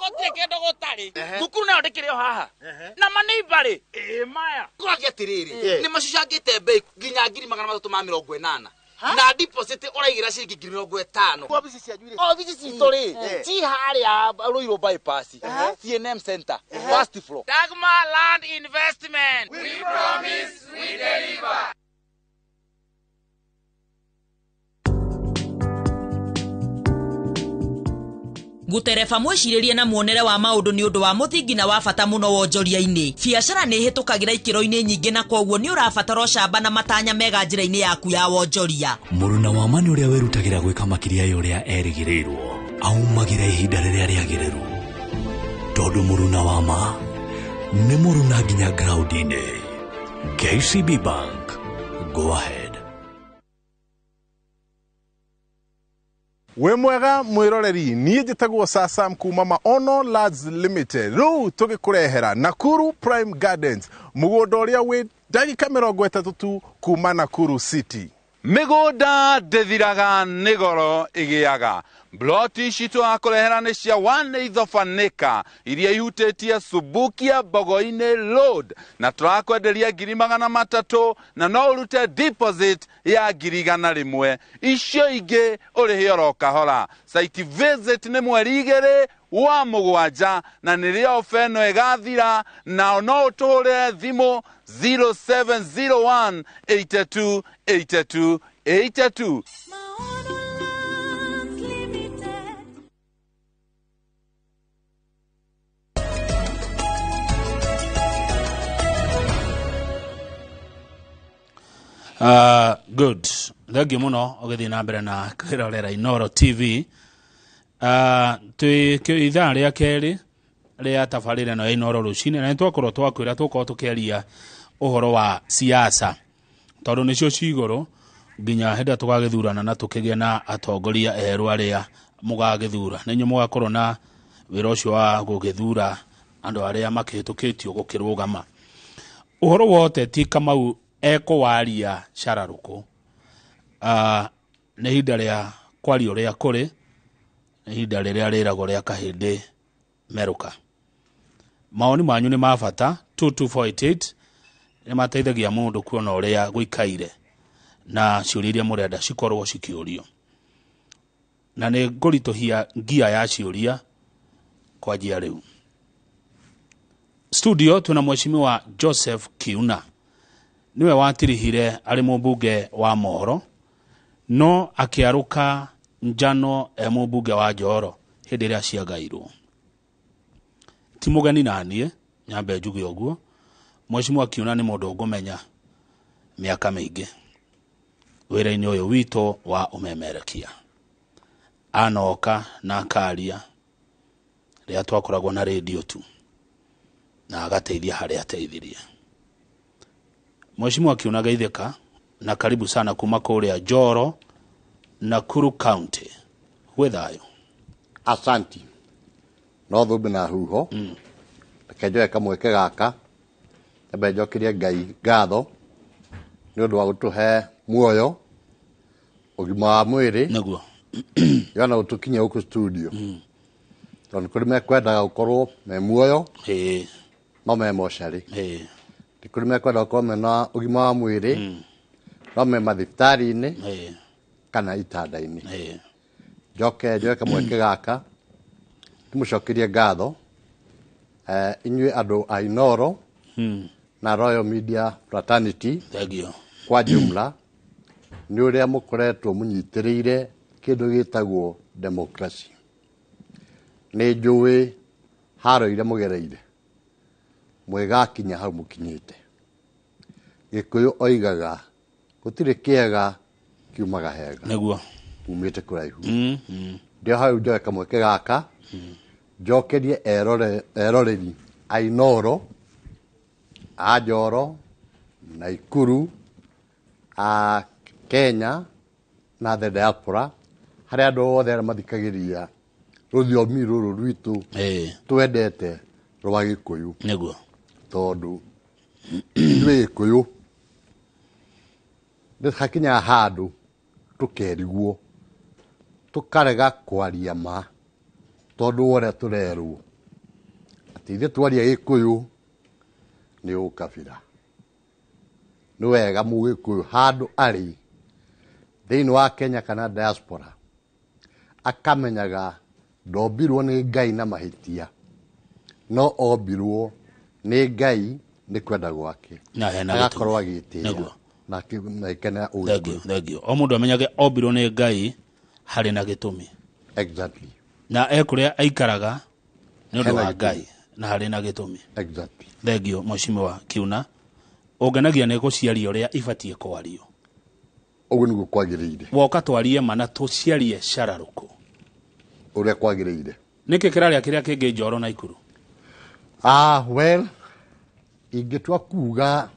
Gũtirĩ kĩndũ gũtarĩ. Thukuru nayo ndĩkĩrĩ o haha. Na maneiba rĩ, ĩ maya. Kũragia atĩrĩrĩ, nĩ macicangĩte bei nginya 380,000. Na deposit ũraigĩra ciringi 50,000. Obici cianyu rĩ? Obici citũ rĩ, ci harĩa Ruiru bypass, CNM Center, first floor. Dagmar Land Investment. We promise, we deliver. Gutereba mwĩcirĩrie na muonere wa maũndũ nĩ ũndũ wa mũthingi na wa bata mũno wonjoria-inĩ. Biacara nĩ ĩhĩtũkagĩra ikĩro-inĩ nyingĩ, na koguo nĩ ũrabatara ũcamba na matanya mega njĩra-inĩ yaku ya wonjoria. Mũruna wa ma nĩ ũrĩa wĩrutagĩra gwĩka makĩria ya ũrĩa erĩgĩrĩirwo, aumagĩra ihinda rĩrĩa rĩagĩrĩru. Tondũ mũruna wa ma nĩ mũruna nginya ground-inĩ. KCB Bank, go ahead. Wĩ mwega mwĩroreri, niĩ njĩtagwo Sasam kuma Maono Lads Limited. Rĩu tũgĩkũrehera Nakuru Prime Gardens, mũgũnda ũrĩa wĩ ndagĩka 30 tu kuma Nakuru City. Mĩgũnda ndĩthiraga nĩ goro ĩgĩaga. Bloti ici tũrakũrehera nĩ cia 1/8 of an acre iria ihutĩtie Subukia Mbogo-inĩ Road, na tũrakwenderia 300,000 na no ũrute deposit ya 100,000. Icio ingĩ ũrĩhe oro kahora. Site visit nĩ mweri 2 wa 7 na nĩrĩo ofa ĩno ĩgathira, na no ũtũhũrĩre thimũ 0701 82 82 82. Good. Thengiũ mũno ũgĩthiĩ na mbere na kwĩrorera Inooro TV. Twĩ ithaa rĩa kerĩ rĩa tabarĩra ĩno ya Inooro rũcinĩ, na nĩtwakorwo twakwĩra tũkorwo tũkĩaria ũhoro wa siasa, tondũ nĩcio ci igũrũ nginya hĩndĩ ĩrĩa tũgagĩthurana na tũkĩgĩe na atongoria erũ arĩa mũgagĩthura. Nĩ inyuĩ mũgakorwo na wĩra ũcio wa gũgĩthura andũ arĩa makĩhĩtũkĩtio gũkĩrũgama. Ũhoro wa ũteti Kamau ekũwaria cararũkũ. Nĩ ihinda rĩa kwaria ũrĩa kũrĩ, nĩ ihinda rĩrĩa rĩragwo rĩa kahĩndĩ merũka. Mawoni manyu nĩ ma bata. 22488 nĩ mateithagia mũndũ kuona ũrĩa gũikaire na ciũria iria mũrenda cikorwo cikĩũrio. Na nĩ ngũritũhia ngia ya ciũria kwanjia rĩu. Studio twĩna mheshimiwa Joseph Kiuna, niwe watirihire arĩ mũmbunge wa mohoro, no akĩarũka njano e mũmbunge wa Njoro hĩndĩ ĩrĩa ciagairwo. Ti mũgeni naniĩ, nyambe njuge ũguo. Mheshimiwa Kiuna nĩ mũndũ ngũmenya mĩaka mĩingĩ wĩra-inĩ ũyũ witũ wa ũmemerekia. Anoka na akaria rĩrĩa twakoragwo na rĩndiũ tu, na agateithia harĩa ateithirie. Mheshimiwa Kiuna geithĩka na karibu sana kuma kũrĩa Njoro, Nakuru County. Gwĩ thayũ. Asanti. No thumbi na huho. Reke njoe kamweke gaka nyambe njokerie Ngai ngatho nĩ ũndũ wa gũtũhe muoyo, ũgima wa mwĩrĩ, nĩguo yona gũtũkinyia gũkũ studio. Tondũ nĩ kũrĩ mekwendaga gũkorwo me muoyo no me mocarĩ, nĩ kũrĩ mekwenda gũkorwo mena ũgima wa mwĩrĩ no me mathibitarĩ-inĩ kana itanda-inĩ. Njoke njoe kamweke gaka ndĩmũcokerie ngatho inyuĩ andũ a Inooro na Royal Media Fraternity. Thank you. Kwa jumla nĩ ũrĩa mũkoretwo mũnyitĩrĩire kĩndũ gĩtagwo democracy. Nĩ njũĩ haro iria mũgereire mwĩgakinya hau mũkinyĩte. Gĩkũyũ oigaga gũtirĩ kĩega kiumaga hega. Nĩguo. Umĩte kũraihu. Ndio hau njoe kamweke gaka njokerie eroreri a Inooro, a Njoro, Naikuru, a Kenya na the diaspora, harĩa andũ othe arĩa mathikagĩrĩria rũthiomi rũrũ rwitũ twendete rwa Gĩkũyũ. Nĩguo. Tondũ ithuĩ Gĩkũyũ nĩ hakinyaga handũ tũkerigwo tũkarega kwaria ma tondũ wa ũrĩa tũrerwo atĩ ithuĩ twaria Gĩkũyũ nĩ ũkabira. Nĩ wega mũgĩkũyũ handũ arĩ thĩinĩ wa Kenya kana diaspora akamenyaga ndombirwo nĩ Ngai na mahĩtia, no ombirwo nĩ Ngai nĩ kwenda gwake, Na hena agakorwo gĩtũmi. agĩtĩĩa Nĩguo. na akenera Thank you, thank you. O mũndũ amenyage ombirwo nĩ Ngai harĩ na gĩtũmi. Exactly. Na ekũrĩa aikaraga nĩ ũndũ Hena wa gĩtũmi. Ngai na harĩ na gĩtũmi. Exactly. Thank you, Mheshimiwa Kiuna. Ũngenagia nĩ gũciaria ũrĩa ibatiĩ kwario. Ũguo nĩguo kwagĩrĩire. Woka twarie ma na tũciarie cararũkũ. Ũrĩa kwagĩrĩire. Nĩkĩ kĩrarĩa kĩrĩa kĩngĩ Njoro na Ikuru? Well, ingĩtua kuga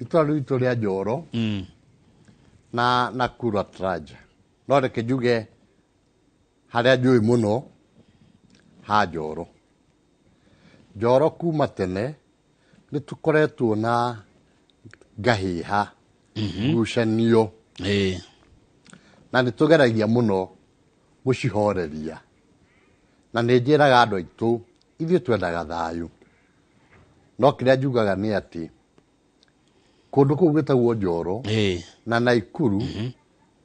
itũra rĩu rĩa Njoro na Nakuru at large, no reke njuge harĩa njũĩ mũno ha Njoro. Njoro kuma tene nĩ tũkoretwo na ngahĩha, ngucanio, na nĩ tũgeragia mũno gũcihoreria, na nĩ njĩraga andũ aitũ ithuĩ twendaga thayũ, no kĩrĩa njugaga nĩ atĩ kũndũ kũu gwĩtagwo Njoro na Naikuru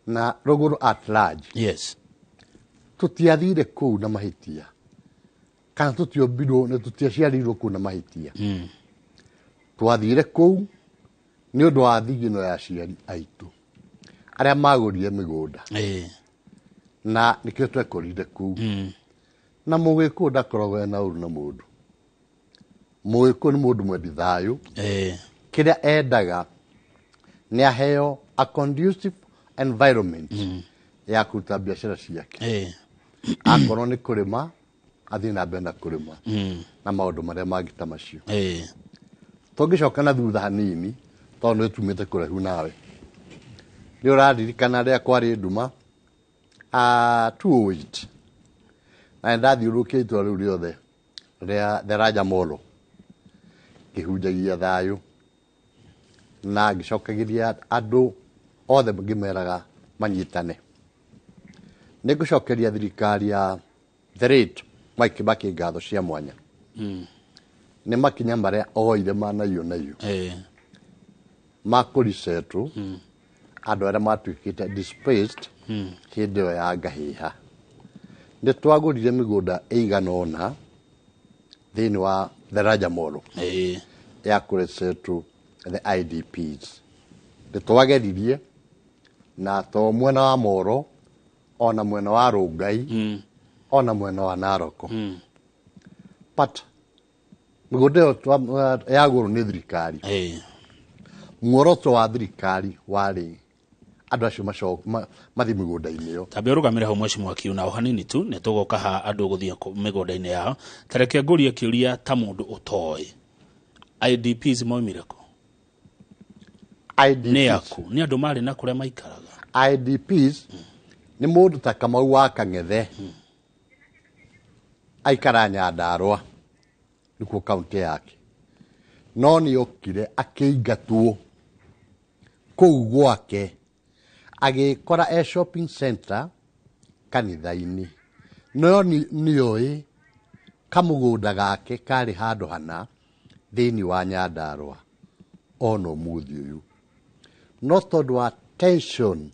na rũgũrũ at large, yes, tũtiathire kũu na mahĩtia, kana tũtiombirwo na tũtiaciarĩirwo kũu na mahĩtia. Twathire kũu nĩ ũndũ wa thigino ya aciari aitũ arĩa magũrire mĩgũnda, na nĩkĩo twekorire kũu. Na mũgĩkũyũ ndakoragwo ena ũru na mũndũ. Mũgĩkũyũ nĩ mũndũ mwendi thayũ. Kĩrĩa endaga nĩ aheo a conducive environment ya kũruta biacara ciake. Akorwo nĩ kũrĩma athiĩ na mbere na kũrĩma na maũndũ marĩa mangĩ ta macio. Tũngĩcoka na thutha hanini tondũ nĩ tumĩte kũraihu nawe, nĩ ũraririkana rĩrĩa kwarĩ nduma 2008, na ndathiũrũrũkia itũra rĩu rĩothe rĩa Daraja Molo ngĩhunjagia thayũ na ngĩcokagĩria andũ othe ngĩmeraga manyitane. Nĩ ngũcokeria thirikari ya the late Mwai Kibaki ngatho cia mwanya nĩ makinya marĩa oire ma naiyo naiyo ma kũrisetwo andũ arĩa matuĩkĩte displaced hĩndĩ ĩyo ya ngahĩha. Nĩ twagũrire mĩgũnda ĩigana ũna thĩinĩ wa Daraja Molo ya kũresetwo the IDPs. Nĩ twageririe na to mwena wa Moro ona mwena wa Rongai ona mwena wa Naroko, but Mĩgũnda ĩyo yagũrwo nĩ thirikari, muoroto wa thirikari warĩ andũ acio mathiĩ mĩgũnda-inĩ ĩyo. Tambe ũrũgamĩre hau mheshimiwa Kiuna o hanini tu, nĩ tũgoka ha andũ gũthiĩ mĩgũnda-inĩ yao. Ta reke ngũrie kĩũria ta mũndũ ũtoĩ, IDPs maumire kũ? IDPs. Nĩ aku? Nĩ andũ marĩ na kũrĩa maikaraga? IDPs nĩ mũndũ ta Kamau wa Kang'ethe, aikara Nyandarũa, nĩkuo kaunti yake, no nĩ okire akĩingatwo kũu gwake, agĩkora e shopping center kanitha-inĩ, no nĩoĩ kamũgũnda gake karĩ handũ hana thĩinĩ wa Nyandarũa ona ũmũthĩ ũyũ, no tondũ wa tension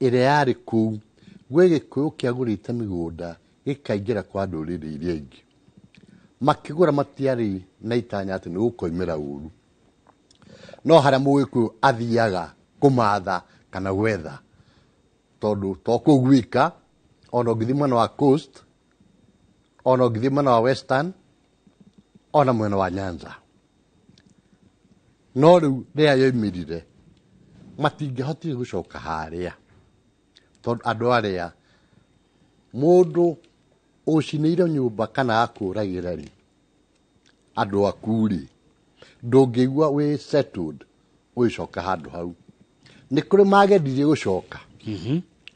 ĩrĩa yarĩ kũu, gwĩ Gĩkũyũ kĩagũrĩte mĩgũnda gĩkaingĩra kwa ndũrĩrĩ iria ingĩ, makĩgũra matiarĩ na itanya atĩ nĩ gũkoimĩra ũru, no harĩa Mũgĩkũyũ athiaga kũmatha kana gwetha, tondũ to kũu gwika, ona ũngĩthiĩ mwena wa coast, ona ũngĩthiĩ mwena wa western, ona mwena wa Nyanza. No rĩu rĩrĩa yoimĩrire matingĩhotire gũcoka harĩa, tondũ andũ arĩa mũndũ ũcinĩire nyũmba kana akũragĩra rĩ, andũ aku rĩ, ndũngĩigua wĩ settled ũgĩcoka handũ hau. Nĩ kũrĩ mageririe gũcoka,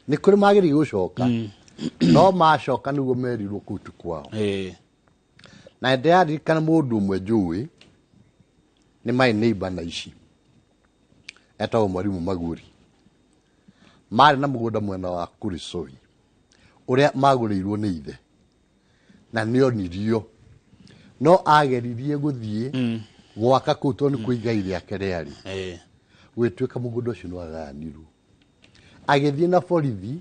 nĩ kũrĩ mageririe gũcoka, no macoka nĩguo merirwo kũu ti kwao. Na ndĩraririkana mũndũ ũmwe njũĩ nĩ my neighbor na ici, etagwo Mwarimu Maguri, marĩ na mũgũnda mwena wa Kurisoi ũrĩa magũrĩirwo nĩ ithe, na nĩonirio, no ageririe gũthiĩ gwaka kũu tondũ nĩkuo igai rĩake rĩarĩ. Gwĩtuĩka mũgũnda ũcio nĩ wagayanirwo, agĩthiĩ na borithi,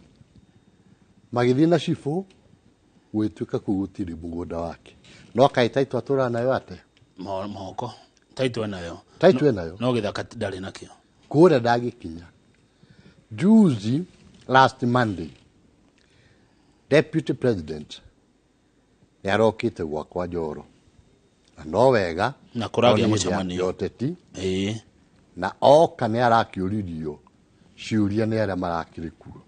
magĩthiĩ na cibũ, gwĩtuĩka kũu gũtirĩ mũgũnda wake. No kaĩ taitũ atũraga nayo atĩa? Moko taitũ enayo. Taitũ enayo. No gĩthaka ndarĩ nakĩo. Kũrĩa ndagĩkinya. Juzi, last Monday, Deputy President nĩ arokĩte gwakwa Njoro, na no wega na kũragĩa no nĩ mũcemanio ya ũteti, na oka nĩ arakĩũririo ciũria nĩ arĩa marakĩrĩ kuo,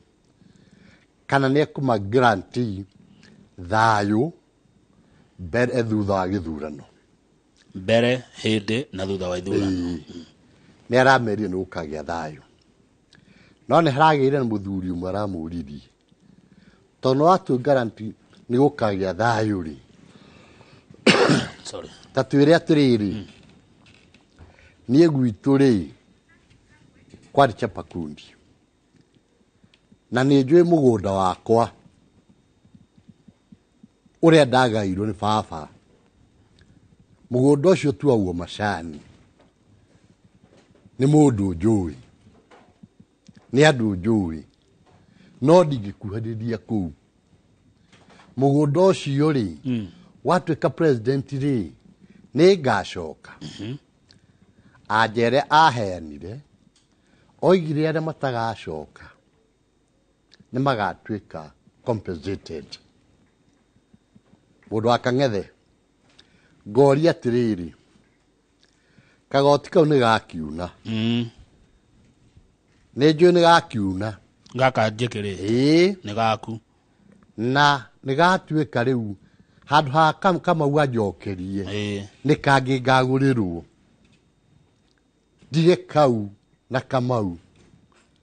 kana nĩ ekũma guarantee thayũ mbere thutha wa gĩthurano, mbere hĩndĩ na thutha wa ithurano. Nĩ aramerire nĩ gũkagĩa thayũ, no nĩ haragĩire na mũthuri ũmwe aramũririe, tondũ nĩ watua guarantee nĩ gũkagĩa thayũ rĩ, Sorry. Ta twĩre atĩrĩrĩ, niĩ gwitũ rĩ kwarĩ Chapakundi, na nĩ njũĩ mũgũnda wakwa ũrĩa ndagairwo nĩ baba, mũgũnda ũcio tuagwo macani nĩ mũndũ njũĩ, nĩ andũ njũĩ, no ndingĩkuhĩrĩria kũu. Mũgũnda ũcio rĩ, watuĩka president rĩ, nĩ ngacoka. Anjere aheanire, oigire arĩa matagacoka nĩ magatuĩka compensated. Mũndũ wa Kang'ethe, ngoria atĩrĩrĩ, kagoti kau nĩ gakiuna. Nĩ njũĩ nĩ gakiuna. Gaka njĩkĩrĩte. Nĩ gaku. Na nĩ gatuĩka rĩu handũ ha Kamau anjokerie, nĩ kangĩ ngagũrĩrwo, ndige kau na Kamau.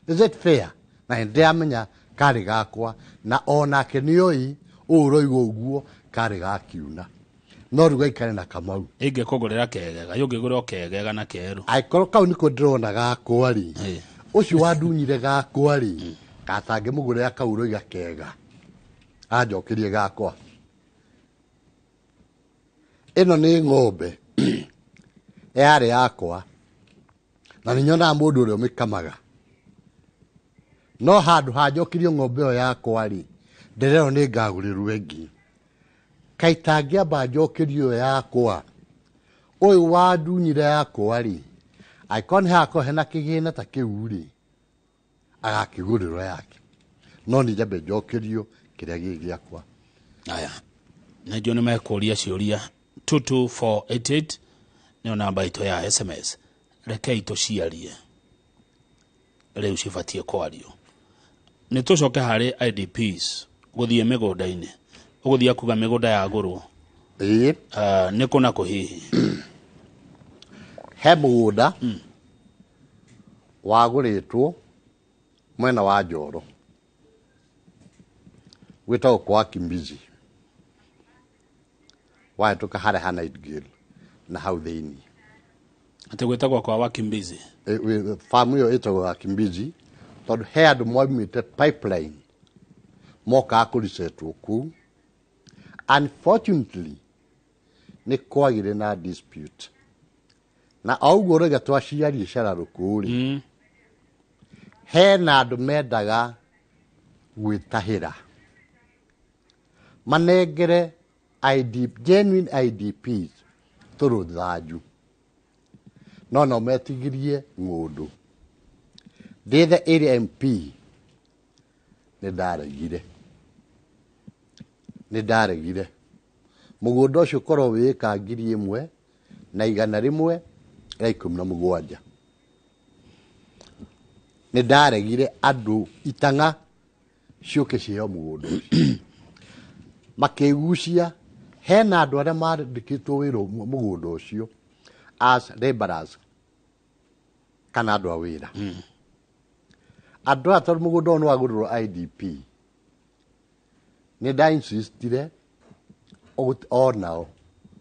Is it fair? Na nĩ ndĩramenya karĩ gakwa, na onake nĩoĩ ũũ ũroiga ũguo karĩ gakiuna, no rĩu gaikare na Kamau. Ingĩkũgũrĩra kegega, ũngĩgũra o kegega na kerũ. Angĩkorwo kau nĩko ndĩrona gakwa rĩ, ũcio wandunyire gakwa rĩ, gatangĩmũgũrĩra kau ũroiga kega, anjokerie gakwa. Ĩno nĩ ng'ombe yarĩ yakwa, na nĩ nyonaga mũndũ ũrĩa ũmĩkamaga, no handũ hanjokerio ng'ombe ĩyo yakwa rĩ, ndĩrerwo nĩ ngagũrĩrwo ĩngĩ. Kaĩ tangĩamba njokerio ĩyo yakwa, ũyũ wandunyire yakwa rĩ, angĩkorwo nĩ hagakorwo hena kĩgĩna ta kĩu rĩ, agakĩgũrĩrwo yake, no nĩ nyambe njokerio kĩrĩa gĩ gĩakwa. Aya, nĩ njũĩ nĩ mekũria ciũria 22488 nĩyo namba itũ ya SMS. Rekei tũciarie rĩu, cibatiĩ kwario. Nĩ tũcoke harĩ IDPs gũthiĩ mĩgũnda-inĩ, ũgũthiĩ kuga mĩgũnda yagũrwo. Ĩĩ. Nĩ kũ na kũ hihi? He mũgũnda wagũrĩtwo mwena wa Njoro wĩtagwo kwa Kimbizi, wahĩtũka harĩa ha Nightingale na hau thĩinĩ. Atĩ gwĩtagwo kwa Wakimbizi? Famu ĩyo ĩtagwo Wakimbizi tondũ he andũ maumĩte Pipeline mokaga kũrisetwo kũu. Unfortunately, nĩ kwagire na dispute, na o ũguo rĩga twaciarie cararũkũ rĩ, hena andũ mendaga gwĩtahĩra manengere ID, genuine IDPs tũrũthanju, no metigirie ng'ũndũ. Ndĩ the area MP nĩ ndaregire mũgũnda ũcio ũkorwo wĩ ĩka 1,117. Nĩ ndaregire andũ itang'a ciũke ciheo mũgũnda ũcio makĩgucia. Hena andũ arĩa mandĩkĩtwo wĩra mũgũnda ũcio as laborers kana andũ a wĩra. Andũ aya, tondũ mũgũnda ũyũ nĩ wagũrĩrwo IDP, nĩ nda insistire onao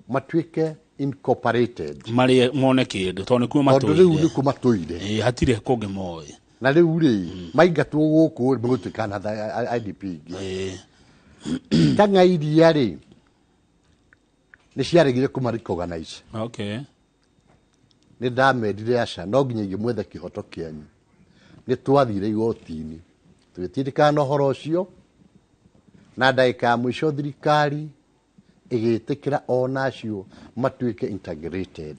matuĩke incorporated. Marĩe mone kĩndũ tondũ nĩkuo tondũ rĩu matũire. Nĩkuo matũire. Ĩĩ, hatirĩ kũngĩ moĩ. Na rĩu rĩ, maingatwo gũkũ rĩ, megũtuĩka na IDP ingĩ. Tang'a iria rĩ, nĩ ciaregire kũma recognize. Nĩ ndamerire aca, no nginya ingĩmwethe kĩhoto kĩanyu. Nĩ twathire igoti-inĩ, tũgĩtindĩkana na ũhoro ũcio, na ndagĩka ya mũico thirikari ĩgĩtĩkĩra ona acio matuĩke integrated.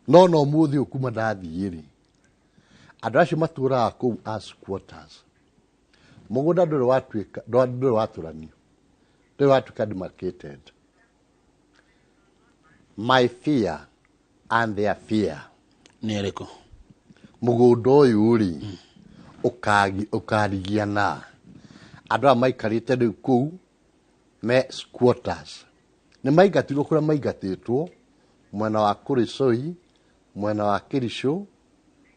No ũmũthĩ ũyũ kuma ndathiĩ rĩ, andũ acio matũraga kũu as squatters. Mũgũnda ndũrĩ watuĩka, ndũrĩ watũranio, ndũrĩ watuĩka demarcated. My fear and their fear nĩ ĩrĩkũ? Mũgũnda ũyũ rĩ, ũkarigiana andũ aya maikarĩte rĩu kũu me squatters. Nĩ maingatirwo kũrĩa maingatĩtwo mwena wa Kuresoi, mwena wa Kericho,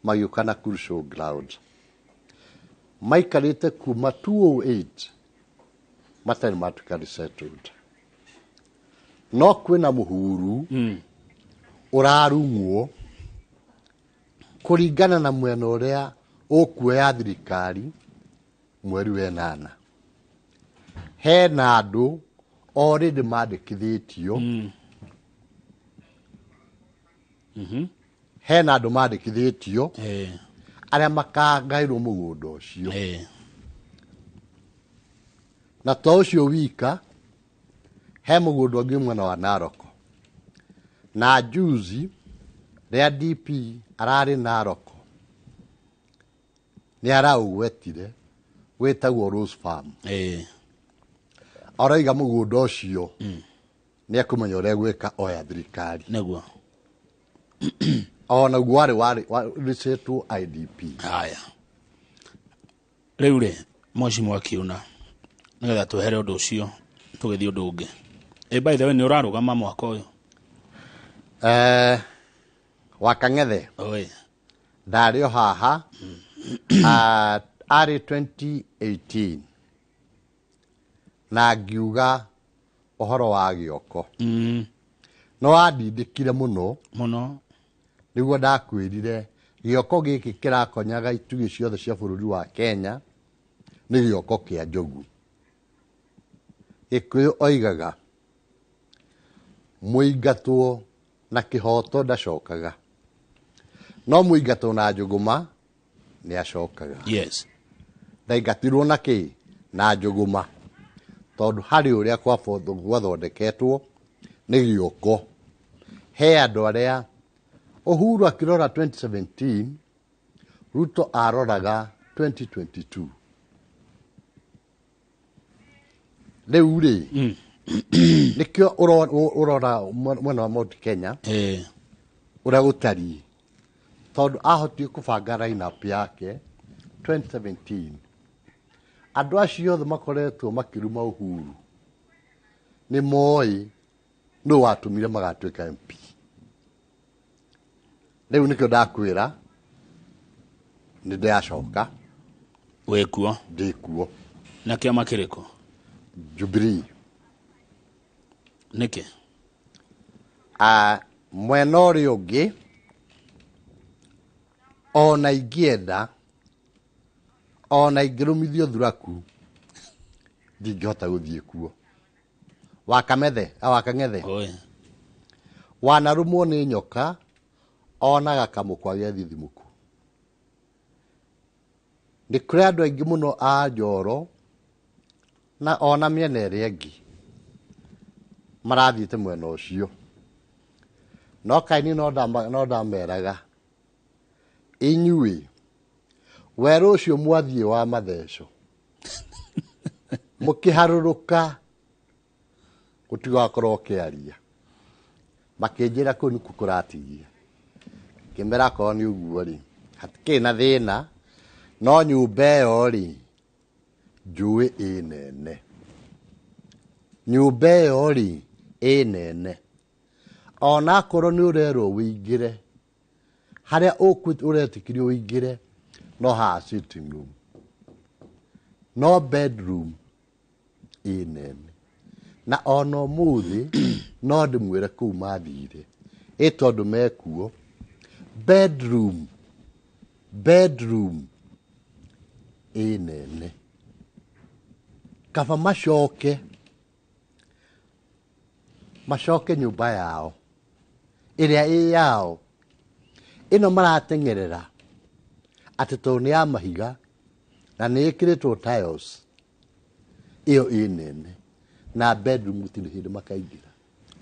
magĩũka na Nakuru Showground. Maikarĩte kuma 208 matarĩ matuĩka resettled. No kwĩna mũhuru ũrarung'wo kũringana na mwena ũrĩa ũkuoya thirikari mweri wa ĩnana. Hena andũ already mandĩkithĩtio, hena andũ mandĩkithĩtio arĩa makangaĩrwo mũgũnda ũcio. Na to ũcio wika, he mũgũnda ũngĩ mwena wa Narok. Na juzi rĩa DP ararĩ Narok, nĩ araũgwetire, wĩtagwo Rose Farm. Araiga mũgũnda ũcio nĩ ekũmenya ũrĩa gwĩka oya thirikari. Nĩguo. Ona guo warĩ warĩcĩtwo IDP. Haya, rĩu rĩ, mheshimiwa Kiuna, nĩgetha twehere ũndũ ũcio tũgĩthiĩ ũndũ ũngĩ. By the way, nĩ ũrarũgama mwaka ũyũ? Wakang'ethe. Oi. Ndarĩ o haha. Arĩ 2018 na ngiuga ũhoro wa gĩoko no wandindĩkire mũno. Mũno. Nĩguo ndakwĩrire gĩoko gĩkĩ kĩrakonyaga itugĩ ciothe cia bũrũri wa Kenya nĩ gĩoko kĩa njogu. Gĩkũyũ oigaga mũingatwo na kĩhoto ndacokaga, no mũingatwo na njũgũma nĩ acokaga. Ndaingatirwo na kĩ? Na njũgũma, tondũ harĩ ũrĩa gwathondeketwo nĩ gĩoko. He andũ arĩa Uhuru akĩrora 2017, Ruto aroraga 2022. Rĩu rĩ, Nĩkĩo ũrona mwena wa Mount Kenya ũrĩa gũtariĩ, tondũ ahotire kũbanga line-up yake 2017. Andũ acio othe makoretwo makĩruma Uhuru nĩ moĩ nũ watũmire magatuĩka MP. Rĩu nĩkĩo ndakwĩra nĩ ndĩracoka. Wĩkuo? Ndĩkuo. Na kĩama kĩrĩkũ? Jubilee. Nĩkĩ? Mwena ũrĩa ũngĩ ona ingĩenda, ona ingĩrũmithio thuraku, ndingĩhota gũthiĩ kuo. Wakamethe, wakang'ethe. Wanarũmwo nĩ nyoka, onaga kamũkwa gĩa thithimũku. Nĩ kũrĩ andũ aingĩ mũno a Njoro na ona mĩena ĩrĩa ĩngĩ marathiĩte mwena ũcio. No kaini no ndameraga inyuĩ werũ ũcio mwathiĩ wa matheco mũkĩharũrũka gũtigakorwo ũkĩaria. Makĩnjĩra kũu nĩkuo kũratigia. Ngĩmera akorwo nĩ ũguo rĩ, hatikĩrĩ na thĩna, no nyũmba ĩyo rĩ, njũĩ ĩ nene. Nyũmba ĩyo rĩ, ĩ nene. Ona akorwo nĩ ũrerwo ũingĩre, harĩa ũretĩkĩrio ũingĩre, no haha sitting room, no bedroom ĩ nene. Na ona ũmũthĩ no ndĩmwĩre kũu mathire, ĩ tondũ mekuo, bedroom ĩ nene. Kaba macoke nyũmba yao ĩrĩa ĩ yao, ĩno marateng'erera atĩ tondũ nĩ ya mahiga na nĩ ĩkĩrĩtwo tiles, ĩyo ĩ nene na bedroom gũtirĩ hĩndĩ makaingĩra.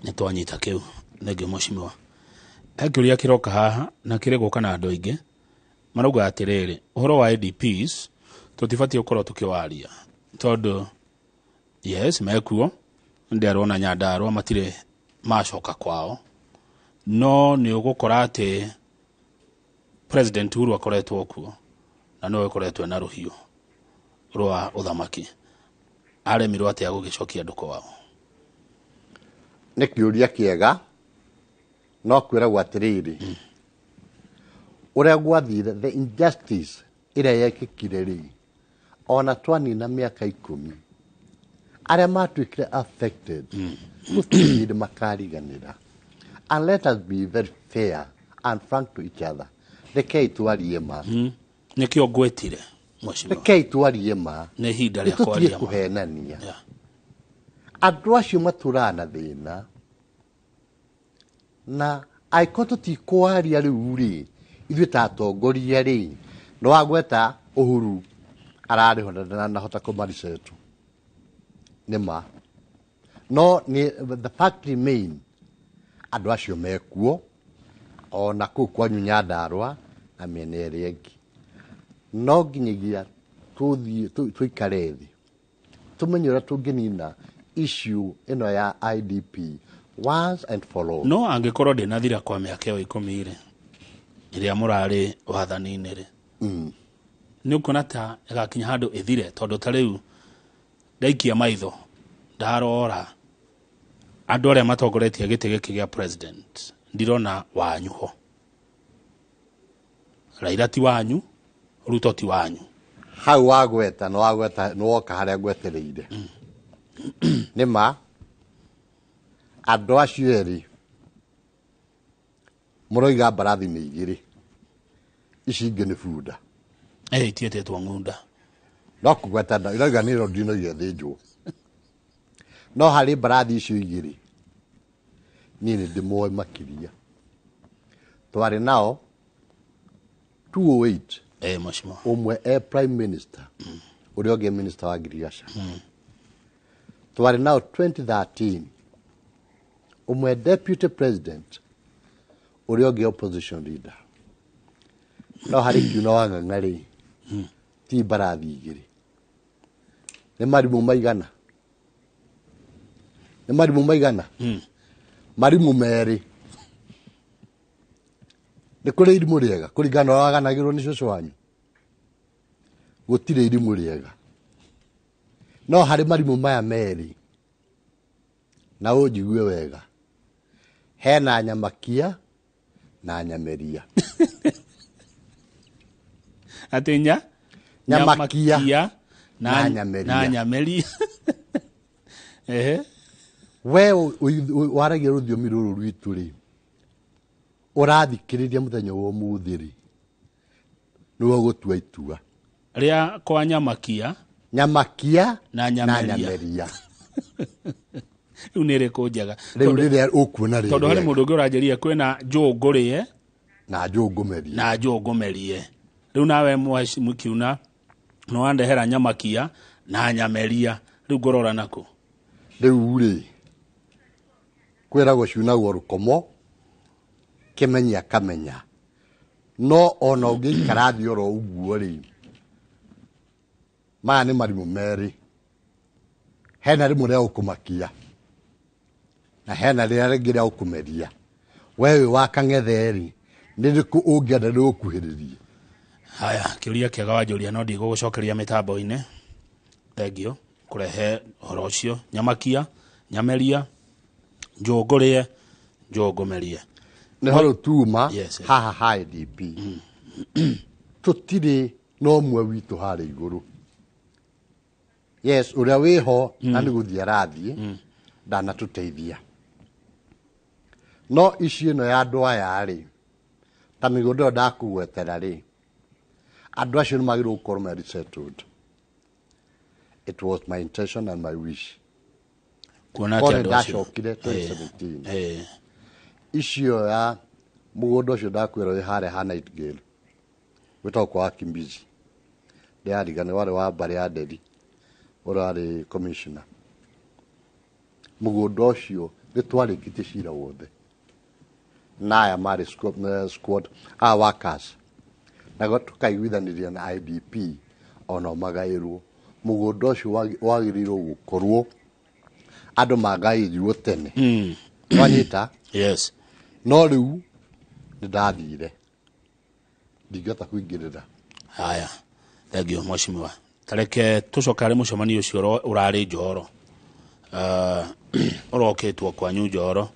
Nĩ twanyita kĩu. Thengiũ mheshimiwa. He kĩũria kĩroka haha na kĩrĩ gũka na andũ aingĩ marauga atĩrĩrĩ, ũhoro wa IDPs tũtibatiĩ gũkorwo tũkĩwaria tondũ yes mekuo Nderwo na Nyandarua matirĩ macoka kwao, no nĩ ũgũkora atĩ President Uhuru akoretwo kuo na nĩwe ũkoretwo na rũhiũ rwa ũthamaki, aremirwo atĩa gũgĩcokia andũ kwao? Nĩ kĩũria kĩega, no kwĩragwo atĩrĩrĩ, ũrĩa gwathire, the injustice ĩrĩa yekĩkire rĩ, ona twanina mĩaka 10, arĩa matuĩkire affected gũtirĩ hĩndĩ makariganĩra. And let us be very fair and frank to each other. Rekei twarie ma. Nĩkĩo ngwĩtire mheshimiwa. Rekei twarie ma. Nĩ ihinda rĩa Nĩtũtige kwaria ma. kũhenania. Andũ acio matũraga na thĩna, na angĩkorwo tũtikwaria rĩu rĩ, ithuĩ ta atongoria rĩ, nĩ wagweta Uhuru ararĩ ho na ndanahota kũmaricetu. Nĩ ma. No nĩ, the fact remain, andũ acio mekuo ona kũu kwanyu Nyandarua na mĩena ĩrĩa ĩngĩ. No nginyagia tũthiĩ tũikare thĩ tũmenye ũrĩa tũngĩnina issue ĩno ya IDP once and for all. No angĩkorwo ndĩnathira kwa mĩaka ĩyo 10 rĩ, ĩrĩa mũrarĩ wathani-inĩ rĩ, nĩ ũkuona ta ĩgakinya handũ ĩthire, tondũ ta rĩu ndaikia maitho ndarora andũ arĩa matongoretie gĩtĩ gĩkĩ gĩa president, ndirona wanyu ho. Raila ti wanyu, Ruto ti wanyu. Hau wagweta, nĩ wagweta, nĩ woka harĩa ngwetereire. Nĩ ma andũ acio erĩ mũroiga mbarathi nĩ igĩrĩ, ici ingĩ nĩ bunda. Itiĩtĩtwo ng'unda. No kũgweta iroiga nĩ rondi no igethĩnjwo. No harĩ mbarathi icio igĩrĩ, niĩ nĩ ndĩmoĩ makĩria. Twarĩ nao 208. Mheshimiwa. Ũmwe e prime minister, ũrĩa ũngĩ minister wa ngirigaca. Twarĩ nao 2013, ũmwe deputy president, ũrĩa ũngĩ opposition leader. No harĩ kiuno wa ng'ang'a rĩ, ti mbarathi igĩrĩ, nĩ marimũ maigana. Nĩ marimũ maigana? Marimũ merĩ. Nĩ kũrĩ irimũ rĩega kũringana na ũrĩa waganagĩrwo nĩ cũcũ wanyu? Gũtirĩ irimũ rĩega. No harĩ marimũ maya merĩ, na ũnjigue wega, hena nyamakia na nyameria. Atĩ nya Nyamakia na na nyameria. Na nyameria. Ehe. We waragia rũthiomi rũrũ rwitũ rĩ, ũrathikĩrĩria mũthenya wa ũmũthĩ rĩ, nĩwe ũgũtua itua rĩa kwa nyamakia nyamakia na na nyameria. Nyameria. Rĩu nĩ ĩrĩkũ njega? Rĩu rĩrĩa ũkuona rĩ Tondũ harĩ rĩega. mũndũ ũngĩ ũranjĩria kwĩna njũngũrĩe na njũngũmerie. Na njũngũmerie. Rĩu nawe mheshimiwa Kiuna nĩ wandehera nyamakia na nyameria, rĩu ngũrora nakũ? Rĩu rĩ, kwĩragwo ciunagwo rũkomo, kĩmenyi akamenya. No ona ũngĩikara thĩ oro ũguo rĩ, maya nĩ marimũ merĩ. Hena rĩmwe rĩa gũkũmakia na hena rĩrĩa rĩngĩ rĩa gũkũmeria. We wĩ wa kang'ethe rĩ, nĩ rĩkũ ũngĩenda rĩgũkuhĩrĩrie? Haya, kĩũria kĩega wanjũria, no ndigũgũcokeria mĩtambo-inĩ. Thengio kũrehe ũhoro ũcio. Nyamakia, nyameria, njũngũrĩe, njũngũmerie. Nĩho rĩu tuma. Yes, yes. Haha ha IDP tũtirĩ na ũmwe witũ harĩa igũrũ. Yes, ũrĩa wĩho na nĩ gũthiĩ arathiĩ, ndanatũteithia. No ici ĩno ya andũ aya rĩ, ta mĩgũnda ĩyo ndakũgwetera rĩ, andũ acio nĩ magĩrĩirwo gũkorwo me resettled. It was my intention and my wish. Kuona Korwo atĩ nĩ andũ acio ndacokire 2017, icio ya mũgũnda ũcio ndakwĩra wĩ harĩa ha Nightingale, wĩtagwo kwa Wakimbizi, ndĩrarigana warĩ wa mbarĩ ya Nderi, ũrĩa warĩ commissioner. Mũgũnda ũcio nĩ twarĩkĩtie cira wothe na aya marĩ squad aya workers, na tũkaiguithanĩria na IDP ona magaĩrwo mũgũnda ũcio. Wagĩrĩirwo gũkorwo andũ magaĩrirwo tene, wanyita? Yes. No rĩu nĩ ndathire, ndingĩhota kũingĩrĩra. Haya, thengio mheshimiwa. Tareke tũcoke harĩ mũcemanio ũcio ũrarĩ Njoro, ũrokĩtwo kwanyu Njoro,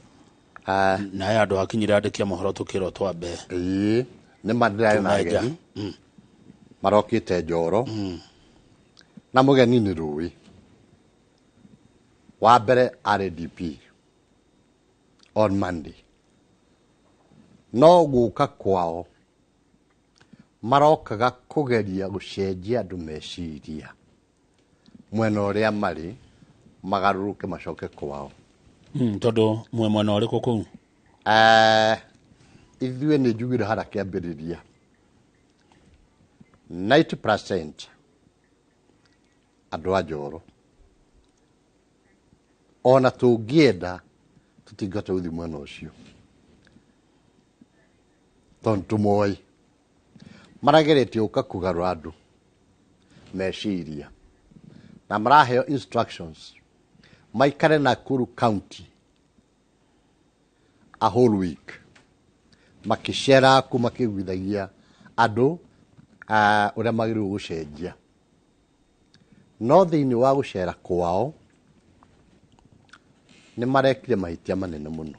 na he andũ hakinyire andĩki a mohoro tũkĩrwo twambe Ĩĩ, nĩ ma ndĩrarĩ na tume nja. ageni marokĩte Njoro, na mũgeni nĩ rũĩ wa mbere arĩ DP on Monday. No gũka kwao marokaga kũgeria gũcenjia andũ meciria mwena ũrĩa marĩ, magarũrũke macoke kwao. Tondũ mwe mwena ũrĩkũ kũu? Ithuĩ nĩ njugire harĩa kĩambĩrĩria 90% andũ a Njoro, ona tũngĩenda tũtingĩhota gũthiĩ mwena ũcio tondũ tũmoĩ marageretie gũka kũgarũra andũ meciria, na maraheo instructions maikare Nakuru County a whole week makĩcera kũ makĩiguithagia andũ ũrĩa magĩrĩirwo gũcenjia. No thĩinĩ wa gũcera kwao nĩ marekire mahĩtia manene mũno.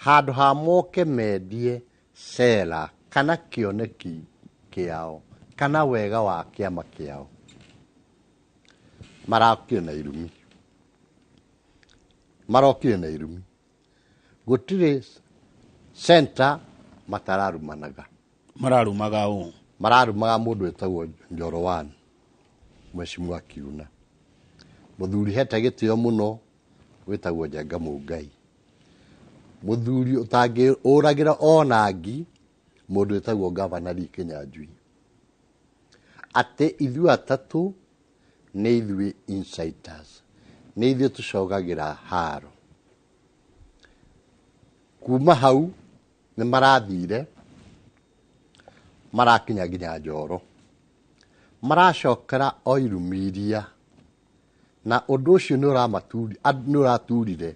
Handũ ha moke mendie cera kana kĩoneki kĩao kana wega wa kĩama kĩao, marokire na irumi, marokire na irumi. Gũtirĩ center matararumanaga. Mararumaga ũ? Mararumaga mũndũ wĩtagwo Njoro One, Mheshimiwa Kiuna, mũthuri hete gĩtĩo mũno wĩtagwo Njenga Mũngai, mũthuri ũtangĩũragĩra ona ngi, mũndũ wĩtagwo Gavana Lee Kinyanjui, atĩ ithuĩ atatũ nĩ ithuĩ insiders, nĩ ithuĩ tũcogagĩra haro. Kuma hau nĩ marathire marakinya nginya Njoro, maracokera o irumi iria Na ũndũ ũcio nĩ ũraturire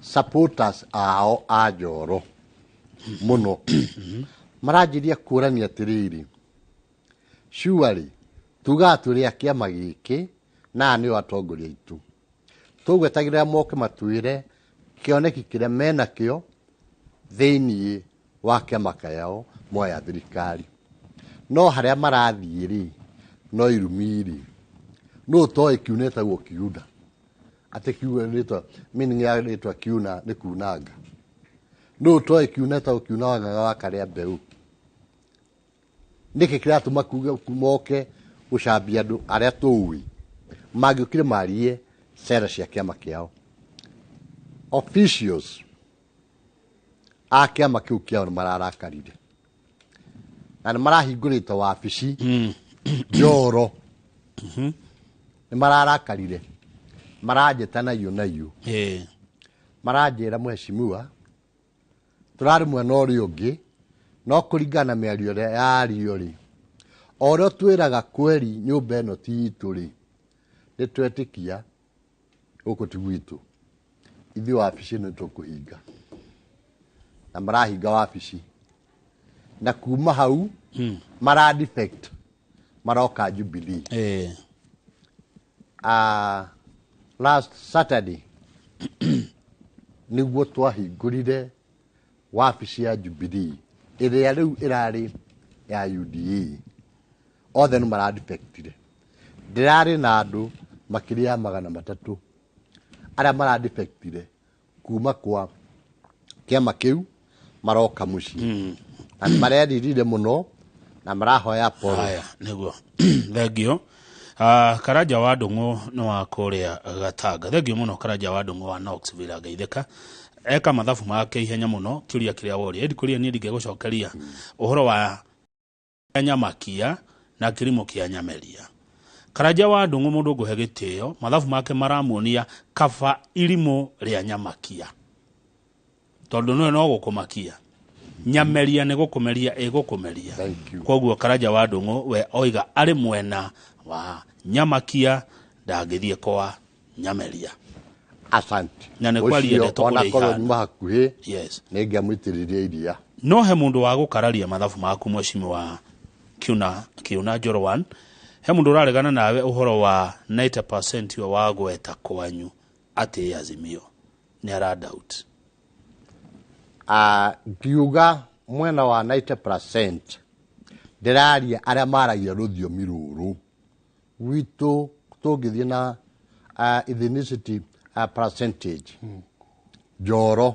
supporters ao a Njoro mũno. Maranjĩria kũrania atĩrĩrĩ, surely tugaga tũrĩ a kĩama gĩkĩ na aya nĩo atongoria aitũ, tũgwetagĩrĩra moke matwĩre kĩoneki kĩrĩa menakĩo thĩiniĩ wa kĩama kĩao moya thirikari. No harĩa marathiĩ rĩ, no irumi rĩ, no ũtoĩ kiuna ĩtagwo kiuna, atĩ kiugo rĩtwa meaning ya rĩtwa kiuna nĩ kunanga. No ũtoĩ kiuna ĩtagwo kiuna wang'ang'a wa karĩa mbeũ. Nĩkĩ kĩratũma moke gũcambia andũ arĩa tũĩ mangĩũkire marie cera cia kĩama kĩao? Officials a kĩama kĩu kĩao nĩ mararakarire na nĩ marahingũrĩte wabici Njoro, nĩ mararakarire, maranjĩta na iũ maranjĩra mheshimiwa, tũrarĩ mwena ũrĩa ũngĩ, no kũringana na mĩario ĩrĩa yario rĩ, o ũrĩa twĩraga kweri nyũmba ĩno ti itũ rĩ, nĩ twetĩkia gũkũ ti gwitũ, ithuĩ wabici ĩno nĩtũkũhinga. Na marahinga wabici, na kuma hau mara defect maroka Jubilee. Last Saturday nĩguo twahingũrire wabici ya Jubilee ĩrĩa rĩu ĩrarĩ ya UDA. Othe nĩ maradefectire. Ndĩrarĩ na andũ makĩria ya 300 arĩa maradefectire kuma kwa kĩama kĩu maroka mũciĩ. Na nĩ mareririre mũno na marahoya pole. Haya, nĩguo. Thengio. Karanja wa Ndung'u nĩ wa kũrĩa Gatanga. Thengio mũno Karanja wa Ndung'u wa Knoxville angeithĩka. Eka mathabu make ihenya mũno kĩũria kĩrĩa woria. Ĩndĩ kũria niĩ ndingĩgũcokeria ũhoro wa nyamakia na kĩrimũ kĩa nyameria. Karanja wa Ndung'u mũndũ ngũhe gĩtĩo, mathabu make maramuonia kaba irimũ rĩa nyamakia. Tondũ nĩwe no gũkũmakia. Nyameria nĩ gũkũmeria ĩgũkũmeria. Koguo Karanja wa Ndung'u we oiga arĩ mwena wa nyamakia ndangĩthiĩ kwa nyameria. Asante. Na nĩ kwaria ndeto kũrĩa onakorwo ihana. nyuma hakuhĩ Yes. nĩ ngĩamũitĩrĩria iria. No he mũndũ wa gũkararia mathabu maku mheshimiwa Kiuna Njoro 1. He mũndũ ũraregana nawe ũhoro wa 90% wa gweta kwanyu atĩ Azimio nĩ ara doubt. Ngiuga mwena wa 90% ndĩraria arĩa maragia rũthiomi rũrũ gwitũ, tũngĩthiĩ na ethnicity percentage Njoro